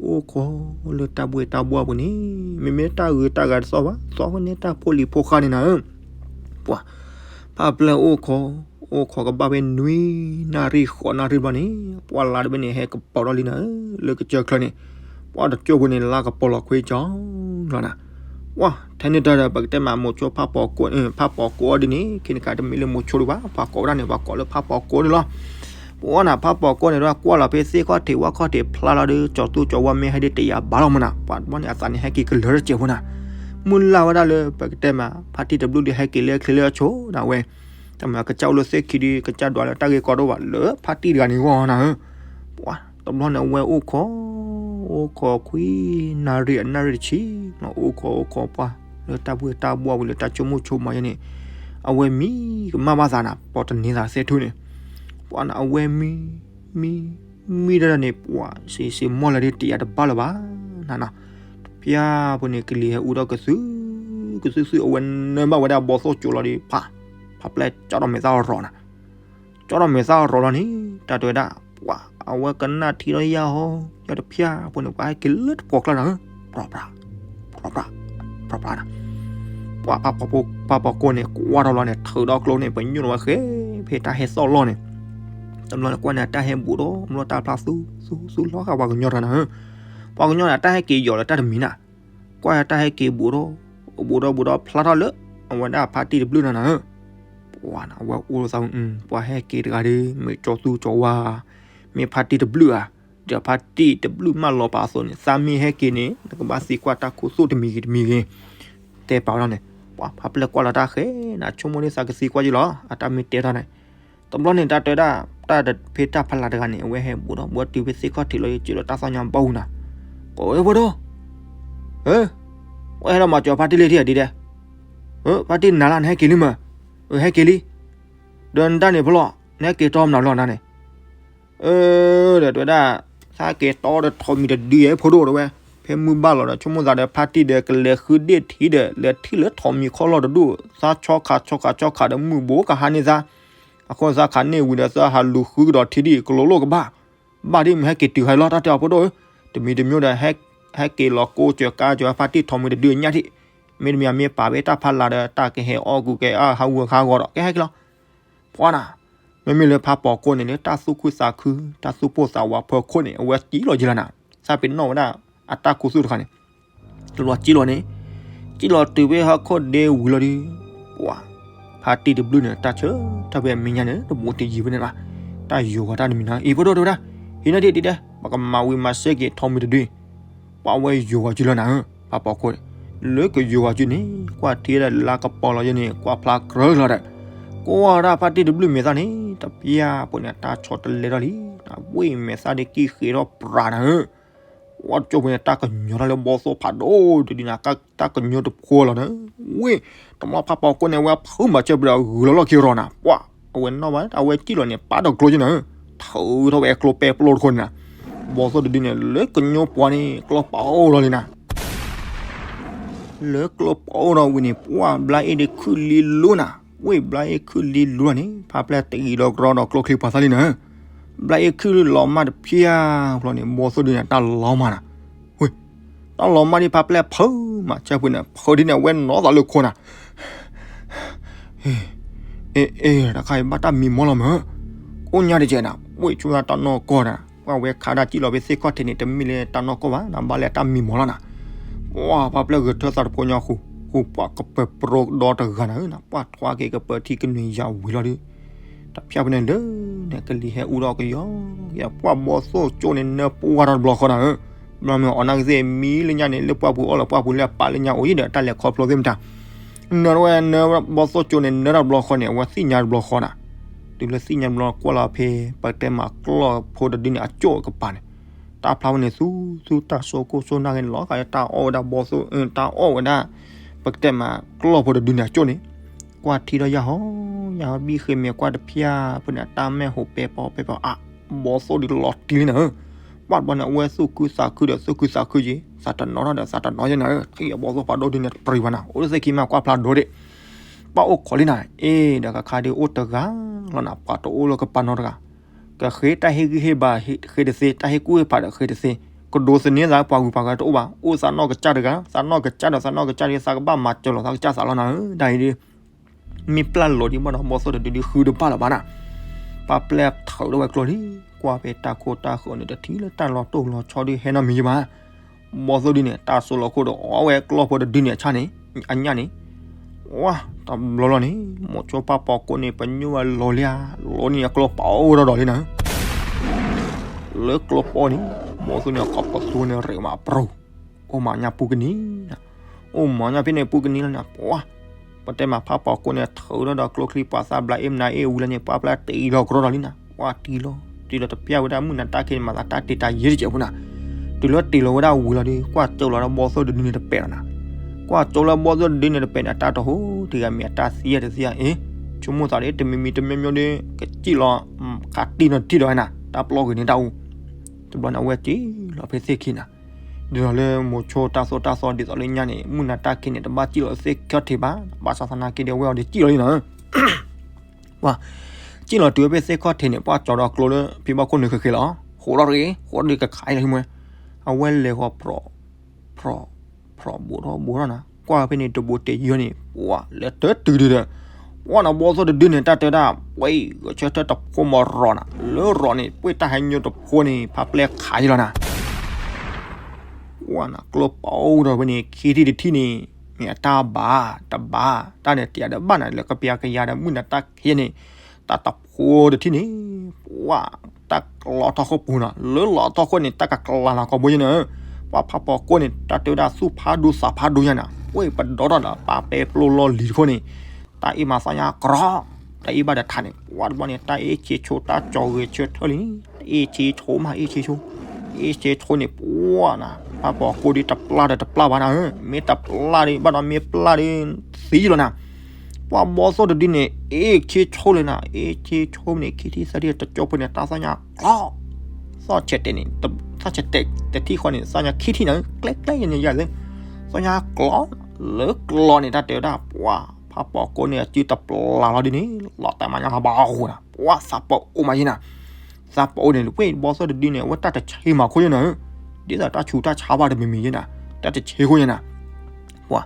အိၣ်ခိးလၢတၢ်ဘှ့ၣ်တၢ်ဘှီၣ်ပူၤန့ၣ် မ့မ့ၢ်တၢ်ဂ့ၤတၢ်ဂၤတသီၣ်ဘၣ် သီၣ်ဝဲန့ၣ်တၢ်ဖိလံၤဖိဃါန့ၣ်နၤဧၢ, ပှၤ ဖါပျဲၢ်အိၣ်ခိး အိၣ်ခိးကဘၣ်ဖဲနွံနၣ်ရံၣ်ဃိးနၣ်ရံၣ်ဘျီန့ၣ် ပှၤလါတဘ့ၣ်န့ၣ် ဟဲကပီၤထီၣ်လံနၤဧၢ, လၢကစၢၢ်ချၢန့ၣ် ပှၤတကၠိၢ်ဖိန့ၣ် လါကပီၤလီၤခွံကၠီလီၤနၤ, ပှၤ ထဲန့ၣ်တၢ်ဒီး ပကတဲမး မိၤဆိဖါပိာ်ကိး ဖါပိာ်ကိးအီၤဒ်န့ၣ် ခဲန့ၣ်ကဒီးတမ့ၢ်လၢမိၤဆိဒံးဘၣ် ပှၤကိးဝဲဒၣ်န့ၣ် ပှၤကိးလၢဖါပိာ်ကိးန့ၣ်လီၤ, ပှၤနၤ ဖါပိာ်ကိးန့ၣ်ဒီး ကွၢ်လီၤဖဲသ့ၣ်ခီၣ်ထံးဝၣ်ခီၣ်ထံးဖျါလီၤဒီး ကၠီၤသူကၠီၤဝါမ့ၢ်ဟဲဒ်တယာ်ဘၣ်လီၤမၢ်နၤ, ပှၤတဘျီန့ၣ် အသးန့ၣ်ဟဲက့ၤကလၢၤတစဲးဖိနၤ, မုၢ်လၢ်ဝဲဒၣ်လၢ ပကတဲမး ဖါတံၢ်တဘျုးဒီးဟဲက့ၤလၢချ့လၢအဆိနၤဝဲ တၢ်မၤကစၢ်အိၣ်လၢသ့ၣ်ခံဒီး ကစၢ်ဒွးလၢတၢ်ဂ့ၢ်ကီတအိၣ်ဘၣ် လၢဖါတံၢ်တဂၤန့ၣ်ဂီၢ်နၤဧၢ, ပှၤ တဘျီန့ၣ် အဝဲအိၣ်ခိး အိၣ်ခိးခွံနၣ်ရံၣ်အနၣ်ရံၣ်တဆံ, အိၣ်ခိးအိၣ်ခိးပှၤ လၢတၢ်ဘှ့ၣ်တၢ်ဘှီၣ်ဝံၤလၢတၢ်ဆိကမိၣ်ဆိကမးယဲန့ၣ်, အဝဲမံကမၣ်ဘၣ်သးနၤ ပိာ်တန့ၤသးသ့ၣ်ထူၣ်န့ၣ်, ပှၤနၤ အဝဲမံ မံ မံဒၣ်န့ၣ် ပှၤစံးစံးမီၢ်လၢဒ်တယာ်တဘၣ်လၢၤဘၣ်နၤနီၤ, တဖၠၣ်ဖိန့ၣ် ကလံၤဟဲအူဒီးကသု ကသုသု အဝဲနၢဘၣ်ဝဲဒၣ်ဘီသိၣ်ကၠိလီၤဒီး ဖး ဖးပျဲၢ်ကၠီထီၣ်မဲာ်သၣ်ရီၤနၤ, ကၠီထီၣ်မဲာ်သၣ်ရီၤလီၤန့ၣ် တၢ်တဲဝဲဒၣ် ပှၤ အဝဲကနၣ်ထံဒီးယၢ်ဟီ ယၢ်တဖၠၣ်ဖိန့ၣ် ပှၤဟဲက့ၤလၢတပှီၤကျါနၤဧၢ, ပြၤပြၤ ပြၤပြၤ ပြၤပြၤနၤ, ပှၤ ဖးပိာ်ကိးန့ၣ် ကွၢ်ထီၣ်လီၤန့ၣ် ထုးဒီးကျိန့ၣ် ပညိၣ်လီၤဝဲဃဲ ဖဲတၢ်ဟဲသီၣ်လီၢ်န့ၣ်, တဘျီန့ၣ်ကွၢ်န့ၣ် တၢ်ဟဲဘူးဒီး ဘျီတၢ်ဖျါသူ သူ သူလီၤဃာ်ပှၤကညီတဂၤနၤဧၢ, ပှၤကညီန့ၣ် တၢ်ဟဲက့ၤယီၤလၢတၢ်တမံၤနၤ, ကွၢ်တၢ်ဟဲက့ၤဘူးဒီး ဘူးဒီးဘူးဒီးဖျါထီၣ်လၢ အဝဲဒၣ်ဖါတံၢ်တဘျုးနၤနၤဧၢ, ပှၤ အဝဲအိၣ်သး ပှၤဟဲက့ၤတဂၤဒီး မ့ၢ်ကၠီသူကၠီဝါ မ့ၢ်ဖါတံၢ်တဘျုးဧါ, ဒီးဖါတံၢ်တဘျုးမးလီၤပာ်အသိးန့ၣ် သးမ့ၢ်ဟဲက့ၤန့ၣ် နကဘၣ်သံကွၢ်တၢ်ခူသူၣ်တမံၤဂ့ၤတမံၤဂ့ၤ, တဲပာ်ဝဲဒၣ်န့ၣ်, ပှၤဖးပျဲၢ်ကွၢ်လီၤတၢ်ဃဲနၤ ဆိကမိၣ်န့ၣ်သးကသံကွၢ်ယံလီၤ အတၢ်မ့ၢ်တဲတၢ်န့ၣ်, တဘျီန့ၣ် တၢ်တဲဒၣ် တၢ်ဖဲတၢ်ဖးလၢ်တဂၤန့ၣ် အဝဲဟဲဘူးဒီး ဘူးတုၤဖဲသ့ၣ်ခီၣ်ထံးလီၤ ယစၢၤလီၤတၢ်သီၣ်ညါဘၣ်ဝူနၤ, ကိးဝဲဖိဒိၣ် ဧၢ, ဝဲဟဲလီၤမၤစၢၤဖါတံၢ်လံထံၣ်ဒ်ဒဲး, ဧၢ ဖါတံၢ်နၤလၢနဟဲက့ၤလံမး, ဧၢ ဟဲက့ၤလံ, ဒီးနတၢ်န့ၣ်ဖဲလီၤ နဟဲက့ၤတီမနုၤလီၤနၤန့ၣ်, အၢ ဒီးတဲဝဲဒၣ် သးက့ၤတီဒီးထိးမံၤတဒုယဲၢ်ဖိဒိၣ်တဲဝဲ, ဖဲမုၢ်ဘၣ်လီၤဒီး ဆိကမိၣ်သးဒီး ဖါတံၢ်ဒီးကလဲၤဃုဒ့ၣ်ထံဒီး လဲၤထံၣ်လၢထိးမံၤခီၣ်လီၢ်တဒူၣ်, သးဆီခးဆီခးဆီခးဒီးမုၢ်ဘိကဟါန့ၢ်သး, အဃိသးခးန့ၢ်ဝံၤဒီး သးဟးလူၤဃုကဒီးထံဒံး ကလိၤလိၣ်ကဘၣ် ဘၣ်ဒ်မုၢ်ဟဲက့ၤတုၤဟဲလီၤတၢ်တဲအီၤဖိဒိၣ်ဧၢ, တမံၤတမံၤဒီး ဟဲက့ၤလီၤကိးစၢၤကါစၢၤဖါတံၢ်ထိးမံၤတဒုအညၣ်ထံၣ်, မ့တမ့ၢ်မ့ၢ်ပာ်ဖဲတၢ်ဖးလၢ်ဒီး တၢ်ကဟဲအီၣ်ကူးကဲအါဟးဂူာ်ဟးဂီၤဒီး ကဟဲက့ၤလီၤ, ပှၤနၤ, မ့မ့ၢ်လၢဖးပိာ်ကိးန့ၣ် လၢတၢ်သူၣ်ခုသးခု တၢ်သူၣ်ပိၢ်သးဝးဖၢခိၣ်န့ၣ် အဝဲစံၣ်လီၤယံလီၤနၤ, သးပ့ၤနီၣ်ဝဲဒၣ် အတၢ်ခူသူၣ်တခါန့ၣ် တဘျီစံၣ်လီၤန့ၣ်, စံၣ်လီၤတုၤဖဲဟီၣ်ခိၣ်ဒ့ဝံၤလီၤဒီး ပှၤ ဖါတံၢ်တဘျုၣ်န့ၣ် တၢ်ဆၢထၢၣ်ဖဲမဲာ်ညါန့ၣ် တဘူးတယံၤဖဲန့ၣ်ဘၣ်. တၢ်ယိၤဂီၤတၢ်တမံၤနီၤ အံၤဖိဒိၣ်တဝဲဒၣ်, ဟံးန့ၢ်ဒံးဒံးဒဲး ပကမၤဝံၤမၤစဲက့ၤထီမုၢ်တဒု ပှၤဝဲယိၤဂီၤစုလီၤနၤဧၢ ဖးပိာ်ခိၣ်, လၢကယိၤဂီၤစုန့ၣ် ကွၢ်ထံဒီးလါကပီၤလီၤယဲန့ၣ် ကွၢ်ဖျါကြၢးလီၤဒီး ကွၢ်ဒၣ်ဖါတံၢ်တဘျုၣ်မဲာ်သၣ်န့ၣ် တပျၢ်ဖိန့ၣ် တၢ်ဆီတလဲထီၣ်လံ, ဝ့ၢ်မဲာ်သၣ်ဒ်ကံၣ်ဃ့ထီၣ်ပြးနၤဧၢ ဝဲကၠိဖိန့ၣ် တၢ်ကညီၤထီၣ်လၢဘီသိၣ်ဖးဒိၣ်တဒုန့ၣ် တၢ်ကညီၤတဖိလီၤနၤ, ဝ့ၢ် တဘျီဖးပိာ်ခိၣ်န့ၣ် အဝဲဖုးမၤစၢၤပဒီးဂုၤလီၤလီၢ်ခံရီၤနၤ, ပှၤ အဝဲနီၣ်ဘၣ် အဝဲစံၣ်လီၤန့ၣ် ပာ်ဒီးကျိကနၤဧၢ, ထုးထီၣ်ဝဲကျိပဲပျိတခိၣ်န့ၣ်နၤ, ဘီသိၣ်တဒုန့ၣ် လၢကညီၤပှၤန့ၣ် ကျိပအိၣ်လီၤလံနၤ လၢကျိပအိၣ်ဒီးဝံၤန့ၣ် ပှၤဘျါအ့ၣ်ဒ့ခုၣ်လံလူနၤ, ဝ့ၢ်ဘျါအ့ၣ်ခုၣ်လံလူနၤန့ၣ် ဖးပျဲၢ်တအံၤဒီးကရီဒီးကျိချံပှၤသၣ်လံနၤ, ဘျါအ့ၣ်ခုၣ်လံလီၤမၢ်တဖျၢၣ်ဖျီန့ၣ် ဘီသိၣ်ဒုန့ၣ် တၢ်လီၤမၢ်နၤ, ဝ့ၢ် တၢ်လီၤမၢ်ဒ်ဖးပျဲၢ်ဖုးမၤစၢၤပှဲၤန့ၣ် ဖုးဒ်န့ၣ် အဝဲနီၣ်သးလၢခိနၤ အ့ အ့ တခါအံၤဘၣ်တၢ်မံမီၢ်လီၤမၢ်, ကိးညါတကဲးနၤ, ဝ့ၢ်ဆူညါတၢ်နီၢ်ကီၢ်နၤ, ပှၤဝဲခးဒၣ်စံၣ်လီၤဖဲသ့ၣ်ခီၣ်ထံးန့ၣ် တမ့ၢ်လၢတၢ်နီၢ်ကီၢ်ဘၣ်နၤ, ဘၣ်လၢတၢ်မံမီၢ်လီၤနၤ, ပှၤဖးပျဲၢ်ဂဲၤထၢသးတဖိညါဃိ, ဃိပှၤကပၢၤပရိဒီတဂၤနၤဧၢနၤ, ပှၤထွါက့ၤကပၢၤထံကနွံယၤဝံၤလီၤဒီး တဖၣ်ဖဲန့ၣ်လၢ နကလံၤဟဲအူဒီးကယီကယီ, ပှၤဘီသိၣ်ကၠိန့ၣ် နၢပှၢ်ထီၣ်တဘျီဃီနၤဧၢ, ဘျီမ့ၢ်အီၤနာ်ကသ့ၣ်မံလၢညါန့ၣ် လၢပှၢ်ပူၤအီၣ်လၢပှၢ်ပူၤလၢအပၢ်လၢညါအိၣ်ယံၤဒီး တၢ်လဲၤခီဖျိသ့ၣ်မတၤ နၢဝဲနၢဘီသိၣ်ကၠိန့ၣ် နၢထီၣ်တဘျီဃီန့ၣ် အဝဲသ့ၣ်ညါတဘျီဃီနၤ, တုၤလၢသ့ၣ်ညါတဘျီကွၢ်လီၤဖဲ ပတဲမးကျီၢ်ဖိတဒုန့ၣ် အကၠိၣ်အကပၤန့ၣ်, တၢ်ဖျါဝဲန့ၣ်သူသူတၢ်စိခိၣ်စိနၢ်ဂ့ၤန့ၣ်လီၤ, တၢ်အီၣ်ဝဲဒၣ်ဘီသိၣ် တၢ်အီၣ်ဝဲဒၣ် ပကတဲမးကျီၢ်ဖိတဒုန့ၣ်အကၠိၣ်န့ၣ်, ကွၢ်ထံထီၣ်ယၢ်ဟီ ယၢ်ဟီဘံၣ်ဃ့မဲာ်ကွၢ်တဖၣ်ဖဲန့ၣ် တၢ်မဲာ်ဟိးပဲပီပဲပီအါ, ဘီသိၣ်ဒုလီၤတံၢ်လံနၤဧၢ, ဘၣ်တဘျီန့ၣ် အဝဲသူၣ်ခုသးခုဒီးသူၣ်ခုသးခုက့ၤ, သးတနီၤထီၣ်ဒီးသးတနီၤယဲနၤဧၢ, ထံၣ်အဘီသိၣ်ဖးဒိၣ်ဒုန့ၣ်တပရံၤဘၣ်နၤ, အိၣ်လၢသ့ၣ်ခံမးကွၢ်ဖျါဒိၣ်ဒံး, ပှၤအိၣ်ခိးလံနၤ, အ့ ဒီးကခါဒုအိၣ်တဂၤလီၤနၤ, ပှၤတအိၣ်လၢကပၤနီတဂၤ ကဃ့တၢ်ဟ့ၣ်ဂံၢ်ဟ့ၣ်ဘါ ဃ့တသ့, တၢ်ဟ့ၣ်ကူၣ်ဟ့ၣ်ဖးဒီးဃ့တသ့, ကဒိးသန့ၤသးပှၤဂုၤပှၤဂၤတအိၣ်ဘၣ်, အိၣ်သးနီၢ်ကစၢ်တဂၤ, သးနီၢ်ကစၢ်ဒီးသးနီၢ်ကစၢ်ဒု သးကဘၣ်မၤစၢၤလီၤသးကစၢ်သးလီၤနၤဧၢ, တၢ်အံၤဒု မ့ၢ်ပျၢ်လီၤဒံးဘၣ်ဒီးဘီသိၣ်တဒုဒုဃုတဘၣ်လၢၤဘၣ်နၤ, ပှၤပျဲၢ်ထုးထီၣ်ဝဲကျိလံ, ကွၢ်ဖဲတၢ်ခိၣ်တၢ်ဃၢၤန့ၣ် တထံၣ်လၢတၢ်လီၤတိၢ်လီၤဆီဒုဟဲနီတမံၤယဲဘၣ် ဘီသိၣ်ဒုန့ၣ် တၢ်စိလီၤခိၣ်ဒီးအီၣ်ဝဲကျီၢ်ဖိတဒုန့ၣ်အဆၣ်န့ၣ်, အညၣ်န့ၣ်, ဝါ တဘျီလီၤန့ၣ် မိၤဆိဖးပိာ်ကိးန့ၣ် ပညိၣ်ဝဲလီၤလံဧါ, လီၤန့ၣ်အကျိပအိၣ်ဒီးဒီးလံနၤ, လၢကျိပအိၣ်န့ၣ် ဘီသိၣ်န့ၣ် ကီၢ်ပသူန့ၣ် ရ့းမးပြူၤ, အိၣ်မၤညၣ်ပူၤကနံၤနၤ, အိၣ်မၤညၣ်ဖဲန့ၣ်ပူၤကနံၤလီၤနၤ, ပှၤ ပတဲမးဖးပိာ်ကိးန့ၣ် ထုးထီၣ်ဒီးကျိချံပှၤသၣ်ဘျါအ့ၣ်မနၤအ့ၣ်ဝံၤလီၤန့ၣ် ပှၤပျဲၢ်တ့လီၤကရီဒီးလံနၤ, ပှၤတ့လီၤ, တ့လီၤတပျၢ်ဝဲဒၣ်မုၢ်နၤတၢ်ခံန့ၣ် မၤသးတၢ်တ့တၢ်ယဲၢ်တစဲးဖိနၤ, တုၤလၢတ့လီၤဝဲဒၣ်ဝံၤလီၤဒီး ကွၢ်ကၠိလီၤဒီးဘီသိၣ်တဒုန့ၣ်တပဲာ်လီၤနၤ, ကွၢ်ကၠိလၢဘီသိၣ်တဒုန့ၣ်တပဲာ်န့ၣ် အတၢ်တဟူးတဂၤမ့ၢ်အတၢ်သံယဲၢ်တသံယဲၢ်, အ့ ဆိကမိၣ်သးဒီး တမံၤမံၤတမံၤမံၤဒီး ကစံၣ်လီၤ ခးတံၢ်နီၤတံၢ်ဒီးဝဲနၤ, တၢ်ပျီဂ့ၤန့ၣ်တၢ်အူ, တဘျီန့ၣ် အဝဲစံၣ်လီၤဖဲသ့ၣ်ခံနၤ, ဒ်သိးလၢမိၤဆိတၢ်သိၣ်တၢ်သီဒ်သိးလၢညါန့ၣ် မုၢ်နၤတၢ်ခံန့ၣ် တဘၣ်စံၣ်လီၤသ့ၣ်ခံထံးဘၣ်, ဘၣ်ဆၣ်သနာ်က့ဒီး အဝဲအီၤဒီးစံၣ်လီၤလံနၤ, ပှၤ စံၣ်လီၤတုၤဝဲဖဲသ့ၣ်ခီၣ်ထံးန့ၣ် ပှၤကၠီဒီးကျိလၢဖံဘီခိၣ်နုာ်ဃ့ဃ့လီၤ, ဃိးထီၣ်တဂ့ၤ, ဃိးထီၣ်တဂ့ၤကခးအံၤလီၤဟံးမွဲ, အဝဲလဲၤဃီၤ ဖြီၣ် ဖြီၣ် ဖြီၣ် ဘူးထီၣ်ဘူးထီၣ်နၤ, ကွၢ်ဖဲန့ၣ်တဘူးတယၢန့ၣ် ပှၤလဲၤတတုၤဒုဒီး, ပှၤနၤဘီသိၣ်တဒုန့ၣ် တၢ်တဲဝဲဒၣ် ပှၤဂဲၤဆၢထၢၣ်တဖိမီၤရီၤနၤ, လၢရီၤန့ၣ် ပှ့ၢ်တၢ်ဟဲညိတဖိန့ၣ် ဖးပျဲၢ်ခးယံလီၤနၤ ကွၢ်နၤကျိပအိၣ်ဒီးဖဲန့ၣ် ခံထံၣ်တထံၣ်န့ၣ် မ့ၢ်အတၢ်ဘၣ် တဘၣ် တၢ်န့ၣ်တယၤဒီးဘၣ်နၤ လၢကပျၢ်ကယၤဒီးမုၢ်နၤတၢ်ခံန့ၣ် တၢ်တဖိတထံၣ်န့ၣ် ပှၤ တၢ်လီၤထီၣ်ခိၣ်ပူၤနၤ လၢလီၤထီၣ်ခိၣ်န့ၣ် တၢ်ကကျးလီၤကီဘိယဲနၤ ပှၤဖးပိာ်ကိးန့ၣ် တၢ်တဲဝဲဒၣ်သူၣ်ဖးဒိၣ်သးဖးဒိၣ်ယဲနၤ ဝဲပဒီထီၣ်ဒီးပၢ်ပဲပျိလီၢ်လံၤတခိၣ်န့ၣ် တၢ်အ့ၣ်မၤသးညါကြီ တၢ်အ့ၣ်ဘၣ်ဒီးထးန့ၣ် ပှၤတဘျီန့ၣ် တၢ်အ့ၣ်ဆ့ဆိ တၢ်ကၠီဂဲၤဆၢထၢၣ်လံန့ၣ် အ့ၣ်ဆ့ဆိမး အ့ၣ်ဆ့ဆိ အ့ၣ်ဆ့ဆိန့ၣ် ပှၤနၤ ဖးပိာ်ကိးဒ်တပျၢ်ဒီးတပျၢ်ဘၣ်နၤဧၢ မ့ၢ်တပျၢ်ဒီး ဘၣ်ဒီးမ့ၢ်ပျၢ်ဒီး သံလီၤနၤ ပှၤဘီသိၣ်တဒုန့ၣ် အ့ၣ်ဆ့ဆိလၢနၤ အ့ၣ်ဆ့ဆိန့ၣ် ခံထံၣ်သၢထံၣ်တကၠိဖိန့ၣ် တၢ်သးညါကြီ သီၣ်ဆဲးတဲာ်န့ၣ် သီၣ်ဆဲးတဲာ်တထံၣ်ဃီန့ၣ် သီၣ်ညါခံထံၣ်နၤ ကျဲကျဲယဲန့ၣ်ယၤသ့ သီၣ်ညါကြီ လၢကျီန့ၣ် တၢ်တဲဝဲဒၣ် ပှၤဖးပိာ်ကိးန့ၣ် အစုတပျၢ်လီၤဒ်န့ၣ် လီၤတၢ်မၤညါလီၤဘၣ်အဃိနၤ ပှၤသးပအိၣ်မးယဲနၤ သးပအိၣ်န့ၣ် ဝဲဘီသိၣ်တဒုန့ၣ် အဝဲတၢ်တဆ့မးခိၣ်ယဲနၤဧၢ ဒ်သိးတၢ်ဆူးတၢ်ဆါဘၣ်တမံၤမံၤယဲနၤ တၢ်တဆ့ခိၣ်ယဲနၤ ပှၤ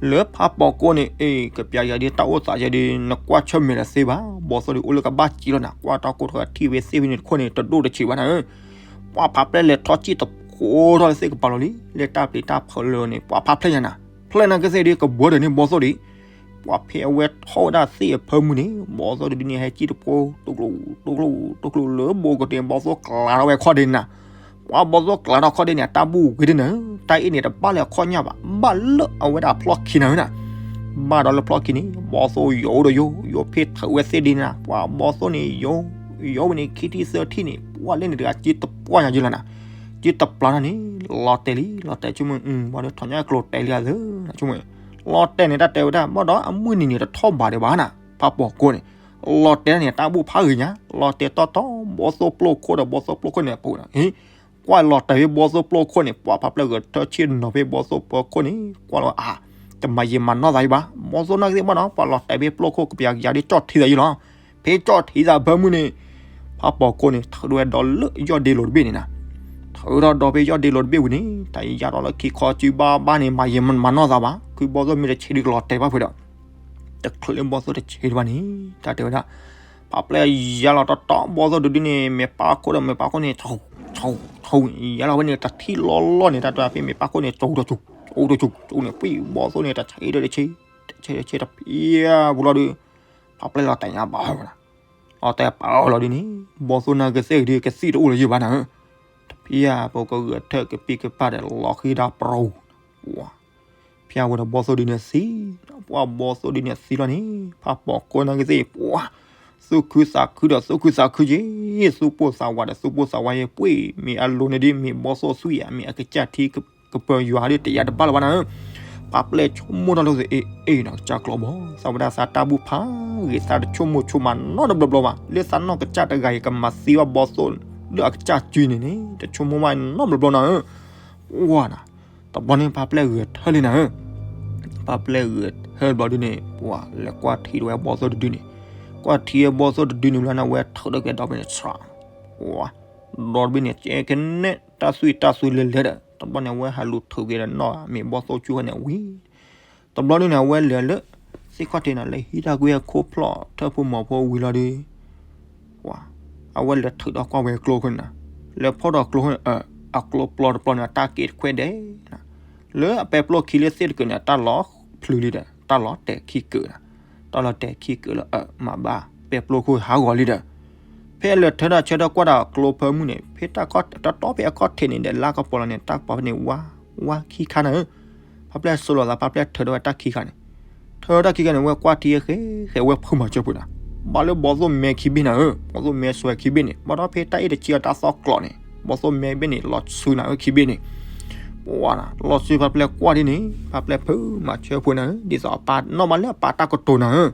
လၢဖးပိာ်ကိးန့ၣ် အ့ၣ် ကပျၢ်ယၤဒ်တၢ်အိၣ်သးယဲဒ် နကွၢ်ဆၢၣ်မဲာ်တသ့ဘၣ် ဘီသိၣ်ဒုးအိၣ်လၢကဘၣ်စံၣ်လီၤနၤ ကွၢ်တၢ်ကိၢ်ထီၣ်ထံၣ်ဝဲသ့ၣ်ဖဲန့ၣ်တခိၣ်န့ၣ် တဒိၣ်တဆံးဘၣ်နၤဧၢ ပှၤဖးပျဲၢ်လဲၤထီၣ်စံၣ်တဖိထီၣ်လၢသ့ၣ်ကပၤလီၤလံ လၢတၢ်ပျံၤတၢ်ဖုးလၢန့ၣ် ပှၤဖးဖျဲၣ်ယၤနၤ ဖျဲၣ်နာ်က့သ့ၣ်ဒ်ကဘှီဒီးန့ၣ် ဘီသိၣ်ဒံး, ပှၤဖဲအဝဲထီၣ်ဝဲဒၣ်သ့ၣ်အဖၢမုၢ်န့ၣ် ဘီသိၣ်တဒုန့ၣ် ဟဲစံၣ်တဖိ တိကျိ တိကျိ တိကျိလၢဘိကတ့ၢ် ဘီသိၣ်ကျးထီၣ်ဝဲခီၣ်ဒ့နၤ, ပှၤဘီသိၣ်ကျးထီၣ်ခီၣ်ဒ့န့ၣ် အတၢ်ဘူၣ်ဂ့ၤဒ်နၤ, တၢ်အ့ၣ်န့ၣ် တဘၣ်လၢအခီၣ်ညၣ်ဘၣ်, ဘၣ်လၢအဝဲဒၣ်ဖျီၣ်ခံနၤဧၢနၤ. ဘၣ်ဒီးလၢဖျီၣ်ခံန့ၣ် ဘီသိၣ်ယိာ်အိၣ်ဒီးယိာ်, ယိာ်ဖဲထုးဝဲသ့ၣ်ဒ်နၤ, ပှၤဘီသိၣ်န့ၣ်ယိာ်, ယိာ်ဝဲန့ၣ် ခံထံၣ်သၢထံၣ်န့ၣ် ပှၤလၢန့ၣ်တဂၤ စ့တပှၢ်ညါယလီၤနၤ, စ့တပျၢ်ထီၣ်န့ၣ် လီၤတဲာ်လံ လီၤတဲာ်ဆိကမိၣ် ဘၣ်ဒီးထီၣ်ညါကျိၤတဲာ်လံအသၢ, ဆိကမိၣ် လီၤတဲာ်န့ၣ် တၢ်တဲဝဲဒၣ် ဘၣ်ဒီးအမုၢ်နံၤန့ၣ် တထီၣ်ဘးဒံးဘၣ်နၤ, ဖးပိာ်ကိန့ၣ် လီၤတဲာ်န့ၣ် တၢ်ဘူၣ်ဖးဂ့ၤညါ, လီၤတဲာ်တီတီ ဘီသိၣ်ပျိၢ်ခိၣ်ဒီး ဘီသိၣ်ပျိၢ်ခိၣ်န့ၣ် ပူၤနၤ, ဟ့ၣ်, ကွၢ်လီၤတဲာ်ဖဲဘီသိၣ်ပျိၢ်ခိၣ်န့ၣ် ပှၤဖးဖျဲၣ်ဂဲၤထၢၣ်ဆ့ၣ်နီၤဖဲဘီသိၣ်ပျိၢ်ခိၣ်န့ၣ် ကွၢ်လီၤအါ, တမၤယံာ်မၤနီၢ်သးယံာ်ဘၣ်, ဘီသိၣ်နာ်က့သ့ၣ်ဘၣ်နီၤ ပှၤလီၤတဲာ်ဖဲပျိၢ်ခိၣ် ကပျးကယၤဒ်ကၠီၣ်ထံသးယံာ်လီၤ. ဖဲကၠီၣ်ထံသးဖၢမုၢ်န့ၣ် ဖးပိာ်ကိန့ၣ် ထုးဒီးဝဲဒီးလၢယီၢ်ဒ့လိၤတဘ့ၣ်န့ၣ်နၤ, ထုးဒီးဒီးဖဲယီၢ်ဒ့လိၤတဘ့ၣ်ဝံၤန့ၣ် တၢ်ယါဒီးလၢခံခီစုဘၣ်ဘၣ်န့ၣ် မၤယံာ်မၤနီၢ်သးဘၣ်, ခုဘီသိၣ်မ့ၢ်တဆံးဒုးကလီၤတဲာ်ဘၣ်ဖဲဒီး တချုးလၢဘီသိၣ်တဆံးဒံးဘၣ်န့ၣ် တၢ်တဲဝဲဒၣ် ဖးဖျဲၣ်ယါလီၤတီတီ ဘီသိၣ်တဒုန့ၣ် မဲာ်ပၢ်ခိၣ်ဒီးမဲာ်ပၢ်ခိၣ်န့ၣ် ဆိးဆိး ယါလီၤဝဲန့ၣ် တထံၣ်လီၢ်လီၢ်န့ၣ် တၢ်တဲဖဲမဲာ်ပၢ်ခိၣ်န့ၣ် ဆိးတဆိး ဆိးတဆိးန့ၣ် ပှံၢ်ဘီသိၣ်န့ၣ် တဆံးဒီးတဆံး တဆံးတဆံးတဖျၢၣ်ပူၤလီၤဒီး ဖးဖျဲၣ်လီၤတဲာ်ညါဘၣ်ဝဲနၤ, လီၤတဲာ်ပာ်အီၤလီၤဒ်န့ၣ် ဘီသိၣ်နာ်က့သ့ၣ်ဂ့ၤဒ်ကသံၣ်တအိၣ်လၢၤယံာ်ဘၣ်နၤဧၢ, တဖျၢၣ်ပကဂဲၤထၢၣ်ကပံၢ်ကပၢ်ဒီးလီၤဃံဒၣ်ပရိ ဖျါဝဲဒီးဘီသိၣ်ဒုန့ၣ်သံ, ပှၤဘီသိၣ်ဒုန့ၣ်သံလီၤန့ၣ် ဖးပိာ်ကိနာ်က့သ့ၣ် ပှၤ သူၣ်ခုသးခုဒီးသူၣ်ခုသးခုက့ၤ, သူၣ်ပိၢ်သးဝးဒီးသူၣ်ပိၢ်သးဝးက့ၤ ပှ့ၤမ့ၢ်အလိၤန့ၣ်ဒ် မ့ၢ်ဘီသိၣ်သွံၣ်ဧါ မ့ၢ်အကစၢ်ထံကပၢၤယွၤဒ်တယၤတဘၣ်လၢၤဘၣ်နၤဧၢ, ပှၤပျဲၢ်ဆိကမိၣ်ထီၣ်လိာ်သး အ့ၣ်အ့ၣ်နီၤ ကစၢ်ကျီဘီ သးဝဲဒၣ်သးတၢ်ဘူၣ်ဖးဂ့ၤ သးတဆိကမိၣ်ဆိကမးနီတဘျီဘျီဘၣ်, လၢသးနီၢ်ကစၢ်တဂၤအံၤ ကမၤသံဘၣ်ဘီသိၣ်လၢအကစၢ်စုန့ၣ်န့ၣ် တဆိကမိၣ်ဘၣ်နီတဘျီဘျီနၤဧၢ, ဝါနၤ တဘျီန့ၣ် ဖးဖျဲၣ်ဂဲၤထၢၣ်လံနၤဧၢ, ဖးဖျဲၣ်ဂဲၤထၢၣ်ဘျီဒုန့ၣ် ပှၤလဲၤကွၢ်ထံဒီးဝဲဘီသိၣ်တဒုန့ၣ်, ကွၢ်ထံဝဲဘီသိၣ်တဒုန့ၣ်လီၤန့ၣ် အဝဲထုးထီၣ်က့ၤဒီဘ့ၣ်န့ၣ် ဆှး, ဝါ, ဒီဘ့ၣ်န့ၣ် ကဲကနဲ တၢ်သွံၣ်တၢ်သွံၣ်လဲၤလဲၤဒီး တဘျီန့ၣ် အဝဲဟးလူၤထုးက့ၤဒီးနီၢ်မ့ၢ်ဘီသိၣ်ကၠူၣ်န့ၣ်ဝံၤ တဘျီဒုန့ၣ် အဝဲလဲၤလၢ သ့ၣ်ခီၣ်ထံးန့ၣ် လဲၤဟံးတၢ်ကွံအခိၣ်ဖျီၣ်ထၢၣ်ဖိမီၤဖိဝံၤလီၤဒီး ပှၤ အဝဲလဲၤထုးဒီးကွၢ်ဝဲကျိခိၣ်န့ၣ်နၤ, လဲၤဖီၣ်ဒီးကျိခိၣ်န့ၣ် အကျိပျီတပျီန့ၣ် အတၢ်က့ၤတခွဲးဒဲးနၤ, လၢအပဲပျိခံလၢသ့ၣ်တကုာ်န့ၣ် တၢ်လီၤဖျုးလံဒီး တၢ်လီၤတဲာ်ခံကုာ်နၤ, တၢ်လီၤတဲာ်ခံကုာ်လၢအမၤဘၣ်ပဲပျိခိၣ်ဟးဂီၤလံဒီး ဖဲအလဲၤထၢထီၣ်ဆၢထၢၣ်ကွၢ်ဒီးကျိဖၢမုၢ်န့ၣ် ဖဲတၢ်ခီၣ်တတီဖဲအခီၣ်ထံးန့ၣ်ဒီး လါကပီၤလီၤန့ၣ် တၢ်ကပီၤဖဲန့ၣ်ဝါ ဝါခံခါနၤဧၢ, ဖးဖျဲၣ်စိလီၤသး ဖးဖျဲၣ်ထုးထီၣ်ဝဲတၢ်ခံခါန့ၣ်, ထုးထီၣ်တၢ်ခံခါန့ၣ် ဝဲကွၢ်ထံဃဲဃဲ ဝဲဖုမၤစၢၤဖိနၤ, ဘၣ်လၢဘီသိၣ်မဲခံဘ့ၣ်နၤဧၢ, ဘီသိၣ်မဲစွဲခံဘ့ၣ်န့ၣ် ဘၣ်ဒီးဖဲတၢ်အ့ၣ်တဆံအတၢ်သီကျိးန့ၣ် ဘီသိၣ်မဲဘ့ၣ်န့ၣ် လီၤဆူနၤဧၢခံဘ့ၣ်န့ၣ် ပှၤနၤ လီၤဆူဖးဖျဲၣ်ကွၢ်ဒ်န့ၣ် ဖးဖျဲၣ်ဖုမၤစၢၤဖိနၤဧၢ, ဒ်သိးအပၢ်နီၣ်မးလၢအပၢ်တၢ်ကတိၤနၤဧၢ,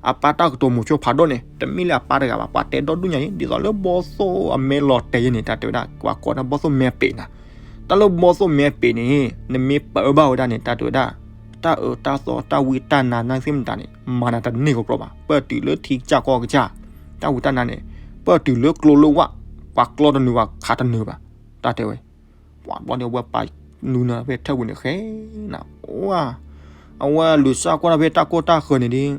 အပၢ်တၢ်ကတိၤမိၤဆိဖးဒိၣ်န့ၣ် တမ့ၢ်လၢအပၢ်တဂၤဘၣ် ပှၤတဲဒီဒူၣ်ညါအံၤ ဒ်သိးလၢဘီသိၣ်အမဲလီၤတဲာ်ယဲန့ၣ် တၢ်တဲဝဲဒၣ် ပှၤကိးဒၣ်ဘီသိၣ်မဲပ့းနၤ, တၢ်လၢဘီသိၣ်မဲပ့းန့ၣ် နမ့ၢ်ပၢဘၣ်ဝဲဒၣ်န့ၣ် တၢ်တဲဝဲဒၣ် တၢ်အၢတၢ်သီတၢ်ဝံတၢ်နါနာ်သ့ၣ်မတၤန့ၣ် မၤနၤတန့ၢ်ကီးကျီဘၣ်, ပၢတုၤလၢထံကစၢ်ကီၢ်ကစၢ်, တၢ်ဝံတၢ်နါန့ၣ် ပၢတုၤလၢကျိလၢဝၣ်, ပှၤကျီတနုာ်ဘၣ်ခးတနုာ်ဘၣ်, တၢ်တဲဝဲ ပှၤဘျီန့ၣ် ဝဲပာ်နုာ်နၤဖဲထၢၣ်ပူၤန့ၣ်ဃဲနၤ, အိၣ်, အဝဲလူၤစၢ်ကွၢ်ထီၣ်ဖဲတၢ်ကိၢ်တၢ်ဃၢၤန့ၣ်ဒီး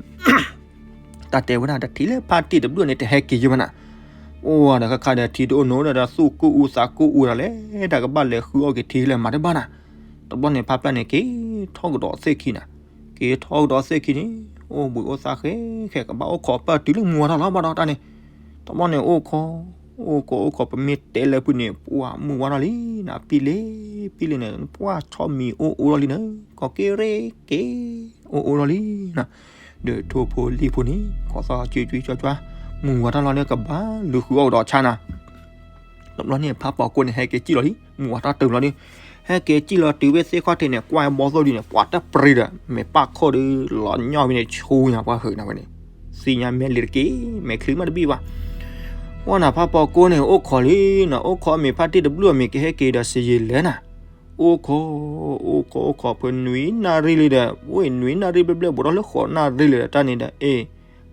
တၢ်တဲဝဲဒၣ် တထံၣ်လၢဖါတံၢ်တဘျုးန့ၣ် တဟဲက့ၤယဲဘၣ်နၤ, အိၣ်ဒီးခါခါဒီးထံတအိၣ်နိဒီး သူၣ်ကူၣ်အူသးကူၣ်အူဒီးလဲၣ်, တၢ်ကဘၣ်လဲၤဃုအီၣ်က့ၤထံလဲၣ်မၤတဘၣ်နၤ, တဘျီန့ၣ် ဖါဖျဲၣ်န့ၣ် က့ၤထီၣ်ကဒီးသ့ၣ်ခံနၤ, က့ၤထီၣ်ကဒီးသ့ၣ်ခံန့ၣ် အိၣ်ဘှံးအိၣ်သါဃဲဃဲ ကဘၣ်အိၣ်ခိးပၢ်တုၤလၢမုၢ်ဝါထီၣ်လီၤဘၣ်ဒီးတၢ်န့ၣ်, တဘျီန့ၣ် အိၣ်ခိး အိၣ်ခိးအိၣ်ခိး ပမ့ၢ်တဲလၢဖုန့ၣ် ပှၤမုၢ်ဝါထီၣ်လံနၤ, ပံလ့ပံလ့န့ၣ် ပှၤဆီမံၤအိၣ်အိၣ်ထီၣ်လံနၤ, ကီၢ်က့ရ့က့ အိၣ်အိၣ်ထီၣ်လံနၤ, ဒီးထိၣ်ဖိလံၣ်ဖိန့ၣ် ကီၢ်သီၣ်ကွံကွံကၠွကၠွ, မုၢ်ဝါထီၣ်လီၤန့ၣ် ကဘၣ်လူၤဃုအီၣ်ကဒီးဆါနၤ တဘျီန့ၣ် ဖးပိာ်ကိန့ၣ် ဟဲက့ၤစံၣ်လီၤလံ, မုၢ်ဝါထီၣ်တုၤလီၤဒီး ဟဲက့ၤစံၣ်လီၤတုၤဝဲသ့ၣ်ခီၣ်ထံးန့ၣ် ကွၢ်ဘီသိၣ်ဒုန့ၣ် ပှၤတပျံၤဒီး မဲာ်ပၢ်ခိၣ်ဒီး လီၤညီဝဲန့ၣ် ဆူညါပှၤဟုးနၤဝဲန့ၣ်, သ့ၣ်ညါမဲာ်လံတက့ၢ်, မဲာ်ချံမးတဘံၣ်ဘၣ်, ပှၤနၤ ဖးပိာ်ကိန့ၣ် အိၣ်ခိးလံနၤ, အိၣ်ခိးမ့ၢ်ဖါတံၢ်တဘျုး မ့ၢ်ကဟဲက့ၤဒီးစယံၤလဲၣ်နၤ, အိၣ်ခိး အိၣ်ခိးအိၣ်ခိး ဖဲနွံနၣ်ရံၣ်လံဒီး ဝဲနွံနၣ်ရံၣ်ဘျဲၣ်ဘျဲၣ် ဘူးထီၣ်လၢဃိးနၣ်ရံၣ်လံဒီး တၢ်န့ၣ်ဒီး အ့ၣ်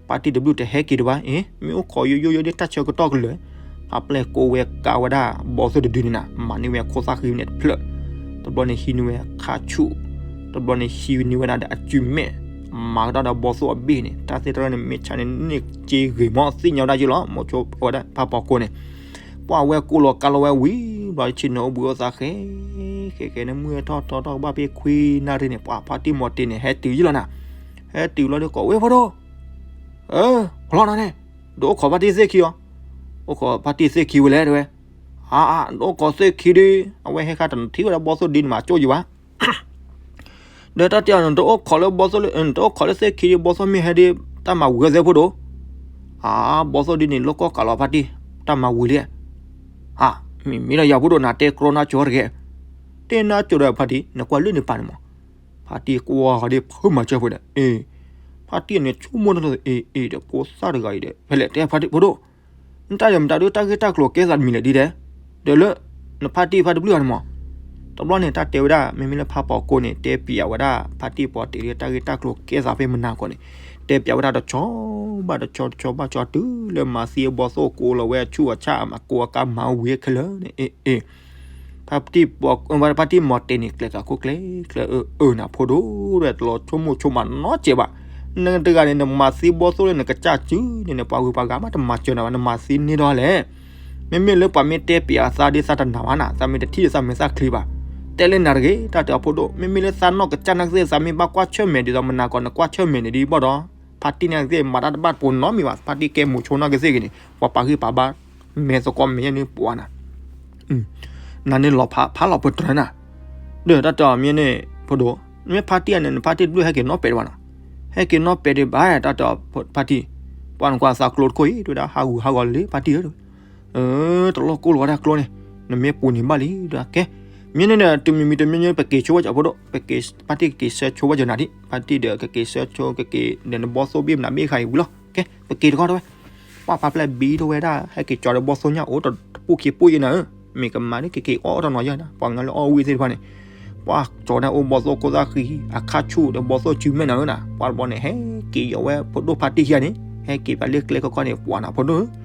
ဖါတံၢ်တဘျုးတဟဲက့ၤတဘၣ်, အ့ၣ် မ့ၢ်အိၣ်ခိးယိယိယိဒ်တၢ်ဆၢကတီၢ်ကလၢာ်, ဖးဖျဲၣ်ကိးဝဲကးဝဲဒၣ် ဘီသိၣ်တဒုန့ၣ်နၤ, မၤန့ၢ်ဝဲခိၣ်သၣ်ဃံန့ၣ်တဖျၢၣ်, တဘျီန့ၣ်ဟံးန့ၢ်ဝဲခါဆူၣ်, တဘျီန့ၣ်ဟံးန့ၢ်ဝဲဒၣ်ဒီးအစုမဲာ်, မၤကဒီးဒီးဘီသိၣ်အဘ့ၣ်န့ၣ် တၢ်သ့ၣ်တဖၣ်န့ၣ် မ့ၢ်ဆါန့ၣ် န့ၢ်က့ဂ့ၤမး သ့ၣ်ညါဝဲဒၣ်ယိလီၤ, မိၤဆိဝဲဒၣ်ဖးပိာ်ကိန့ၣ် ပှၤ ပှၤဝဲကိၣ်လီၤကါလီၤဝဲဝံၤဘျီ ဆ့ၣ်နီၤအိၣ်ဘှံးအိၣ်သါဃဲ ဃဲဃဲန့ၣ် မုၢ်ဟဲထီၣ်ထီထီၣ်ကဘၣ်ဖဲခွံနၣ်ရံၣ်န့ၣ် ပှၤဖါတံၢ်မီၤတ့ၢ်န့ၣ် ဟဲတုၤယလီၤနၤ, ဟဲတုၤလီၤဒီးကိးဝဲဖိဒိၣ် အၢ လီၤနၤန့ၣ် ဒုးအိၣ်ခိးဖါတံၢ်သ့ၣ်ခံအီၤ, အိၣ်ခိးဖါတံၢ်သ့ၣ်ခံဝဲလဲၣ်တဲဝဲ, အါ ဒုးအိၣ်ခိးသ့ၣ်ခံဒီး အဝဲဟဲခါတထံၣ်ဝဲဒၣ်ဘီၣ်သိၣ်ဒ်န့ၣ် မၤကၠိၣ်ယံၤဘၣ် ဒီးတၢ်တဲအီၤ နတအိၣ်ခိးလၢဘီၣ်သိၣ်လၢ နတအိၣ်ခိးလၢသ့ၣ်ခံဒီး ဘီၣ်သိၣ်မ့ၢ်ဟဲဒီး တၢ်မၤဝံၤအီၤသ့ၣ်ဖိဒိၣ်, အါ ဘီၣ်သိၣ်ဒ်န့ၣ် လိၣ်ကီၢ်ကးလီၤဖါတံၢ် တၢ်မၤဝံၤလံ, အါ မ့မ့ၢ်ဒီးယၤဖိဒိၣ် နတဲကြီနါကၠိတဂ့ၤ, တဲနါကၠိဒီးဖါတံၢ် နကွၢ်လၢန့ၣ်ပာ်န့ၣ်မး, ဖါတံၢ်ကွၢ်ဃီၤဒီး ဖုမၤစၢၤဖိဒီး အ့ ဖါတံၢ်န့ၣ်ဆိကမိၣ်တၢ်အ့ အ့ဒီးဖိသၣ်တဂၤအံၤဒီး ဖဲလဲၣ်တဲဖါတံၢ်ဖိဒိၣ် နတၢ်ဒီးမတၤဒုး တၢ်ဂ့ၢ်တၢ်ကျိၤကဲသးတမံၤလဲၣ်ဒ်တဲ, ဒီးလၢ နဖါတံၢ်ဖါတံၢ်ဘျုၣ်ဂၤန့ၣ်မး, တဘျီန့ၣ် တၢ်တဲဝဲဒၣ် မ့မ့ၢ်လၢဖါပီၤကိန့ၣ် တဲပျးဝဲဒၣ် ဖါတံၢ်ပီၤတ့ၢ်လၢတၢ်ဂ့ၢ်တၢ်ကျိၤကဲသးဖဲမနၤကီၢ်န့ၣ်, တဲပျးဝဲဒၣ်တဆီဘၣ်တဆီ တဆီဘၣ်တဆီ တုၤလၢမၤသံအဘီၣ်သိၣ်ကိးလီၤဝဲအဆူၣ်အဆၣ် အကိးအကါမၤဝံၤခဲလၢာ်န့ၣ် အ့ အ့ ဖါတံၢ်မီၤတ့ၢ်န့ၣ် ကျဲၤသးခိၣ်ကျဲ ကျဲအၢအၢနၤဖိဒိၣ် တလီၤဆိကမိၣ်ဆိကမးနီတစဲးဘၣ်, နတဂၤန့ၣ် နမၤသံဘီၣ်သိၣ်လၢနကစၢ်စုန့ၣ် နပှၤဂုၤပှၤဂၤမးတမၤစၢၤနၤဘၣ် နမၤသံန့ၢ်ဒီးလဲၣ်, မ့မ့ၢ်လၢပှၤမ့ၢ်တဲပျးအသးဒ်သးတနာ်ဘၣ်နၤ သးမ့ၢ်တထံၣ်သးမ့ၢ်သးချံဘၣ်, တဲလၢနၤတဂ့ၤ တၢ်တဲအီၤဖိဒိၣ် မ့မ့ၢ်လၢသးနီၢ်ကစၢ်နာ်က့သ့ၣ် သးမ့ၢ်ဘၣ်ကွၢ်ဆၢၣ်မဲာ်ဒ်သိးမနၤကီၢ် နကွၢ်ဆၢၣ်မဲာ်န့ၣ်ဒ်ဘၣ်ဒီး ဖါတံၢ်နာ်က့သ့ၣ် မၤတၢ်တဘၣ်ပိာ်နီတမံၤဘၣ် ဖါတံၢ်ကဲမိၤဆိနာ်က့သ့ၣ်ဂ့ၤန့ၣ် ပှၤပာ်ဂံၢ်ပာ်ဘါ မဲာ်သကိးမဲာ်ညါန့ၣ်ပှၤနၤ နၤန့ၣ်လီၤဖးဖးလီၤပတြၢၤနၤ, ဒီးတၢ်တဲအီၤမ့ၢ်န့ၣ် ဖိဒိၣ် မ့ၢ်ဖါတံၢ်အန့ၣ် နဖါတံၢ်တဘျုးဟဲက့ၤနီၣ်ပဲာ်ဒံးဘၣ်နီၤ, ဟဲက့ၤနီၣ်ပဲာ်ဒံးဘၣ် တၢ်တဲအီၤဖါတံၢ်, ပှၤနကွၢ်သးကျိတခိၣ်အံၤ တဲဝဲဒၣ် ဟးဂူာ်ဟးဂီၤလံဖါတံၢ်ဧၢ, တလီၢ်ကိၢ်လီၤဝဲဒၣ်ကျိန့ၣ်, နမ့ၢ်ပူၤန့ၣ်ဘၣ်လံ တဲဝဲဒၣ်ကဲ, မ့ၢ်န့ၣ်ဒီး တမံၤမံၤတမံၤမံၤ ပက့ၤဆိဝဲကၠီဖိဒိၣ်, ဖါတံၢ်ကက့ၤဆၢဆိဝဲကၠီနၤဒံး, ဖါတံၢ်ဒီးကက့ၤဆၢဆိကက့ၤဒီးနဘီၣ်သိၣ်ဘ့ၣ်မနၤဘ့ၣ်ဃါအံၤဝံၤလီၤ, ကဲ ပက့ၤတခီတဲဝဲ ပှၤဖါဖျဲၣ်ဘံထီၣ်ဝဲဒၣ် ဟဲက့ၤကၠီဒီးဘီၣ်သိၣ်ညၣ်အိၣ်တပူၤခံပူၤယဲနၤဧၢ, မ့ၢ်ကမၤန့ၣ် ကက့ၤအီၣ်အီၣ်တနီၤယဲနၤ, ပှၤငါလၢအီၣ်ဝံၣ်သ့ၣ်တဖၣ်န့ၣ်, ပှၤကၠီဒၣ်အိၣ်ဘီၣ်သိၣ်ခိၣ်သၣ်ဃံ အခါဆူၣ်ဒီးဘီၣ်သိၣ်စုမဲၣ်နၤဧၢနၤ, ပှၤတဘျီန့ၣ် ဟဲက့ၤယီၤဝဲဖိဒိၣ်ဖါတံၢ်ခံဂၤန့ၣ် ဟဲက့ၤပှၤလၢကျဲခီခီန့ၣ် ပှၤနၤဖိဒိၣ်ဧ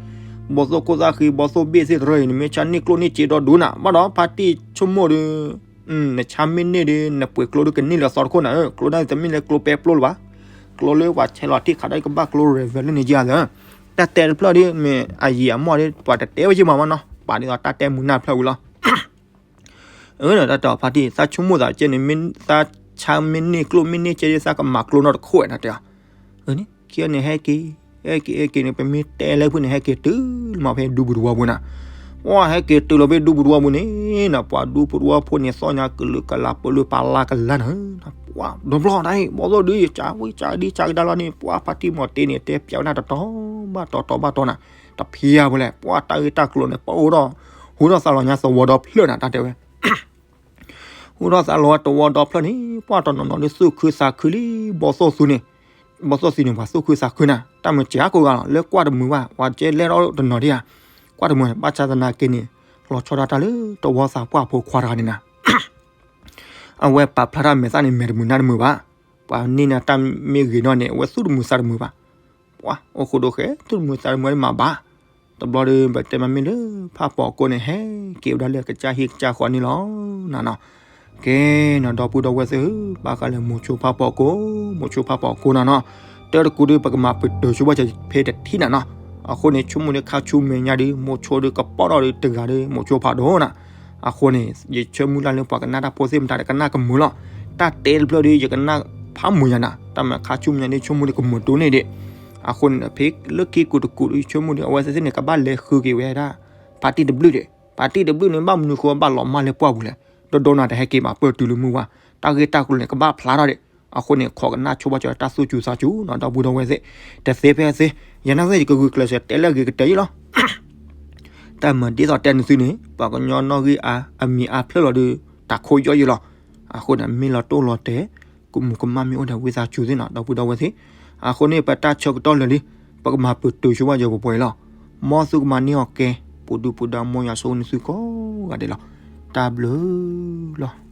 ၢ, ဘီၣ်သိၣ်ခိၣ်သၣ်ဃံ ဘီၣ်သိၣ်ဘ့ၣ်သ့ၣ်တရၢအံၤ နမ့ၢ်ဆါန့ၢ်ကျိၣ်န့ၢ်စ့ဒီဒူၣ်နၤ, ဘၣ်ဒီးဖါတံၢ်ဆိကမိၣ်ဒီး နဆါမ့ၢ်န့ၢ်ဒီး နပှ့ၤကျိဒုးကန့ၢ်လၢသီတခိၣ်နၤဧၢ, ကျိဒၣ်တမ့ၢ်လၢကျိပဲပျိလၢၤဘၣ်, ကျိလၢပှၤဆဲးလီၤထံၣ်ခးဒၣ်ကဘၣ်ကျိ reverse လၢန့ၣ်ယၤသၢ, တၢ်တဲတဖျၢၣ်ဒီး မ့ၢ်အယံာ်အမီၢ်ဒီး ပှၤတတဲဝဲယံာ်မးမးနီၤ, ပာ်ဒ်သိးတၢ်တဲမုာ်နၢ်ဖျၢၣ်ဝံၤလီၤ အၢ တၢ်တဲအီၤဖါတံၢ် သးဆိကမိၣ်သးကဲန့ၣ် မ့ၢ်သးဆါမ့ၢ်န့ၢ်ကျိၣ်မ့ၢ်န့ၢ်ကဲဒ်သးကမၤကျိနီတခိၣ်ဝဲဒၣ်တဲအီၤ, အၢ ခံဂၤန့ၣ်ဟဲက့ၤ ဟဲက့ၤဟဲက့ၤန့ၣ် ပမ့ၢ်တဲလၢဖုန့ၣ် ဟဲက့ၤတုၤလီၤမးဖဲဒူပူၤတဝီပူၤနၤ, ပှၤဟဲက့ၤတုၤလီၤဖဲဒူပူၤတဝီပူၤန့ၣ်နၤ ပှၤဒူဖိတဝီဖိန့ၣ်သီၣ်ညါကလုာ်ကလၤပလုာ်ပာ်လၢ်ကလၤနၤ, ပှၤဒီဘျီတၢ်အံၤ ဘီၣ်သိၣ်ဒုး ယကဝံၣ်ကဒံကဒါလီၤန့ၣ် ပှၤဖါတံၢ်မီၤတ့ၢ်န့ၣ် တဲပျးဝဲဒၣ်တတီၤဘၣ်တီၤ တီၤဘၣ်တီၤနၤ, တဖံးယၤဖိလဲၣ် ပှၤတၢ်ဂ့ၢ်တၢ်ကျိၤန့ၣ် ပအိၣ်ဒီး ဟူထီၣ်သးလီၤညါသဝီဒီဖျၢၣ်နၤ တၢ်တဲဝဲ ဟူထီၣ်သးလီၤဝဲတဝီဒီဖျၢၣ်န့ၣ် ပှၤတနီၤနီၤဒုးသူၣ်ခုသးခုလံ ဘီၣ်သိၣ်သုန့ၣ်, ဘီၣ်သိၣ်သုန့ၣ် ပှၤသူၣ်ခုသးခုနၤ တၢ်မုာ်စှၤကိးဂၤလီၤ လၢကွၢ်တမုာ်ဘၣ် ပှၤကဲလဲၣ်ထီၣ်တနီၤဒံးဧါ, ကွၢ်တမုာ်န့ၣ် ဘၣ်ဆၣ်သနာ်က့န့ၣ် လီၤဆီဒၣ်တၢ်လၢတဝီသးပှၢ်ဖိခွါတဂၤန့ၣ်နၤ အဝဲပာ်ဖျါထီၣ်မဲာ်သၣ်န့ၣ် မဲာ်တမုာ်နါတမုာ်ဘၣ်, ပှၤန့ၢ်နၤတၢ်မ့ၢ်ဂ့ၤနီၢ်န့ၣ် အဝဲသူၣ်တမုာ်သးတမုာ်ဘၣ်, ပှၤအိၣ်ဃိဒိၣ်ဃဲ သူၣ်တမုာ်သးတမုာ်မးဘၣ်, တဘျီဒီး ပတဲမးမ့ၢ်လၢ ဖးပီၤကိန့ၣ် ဟဲက့ၤဝဲဒၣ်လၢကစၢ်ဟံၣ်ကစၢ်ဃီန့ၣ်လီၤနၤနီၤ, ကဲနီၤ ဒီပုၢ်ဒီဝဲၢ်သ့ၣ်ဧၢ ဘၣ်ဃးလၢမိၤဆိဖးပီၤကိ, မိၤဆိဖးပီၤကိနၤနီၤ, တၢ်တကူဒီး ပကမၤပတုာ်ဆိဘၣ်စၢၤဖဲတထံၣ်နၤနီၤ, အဃိန့ၣ် ဆိကမိၣ်ဒီးခါဆူမဲာ်ညါဒီး မိၤဆိဒီးကပီၣ်ထီၣ်ဒီးတဂၤဒီး မိၤဆိဖးဒိၣ်နၤ, အဃိန့ၣ် ယဆၢမုၢ်လၢ်လၢပှၤကနၣ်တၢ်ဖိသ့ၣ်မတၤဒီး ကနၣ်ကမုာ်လီၤ, တၢ်တဲတဖျၢၣ်ဒီး ယကနၣ်ဖးမုာ်ယၤနၤ, တၢ်မၤခါဆူမဲာ်ညါဒီး ဆိကမိၣ်ဒီးကမုာ်ဒိၣ်န့ၢ်ဒံး, အဃိန့ၣ် ဖဲလၢခံကူတကူဒီး ဆိကမိၣ်ဒီး အဝဲသ့ၣ်သ့ၣ်န့ၣ် ကဘၣ်လဲၤဃုက့ၤဝဲဒၣ် ဖါတံၢ်တဘျုးဒီး, ဖါတံၢ်တဘျုးန့ၣ် ဘၣ်မနုၤဃိဘၣ်လီၤမၢ်လၢပှၢ်ပူၤလဲၣ်, ဒီဒီနၤတဟဲက့ၤမးပၢၢ်တုၤလၢမုၢ်ဝါ, တၢ်ဂ့ၢ်တၢ်ကျိၤန့ၣ် ကဘၣ်ဖျါထီၣ်ဒီး, အဃိန့ၣ် ခိးကနၣ်ဆိဘၣ်စၢၤတၢ်သူၣ်စူၤသးစူၤနီၤ ဒီပုၢ်ဒီဝဲၢ်သ့ၣ်, တသ့ဖဲသ့, ယနာ်သ့ၣ်ယကဂုာ်ကျဲးစၢးတဲလၢအဂ့ၤကတၢၢ်အံၤလီၤ. တၢ်မၤဒ်သိးတဲနသုန့ၣ် ပှၤကညီနီၣ်ဂံၢ်အါ အမံၤအါဖျၢၣ်လီၤဒီး တၢ်ခိၣ်ယီၢ်ယံၤလီၤ. အဃိန့ၣ် မ့ၢ်လီၤတိၢ်လီၤတဲာ် ကမူၤကမၣ်မ့ၢ်အိၣ်ဒီးဝံသးစူၤသ့ၣ်နီၤ ဒီပုၢ်ဒီဝဲၢ်သ့ၣ်, အဃိန့ၣ် ပတၢ်ဆၢကတီၢ်လၢာ်လံ, ပကမၤပတုာ်ဆိဘၣ်ယပှဲၤပှဲၤအံၤလီၤ. မ်သုကမၤန့ၢ်အီၤကဲ ပူၤဒုၣ်ပူၤဒါ မ်ယွၤဆိၣ်ဂ့ၤန့ၢ်သုကိးဂၤဒဲးလီၤ. တၢ်ဘျုးလီၤ.